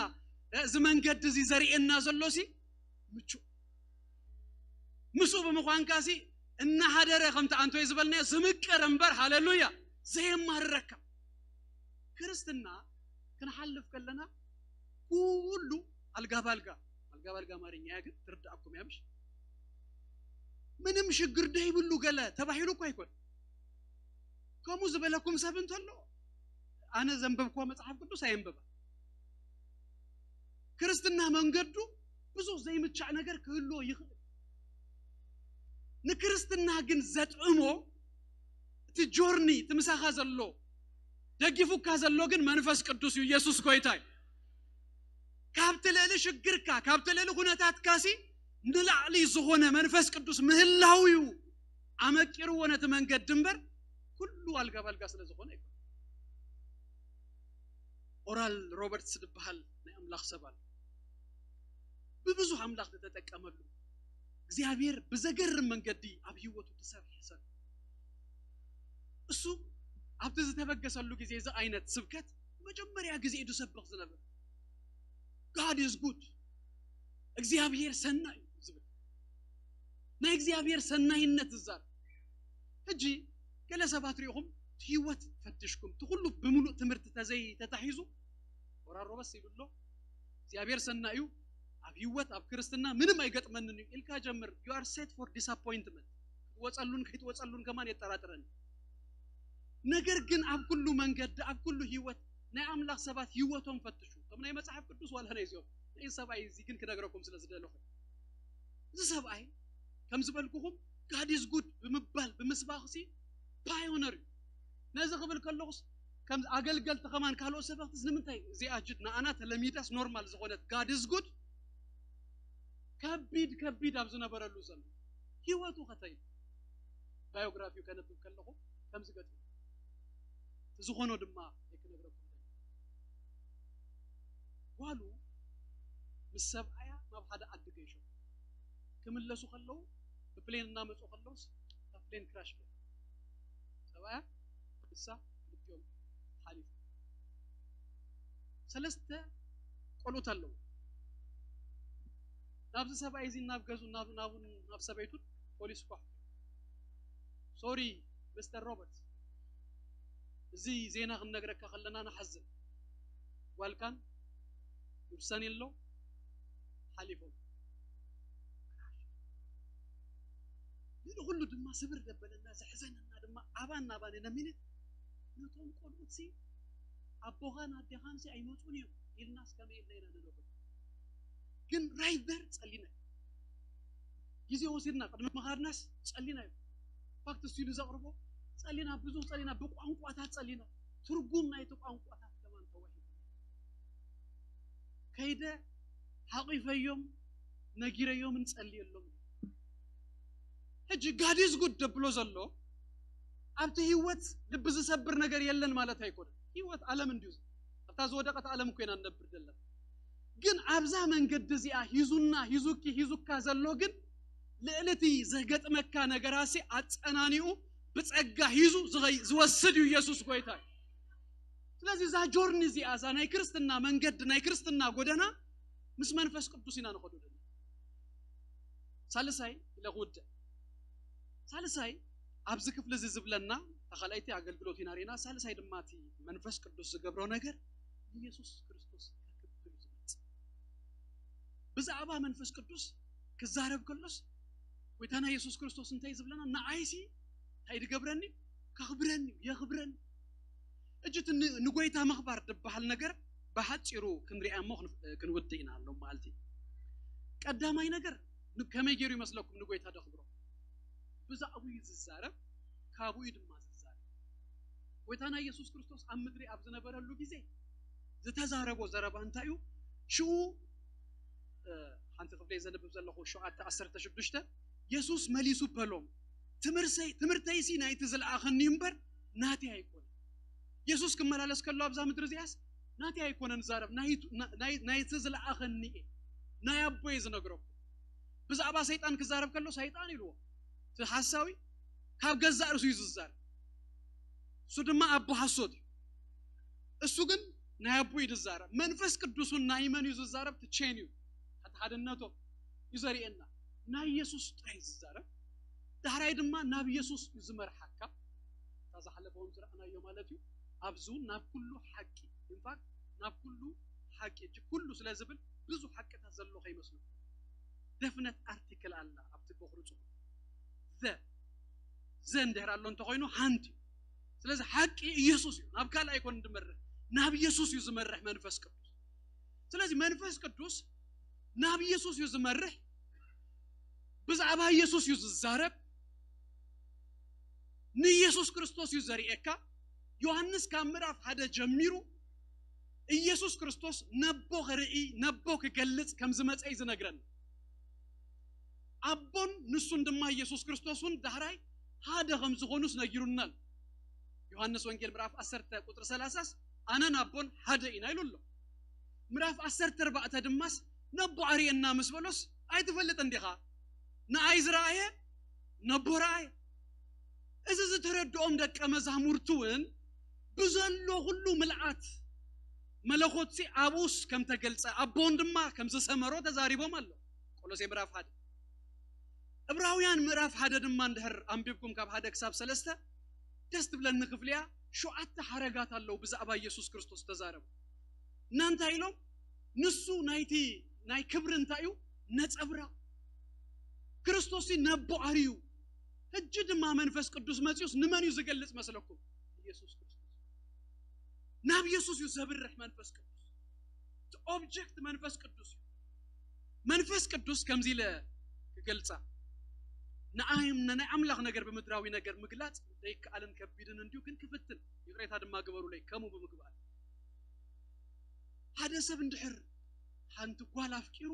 እዚ መንገዲ እዚ ዘርእየና ዘሎ ሲ ምቹእ ምስኡ ብምዃንካ ሲ እናሓደረ ከምቲ ኣንቶይ ዝበልናዮ ዝምቅር እምበር ሃለሉያ ዘየማርረካ ክርስትና ክንሓልፍ ከለና ኩሉ ኣልጋ ባልጋ ኣልጋ ባልጋ ኣማርኛ እያ ግን ትርዳእኩም እያ ምሽ ምንም ሽግር ደይብሉ ገለ ተባሂሉ እኮ ኣይኮን ከምኡ ዝበለኩም ሰብ እንተሎ ኣነ ዘንበብክዎ መጽሓፍ ቅዱስ ኣየንበባ ክርስትና መንገዱ ብዙ ዘይምቻእ ነገር ክህልዎ ይኽእል ንክርስትና ግን ዘጥዕሞ እቲ ጆርኒ እቲ ምሳኻ ዘሎ ደጊፉካ ዘሎ ግን መንፈስ ቅዱስ እዩ ኢየሱስ ጎይታ እዩ ካብቲ ልእሊ ሽግርካ ካብቲ ልእሊ ኩነታትካ ሲ ንላዕሊ ዝኾነ መንፈስ ቅዱስ ምህላው እዩ ኣመቂርዎ ነቲ መንገዲ እምበር ኩሉ ኣልጋ ባልጋ ስለ ዝኾነ ይኮን ኦራል ሮበርትስ ዝበሃል ናይ ኣምላኽ ሰብ ኣሎ ብብዙሕ ኣምላኽ ዝተጠቀመሉ እግዚኣብሔር ብዘገርም መንገዲ ኣብ ህይወቱ ዝሰርሕ ሰብ እሱ ኣብቲ ዝተበገሰሉ ግዜ እዚ ዓይነት ስብከት መጀመርያ ግዜ እዩ ዝሰብኽ ዝነብር God is good እግዚኣብሔር ሰናይ እዩ ዝብል ናይ እግዚኣብሔር ሰናይነት ዝዛረብ። ሕጂ ገለ ሰባት ሪኢኹም፣ እቲ ህይወት ፈትሽኩም፣ እቲ ኩሉ ብምሉእ ትምህርቲ ተዘይ ተታሒዙ፣ ወራሮበስ ይብሎ። እግዚኣብሔር ሰናይ እዩ፣ ኣብ ህይወት ኣብ ክርስትና ምንም ኣይገጥመንን እዩ ኢልካ ጀምር። You are set for disappointment። ክትወፀሉን ከይትወፀሉን ከማን የጠራጥረን። ነገር ግን ኣብ ኩሉ መንገዲ ኣብ ኩሉ ህይወት ናይ ኣምላኽ ሰባት ህይወቶም ፈትሹ። እቶም ናይ መጽሓፍ ቅዱስ ዋላ ናይ እዚኦም ናይ ሰብኣይ እዚ ግን ክነግረኩም ስለ ዝደለኹ፣ እዚ ሰብኣይ ከም ዝበልኩኹም God is good ብምባል ብምስባኽሲ ፓዮነር እዩ። ነዚ ክብል ከለኹስ ከም ኣገልገልቲ ከማን ካልኦት ሰበኽትስ ንምንታይ እዚኣ ጅድ ንኣና ተለሚዳስ ኖርማል ዝኾነት God is good ከቢድ ከቢድ ኣብ ዝነበረሉ ዘሎ ህይወቱ ከተይ ባዮግራፊው ከነብብ ከለኹ ከምዚ ገጢሙ እቲ ዝኾኖ ድማ ክነግረኩም ጓሉ ምስ ሰብኣያ ናብ ሓደ ዓዲ ገይሾም ክምለሱ ከለዉ ብፕሌን እናመፁ ከለውስ እታ ፕሌን ክራሽ ገይራ ሰብኣያ ንሳ ክልቲኦም ሓሊፉ ሰለስተ ቆልኡት ኣለዉ ናብዚ ሰብኣይ እዚ ናብ ገዙ ናብ ናቡን ናብ ሰበይቱን ፖሊስ ኳሕ ሶሪ ሚስተር ሮበርት እዚ ዜና ክንነግረካ ከለና ንሓዝን ጓልካን ይብሰን ኣሎ ሓሊፎም ንሉ ኩሉ ድማ ስብር ደበለና ዘሕዘነና ድማ ኣባን ናባን ነሚነት ነቶም ቆልኡትሲ ኣቦኻን ኣዴኻንሲ ኣይመፁን እዮም ኢልናስ ከመይ ኢልና ኢና ንነግሮ ግን right there ፀሊና ግዜ ወሲድና ቅድሚ ምኻድናስ ፀሊና እዩ ፋክት ስቲሉ ዘቕርቦ ፀሊና ብዙ ፀሊና ብቋንቋታት ፀሊና ትርጉም ናይቲ ቋንቋታት ከማን ተዋሂቡ ከይደ ሓቒፈዮም ነጊረዮምን ፀልየሎም ሕጂ God is good ደብሎ ዘሎ ኣብቲ ህይወት ልቢ ዝሰብር ነገር የለን ማለት ኣይኮነን ህይወት ዓለም እንዲዩ ኣብታ ዝወደቀት ዓለም ኮይና ንነብር ዘለና ግን ኣብዛ መንገዲ እዚኣ ሂዙና ሂዙኪ ሂዙካ ዘሎ ግን ልዕሊ እቲ ዘገጥመካ ነገራሲ ኣጸናኒኡ ብጸጋ ሂዙ ዝኸይ- ዝወስድ እዩ ኢየሱስ ጎይታ እዩ። ስለዚ እዛ ጆርኒ እዚኣ እዛ ናይ ክርስትና መንገዲ ናይ ክርስትና ጎደና ምስ መንፈስ ቅዱስ ኢና ንኸዱ ዘለና። ሳልሳይ ኢለ ክውድእ ሳልሳይ ኣብዚ ክፍሊ እዚ ዝብለና እታ ካልኣይቲ ኣገልግሎት ኢና ርኢና ሳልሳይ ድማ እቲ መንፈስ ቅዱስ ዝገብሮ ነገር ንኢየሱስ ክርስቶስ ከክብር እዩ ዝመጽእ ብዛዕባ መንፈስ ቅዱስ ክዛረብ ከሎስ ጎይታና ኢየሱስ ክርስቶስ እንታይ ዝብለና ንዓይሲ እንታይ ዝገብረኒ ከኽብረኒ የኽብረኒ እጅ ንጎይታ ምኽባር ዝበሃል ነገር ብሓፂሩ ክንሪኣ እሞ ክንውድእ ኢና ኣሎ ማለት እዩ ቀዳማይ ነገር ከመይ ገይሩ ይመስለኩም ንጎይታ ደኽብሮ ብዛዕባኡ እዩ ዝዛረብ ካብኡ እዩ ድማ ዝዛረብ ጎይታና ኢየሱስ ክርስቶስ ኣብ ምድሪ ኣብ ዝነበረሉ ግዜ ዝተዛረቦ ዘረባ እንታይ እዩ ሽኡ ሓንቲ ክፍለይ ዘንብብ ዘለኹ ሸውዓተ ዓሰርተ ሽዱሽተ የሱስ መሊሱ በሎም ትምህርተይሲ ናይቲ ዝለኣኸኒ እምበር ናተይ ኣይኮነ የሱስ ክመላለስ ከሎ ኣብዛ ምድሪ እዚኣስ ናተይ ኣይኮነን ዛረብ ናይቲ ዝለኣኸኒ እየ ናይ ኣቦየ ዝነግረኩም ብዛዕባ ሰይጣን ክዛረብ ከሎ ሰይጣን ኢልዎ እቲ ሓሳዊ ካብ ገዛእ ርእሱ እዩ ዝዛረብ እሱ ድማ ኣቦ ሓሶት እዩ እሱ ግን ናይ ኣቦ እዩ ዝዛረብ መንፈስ ቅዱሱን ናይ መን እዩ ዝዛረብ ትቼን እዩ ሓድነቶም እዩ ዘርእየና ናይ ኢየሱስ ጥራይ ዝዛረብ ዳሕራይ ድማ ናብ ኢየሱስ እዩ ዝመርሓካ እታ ዝሓለፈውን ዝረኣናዮ ማለት እዩ ኣብዚ እውን ናብ ኩሉ ሓቂ ኢንፋክት ናብ ኩሉ ሓቂ እጅ ኩሉ ስለ ዝብል ብዙ ሓቅታት ዘሎ ከይመስሉ ደፍነት ኣርቲክል ኣላ ኣብቲ ቦኽሪ ፅሑፍ ዘ ዘ እንድሕር ኣሎ እንተኮይኑ ሓንቲ እዩ ስለዚ ሓቂ ኢየሱስ እዩ ናብ ካልእ ኣይኮን ዝመርሕ ናብ ኢየሱስ እዩ ዝመርሕ መንፈስ ቅዱስ ስለዚ መንፈስ ቅዱስ ናብ ኢየሱስ እዩ ዝመርሕ ብዛዕባ ኢየሱስ እዩ ዝዛረብ ንኢየሱስ ክርስቶስ እዩ ዘርእየካ ዮሃንስ ካብ ምዕራፍ ሓደ ጀሚሩ ኢየሱስ ክርስቶስ ነቦ ክርኢ ነቦ ክገልጽ ከም ዝመጸ እዩ ዝነግረና ኣቦን ንሱን ድማ ኢየሱስ ክርስቶስ እውን ዳሕራይ ሓደ ከም ዝኾኑስ ነጊሩናል ዮሃንስ ወንጌል ምዕራፍ ዓሰርተ ቁፅሪ ሰላሳስ ኣነን ኣቦን ሓደ ኢና ኢሉ ኣሎ ምዕራፍ ዓሰርተ ኣርባዕተ ድማስ ነቦ ኣርእየና ምስ በሎስ ኣይትፈልጥን ዲኻ ንኣይ ዝረኣየ ነቦ ረኣየ እዚ ዝተረድኦም ደቀ መዛሙርቱ እውን ብዘሎ ኩሉ ምልኣት መለኮትሲ ኣብኡስ ከም ተገልጸ ኣቦን ድማ ከም ዝሰመሮ ተዛሪቦም ኣሎ ቆሎሴ ምዕራፍ ሓደ ዕብራውያን ምዕራፍ ሓደ ድማ እንድሕር ኣንቢብኩም ካብ ሓደ ክሳብ ሰለስተ ደስ ትብለኒ ክፍሊ እያ። ሸውዓተ ሓረጋት ኣለዉ ብዛዕባ ኢየሱስ ክርስቶስ ተዛረቡ። እና እንታይ ኢሎም? ንሱ ናይቲ ናይ ክብሪ እንታይ እዩ? ነጸብራቕ። ክርስቶስ ነቦ ኣርዩ። ሕጂ ድማ መንፈስ ቅዱስ መጺኡስ ንመን እዩ ዝገልጽ መስለኩም? ኢየሱስ ክርስቶስ። ናብ ኢየሱስ እዩ ዘብርሕ መንፈስ ቅዱስ። እቲ ኦብጀክት መንፈስ ቅዱስ እዩ። መንፈስ ቅዱስ ከምዚ ኢለ ክገልጻ፣ ንኣይ-፣ ንናይ ኣምላኽ ነገር ብምድራዊ ነገር ምግላጽ ዘይከኣልን ከቢድን እንድዩ፣ ግን ክፍትን፣ ይቕሬታ ድማ ግበሩለይ፣ ከምኡ ብምግባር። ሓደ ሰብ እንድሕር ሓንቲ ጓል ኣፍቂሩ፣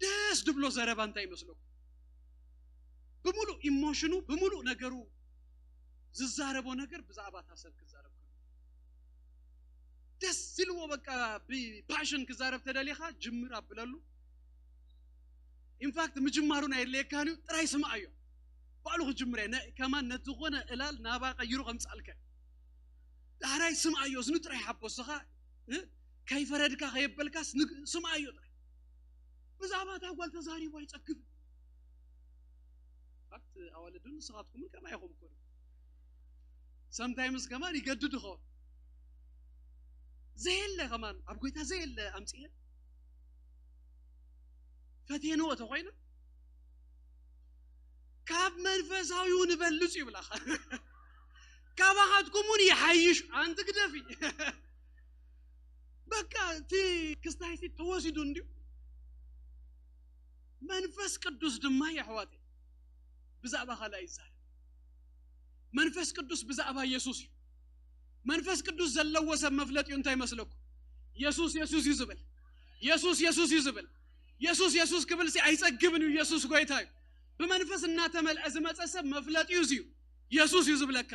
ደስ ድብሎ ዘረባ እንታይ ይመስለኩም? ብምሉእ ኢሞሽኑ፣ ብምሉእ ነገሩ ዝዛረቦ ነገር ብዛዕባ እታ ሰብ ክዛረብ ከሎ፣ ደስ ኢልዎ፣ በቃ ብፓሽን ክዛረብ ተደሊኻ፣ ጅምር ኣብለሉ። ኢንፋክት ምጅማሩ ናይ የድልየካን እዩ፣ ጥራይ ስምዓዮ። ባዕሉ ክጅምር እየ፣ ነ-፣ ከማን ነቲ ዝኾነ ዕላል ናባ ቀይሩ ከምጽኣልካ። ዳሕራይ ስምዓዮ፣ እዝኑ ጥራይ ሓቦ፣ ንስኻ፣ እ፣ ከይፈረድካ ከየበልካስ ንግ-፣ ስምዓዮ ጥራይ። ብዛዕባ እታ ጓል ተዛሪቡ ኣይጸግብን። ኢንፋክት ኣዋልድ እውን ንስኻትኩም እውን ከማይ ኢኹም እኮ። ሰምታይምስ ከማን ይገድድ ይኸውን። ዘየለ ከማን ኣብ ጎይታ ዘየለ ኣምጽኤ ፈቴንዎ ተኾይነ ካብ መንፈሳዊው ንበልጽ ይብላኻ። ካባኻትኩም እውን ይሓይሽ። ኣንቲ ግደፊ። በቃ እቲ ክስታይሲ ተወሲዱ እንድዩ። መንፈስ ቅዱስ ድማ የሕዋተይ ብዛዕባ ካልኣይ ይዛረብ። መንፈስ ቅዱስ ብዛዕባ ኢየሱስ እዩ። መንፈስ ቅዱስ ዘለዎ ሰብ መፍለጢኡ እንታይ ይመስለኩም? የሱስ የሱስ እዩ ዝብል። የሱስ የሱስ እዩ ዝብል። የሱስ የሱስ ክብል ሲ ኣይጸግብን እዩ። የሱስ ጎይታ እዩ። ብመንፈስ እናተመልአ ዝመጸ ሰብ መፍለጢኡ እዚ እዩ። የሱስ እዩ ዝብለካ።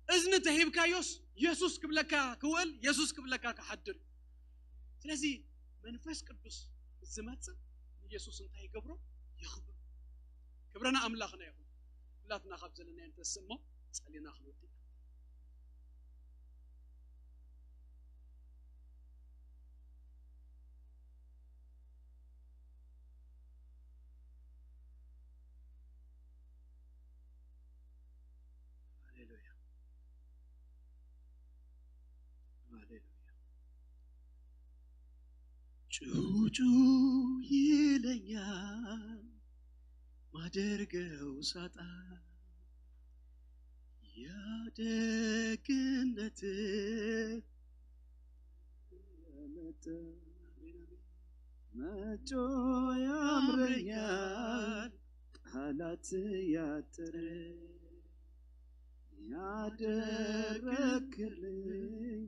እዝኒ ተሂብካዮስ የሱስ ክብለካ ክውእል፣ የሱስ ክብለካ ክሓድር እዩ። ስለዚ መንፈስ ቅዱስ ዝመጽእ ንየሱስ እንታይ ይገብሮ? የኽብሮ። ክብረና ኣምላኽና ይኹን። ኩላትና ካብ ዘለናዮ ንተስእ እሞ ጸሊና ክንወድእ። ሃሌሉያ። ሃሌሉያ። ጩጩ ይለኛል ማደርገው ሳጣ ያደግነት መጦ ያምረኛል ቃላት ያጠረ ያደረክልኝ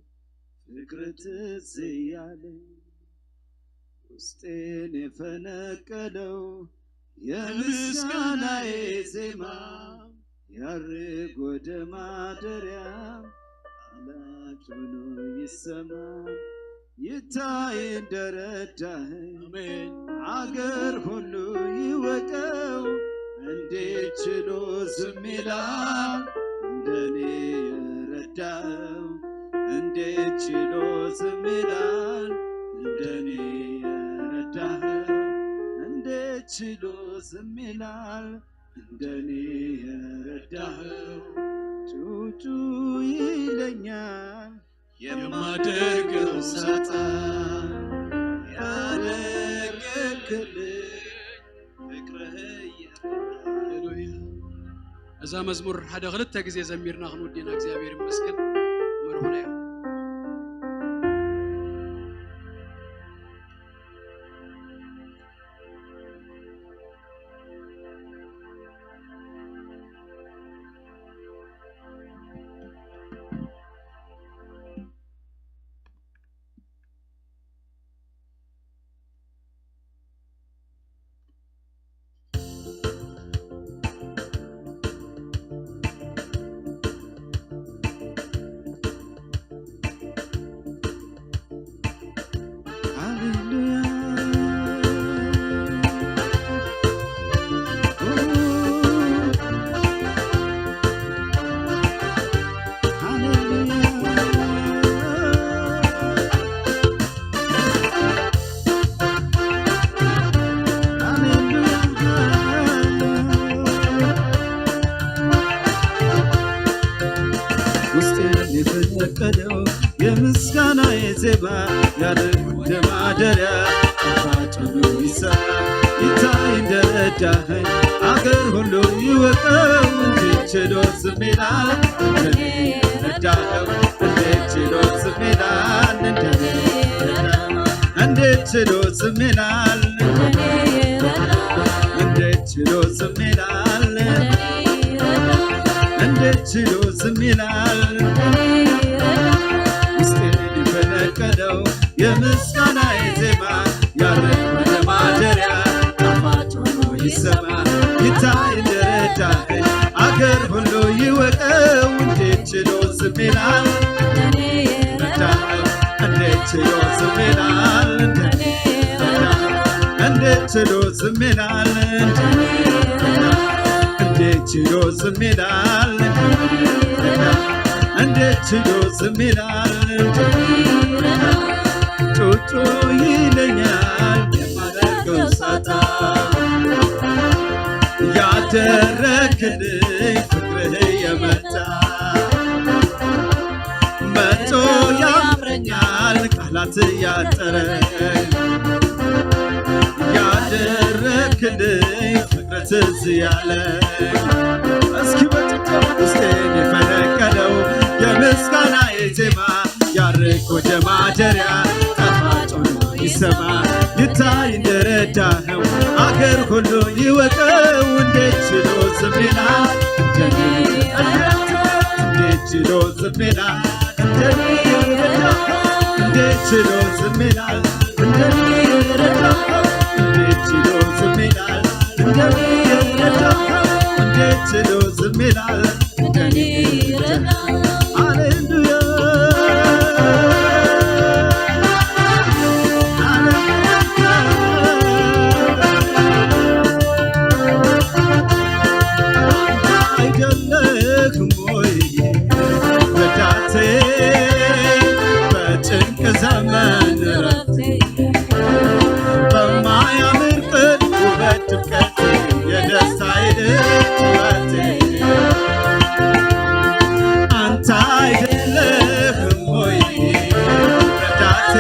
ፍቅር ትዝ እያለኝ ውስጤን የፈነቀለው የምስጋናዬ ዜማ ያርግ ወደ ማደሪያ ቃላት ሆኖ ይሰማ ይታይ እንደረዳኸኝ አሜን። አገር ሁሉ ይወቀው እንዴት ችሎ ዝም ይላል እንደኔ የረዳኸው እንዴት ችሎ ዝም ይላል እንደኔ የረዳኸው እንዴት ችሎ ዝም ይላል እንደኔ የረዳኸው ጩጩ ይለኛል የማደርገው ሳጣ ያደረክልኝ ፍቅርህ ሃሌሉያ። እዛ መዝሙር ሓደ ክልተ ግዜ ዘሚርና ክንውዲና እግዚኣብሔር ይመስገን። መርሁና እያ። ፈቀደው የምስጋናዬ ዜማ ያረግ ወደ ማደሪያ ጣፋጭ ሆኖ ይሰማ። ይታይ እንደረዳኸኝ አገር ሁሉ ይወቀው። እንዴት ችሎ ዝም ይላል እንደኔ የረዳኸው? እንዴት ችሎ ዝም ይላል እንደኔ የረዳኸው? እንዴት ችሎ ዝም ይላል እንደኔ የረዳኸው? እንዴት ችሎ ዝም ይላል? እንዴት ችሎ ዝም ይላል? ውስጤን የፈነቀለው የምስጋናዬ ዜማ ያረግ ወደ ማደሪያ ጣፋጭ ሆኖ ይሰማ። ይታይ እንደረዳኸኝ አገር ሁሉ ይወቀው። እንዴት ችሎ ዝም ይላል? ረዳኸው እንዴት ችሎ ዝም ይላል? እንዴት ችሎ ዝም ይላል? እንዴት ችሎ ዝም ይላል? እንዴት ችሎ ዝም ይላል? ጩጩ ይለኛል የማደርገው ሳጣ። ያደረክልኝ ፍቅርህ የመጣ መቶ ያምረኛል ቃላት ያጠረ። ያደረክልኝ ፍቅር ትዝ ያለ። እስኪ በጭብጨባ ውስጤን የፈነቀለው የምስጋናዬ ዜማ ያረግ ወደ ማደሪያ ጣፋጭ ሆኖ ይሰማ። ይታይ እንደረዳኸው አገር ሁሉ ይወቀው። እንዴት ችሎ ዝም ይላል እንደኔ የረዳኸው? እንዴት ችሎ ዝም ይላል እንደኔ የረዳኸው? እንዴት ችሎ ዝም ይላል እንደኔ የረዳኸው? እንዴት ችሎ ዝም ይላል እንደኔ የረዳኸው? እንዴት ችሎ ዝም ይላል እንደኔ የረዳኸው? ሃሌሉያ። አይደለህም ወይ ረዳቴ በጭንቅ ዘመን ረፍቴ? በማያምር ቅን ውበት ድምቀቴ የደስታዬ ጩኸቴ አንተ አይደለህም ወይ ረዳቴ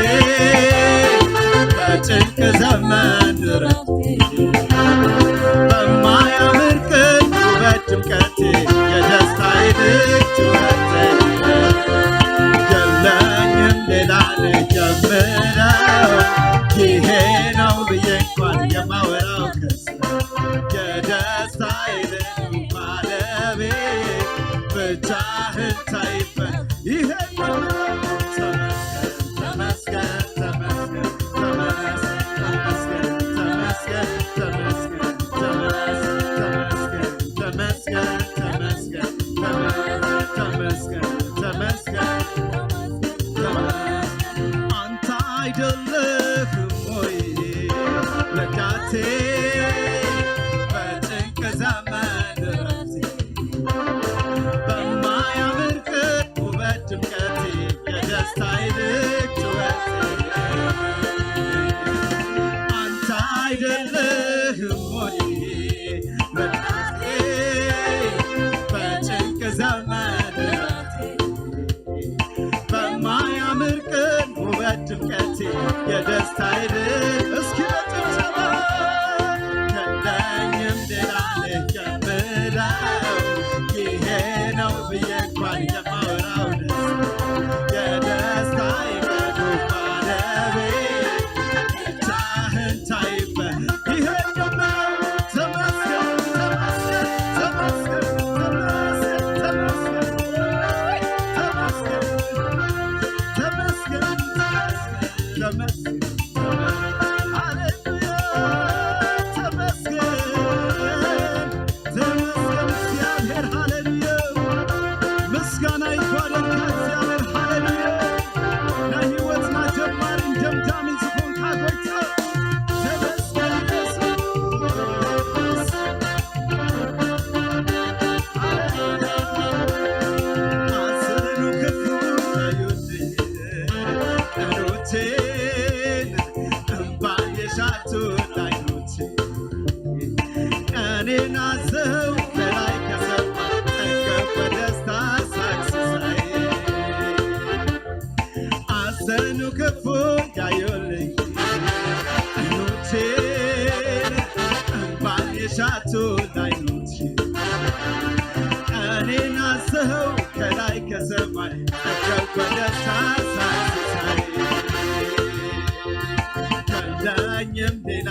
በጭንቅ ዘመን ረፍቴ? በማያምር ቅን ውበት ድምቀቴ የደስታዬ ጩኸቴ የለኝም ሌላ ልጀምረው ይሄ ነው ብዬ እንኳን የማወራው ከስራ የደስታዬ ባለቤት ብቻህን ታይበት ይሄ ነው። ተመስገን፣ ተመስገን፣ ተመስገን፣ ተመስገን፣ ተመስገን፣ ተመስገን፣ ተመስገን፣ ተመስገን፣ ተመስገን፣ ተመስገን፣ ተመስገን፣ ተመስገን። አንተ አይደለህም ወይ ረዳቴ በጭንቅ ዘመን ረፍቴ? በማያምር ቅን ውበት ድምቀቴ የደስታዬ ስህው ከላይ ከሰማይ ጠገብ ወደ ታች ሳይሳይ ከዳኝም ሌላ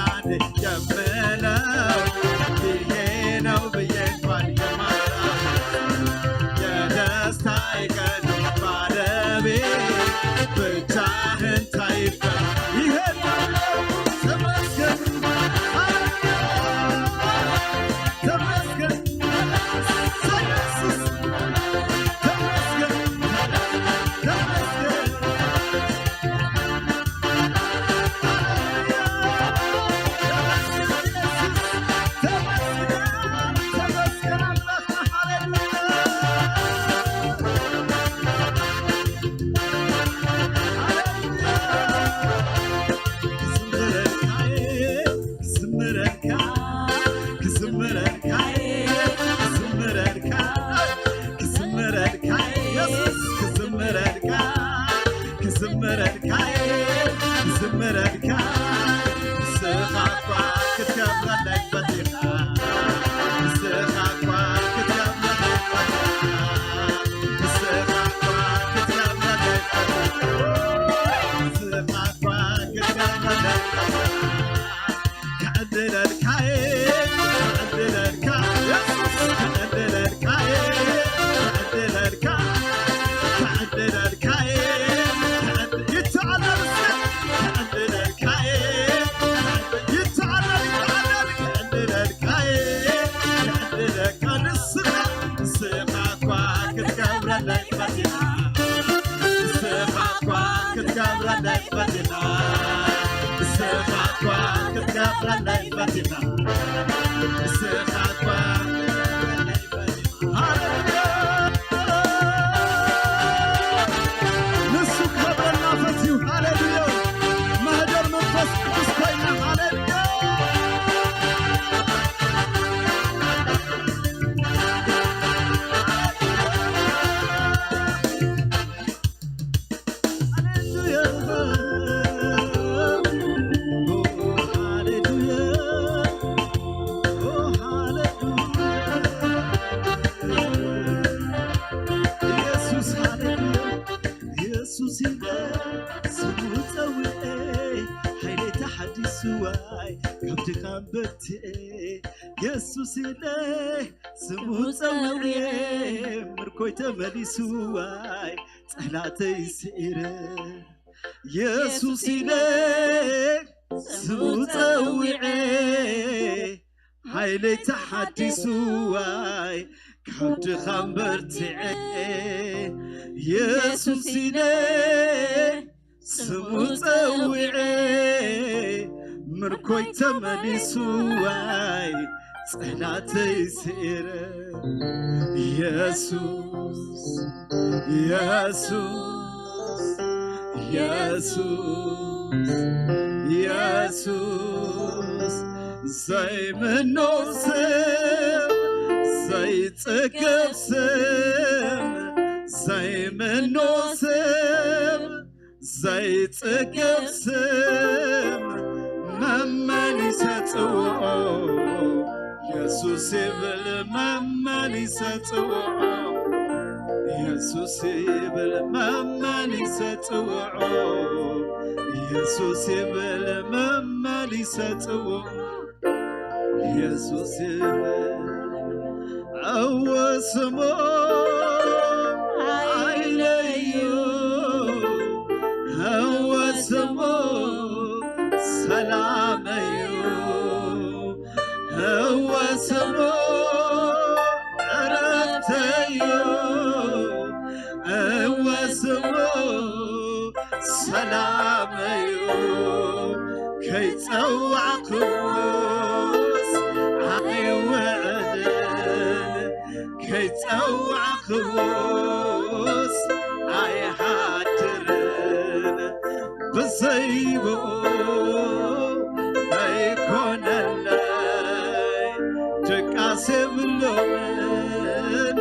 የምለው ይሄ ነው ብዬ እንኳን የማላውቅ የደስታዬ ቀን ባለቤት ብቻህን ታይበት ይሄ ነው ተመስገን ተመስገን ክዝምረልካ ክዝምረልካ ክዝምረልካ ክዝምረልካ ኢየሱስ ክዝምረልካ ክዝምረልካ ክዝምረልካ ንስኻ እኳ ክትከብረለይ ፈቲኻ ንስኻ እኳ ክትከብረለይ ፈቲኻ ንስኻ እኳ ክትከብረለይ ፈቲኻ ንስኻ እኳ ክትከብረለይ ፈቲኻ ክዕድለልካየ ክዕድለልካ የሱስ ክዕድለልካየ ክዕድለልካ ክዕድለልካየ ይተዓለል እስከ ክዕድለልካየ ይተዓለል ይተዓለል ክዕድለልካየ ክዕድለልካ ንስኻ ንስኻ እኳ ክትገብረለይ ፈቲኻ ንስኻ እኳ ክትገብረለይ ፈቲኻ ንስኻ እኳ ክትገብረለይ ፈቲኻ ንስኻ እኳ ሃሌሉያ ንሱ ክኸብረና ፈትዩ ሃሌሉያ ማህደር መንፈስ ቅዱስ ኮይና ሃሌሉያ ኢየሱስ ሃሌሉያ ኢየሱስ ኢለ ስሙ ጸውዐ ሓይለይ ተሓዲስዋይ ካብ ድኻም በርትዐ ኢየሱስ ኢለ ስሙ ጸውዐ ምርኮይ ተመሊስዋይ ጸላተይ ስዒረ ኢየሱስ ኢለ ስሙ ጸውዐ ሓይለይ ተሓዲስዋይ ካብ ድኻም በርትዐ ኢየሱስ ኢለ ስሙ ጸውዐ ምርኮይ ተመሊስዋይ ጸላተይ ስዒረ ኢየሱስ ኢየሱስ ኢየሱስ ኢየሱስ ዘይምኖ ስም ዘይጽገብ ስም ዘይምኖ ስም ዘይጽገብ ስም መመሊሰ ጽውዖ ኢየሱስ ይብል መመሊሰ ጽውዖ ኢየሱስ ይብል መመሊሰ ጽውዖ ኢየሱስ ይብል መመሊሰ ጽውዖ ኢየሱስ ይብል እወ ስሙ ሓይለዩ እወ ስሙ ሰላመዩ እወ ስሙ ዕረፍተዩ እወ ስሙ ሰላመዩ ከይጸዋዕክዎስ ኣይውዕልን ከይጸዋዕክዎስ ኣይሓድርን ብዘይብኡ ኣይኮነለይ ድቃስ የብሎምን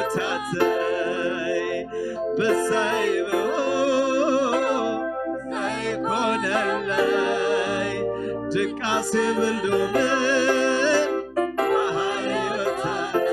ወሃዮታተይ ብዘይብኡ ዘይኮነለይ ድቃስ የብሉምን መሃዮታት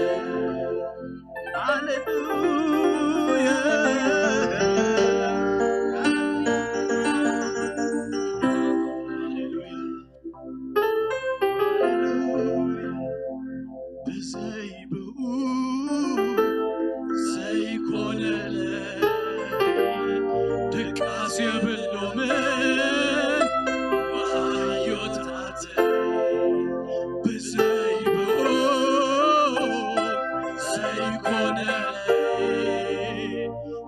ኾነለይ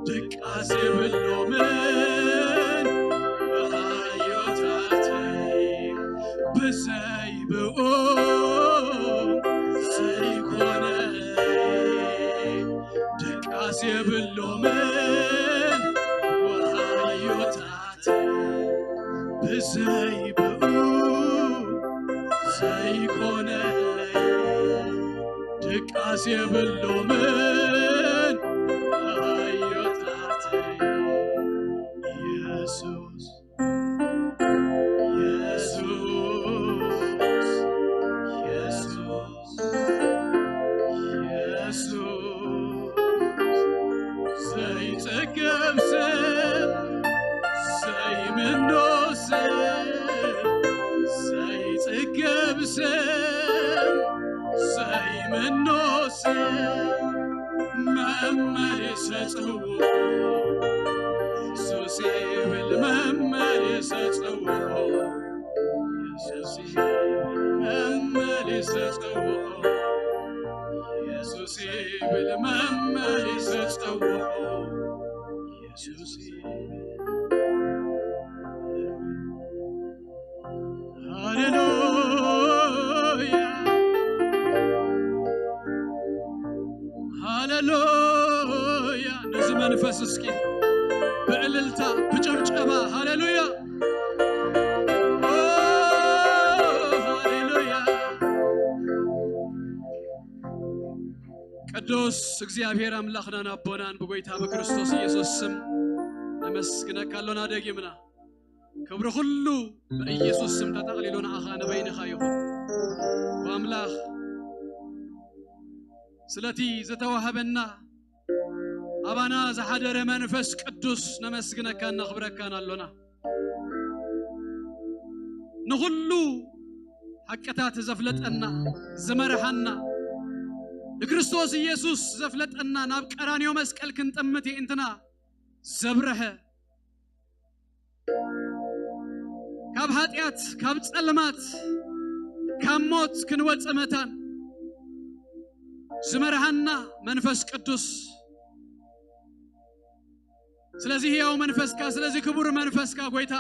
ድቃስ የብሎምን መሃዮታተይ ብዘይ ብኡ ዘይኮነለይ ድቃስ የብሎምን መሃዮታተይ ብዘይ ብኡ ዘይኮነለይ ድቃስ የብሎምን መሃዮታተይ ኢየሱስ ኢየሱስ ኢየሱስ ኢየሱስ ዘይጽገብ ስም ዘይምኖ ስም ዘይጽገብ ስም ዘይምኖ ስም መመሊሰ ጽውኦ ኢየሱስ ይብል መመሊሰ ጽውኦ ኢየሱስ ይብል መመሊሰ ጽውኦ ኢየሱስ ይብል መመሊሰ ጽውኦ ኢየሱስ ይብል ሃሌሉያ ሃሌሉያ። ነዚ መንፈስ እስኪ ብእልልታ ብጭብጨባ ሃሌሉያ ኦ፣ ሃሌሉያ። ቅዱስ እግዚኣብሔር ኣምላኽናን ኣቦናን ብጎይታ ብክርስቶስ ኢየሱስ ስም ነመስግነካ ኣሎና ደጊምና። ክብሪ ኩሉ ብኢየሱስ ስም ተጠቕሊሉ ንኣኻ ንበይንኻ ይኹን። ኣምላኽ ስለቲ ዝተዋህበና ኣባና ዝሓደረ መንፈስ ቅዱስ ነመስግነካን ነኽብረካን ኣሎና። ንኹሉ ሓቅታት ዘፍለጠና ዝመርሓና ንክርስቶስ ኢየሱስ ዘፍለጠና ናብ ቀራንዮ መስቀል ክንጥምት የእንትና ዘብረሀ ካብ ኃጢአት ካብ ጸልማት ካብ ሞት ክንወጽእ መታን ዝመርሃና መንፈስ ቅዱስ ስለዚህ ሕያው መንፈስካ ስለዚህ ክቡር መንፈስካ ጎይታ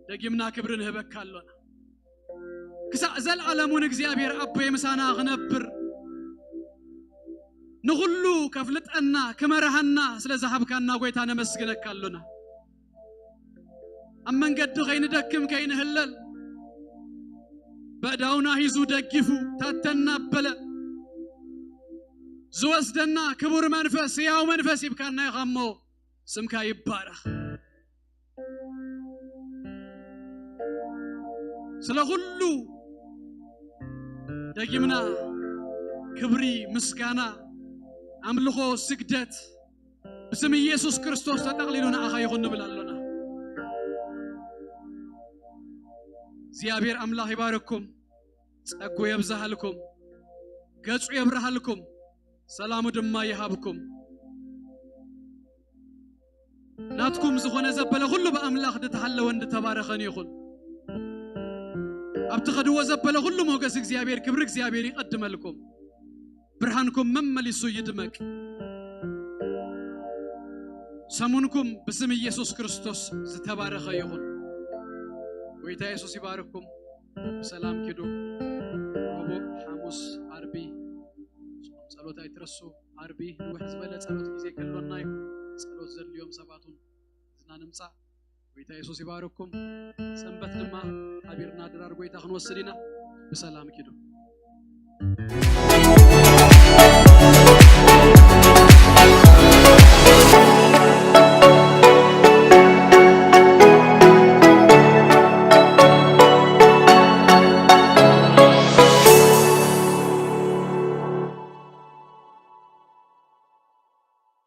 ደጊምና ክብሪ ንህበካ ኣሎና። ክሳዕ ዘለዓለም እውን እግዚኣብሔር ኣቦይ ምሳና ክነብር ንኹሉ ከፍልጠና ክመርሃና ስለ ዝሃብካና ጎይታ ነመስግነካ ኣሎና። ኣብ መንገዲ ከይንደክም ከይንህለል በእዳውና ሂዙ ደጊፉ ታተና በለ ዝወስደና ክቡር መንፈስ ሕያው መንፈስ ሂብካና ኢኻ እሞ ስምካ ይባረኽ። ስለ ኩሉ ደጊምና ክብሪ ምስጋና ኣምልኾ ስግደት ብስም ኢየሱስ ክርስቶስ ተጠቕሊሉ ንኣኻ ይኹን ንብል ኣሎና። እግዚኣብሔር ኣምላኽ ይባርኩም፣ ጸጉ የብዝሃልኩም፣ ገጹ የብርሃልኩም፣ ሰላሙ ድማ ይሃብኩም። ናትኩም ዝኾነ ዘበለ ኩሉ ብኣምላኽ ዝተሃለወን ዝተባረኸን ይኹን። ኣብ ትኸድዎ ዘበለ ኩሉ ሞገስ እግዚኣብሔር ክብሪ እግዚኣብሔር ይቐድመልኩም። ብርሃንኩም መመሊሱ ይድመቅ። ሰሙንኩም ብስም ኢየሱስ ክርስቶስ ዝተባረኸ ይኹን። ጎይታ የሱስ ይባርኩም። ብሰላም ኪዱ። ረቡዕ፣ ሓሙስ፣ ዓርቢ ጾም ጸሎት ኣይትረሱ። ዓርቢ ንውሕ ዝበለ ጸሎት ግዜ ከሎና እዩ። ጸሎት ዘድልዮም ሰባት እውን እዝና ንምጻእ። ጎይታ የሱስ ይባርኩም። ሰንበት ድማ ሓቢርና ድራር ጎይታ ክንወስድ ኢና። ብሰላም ኪዱ።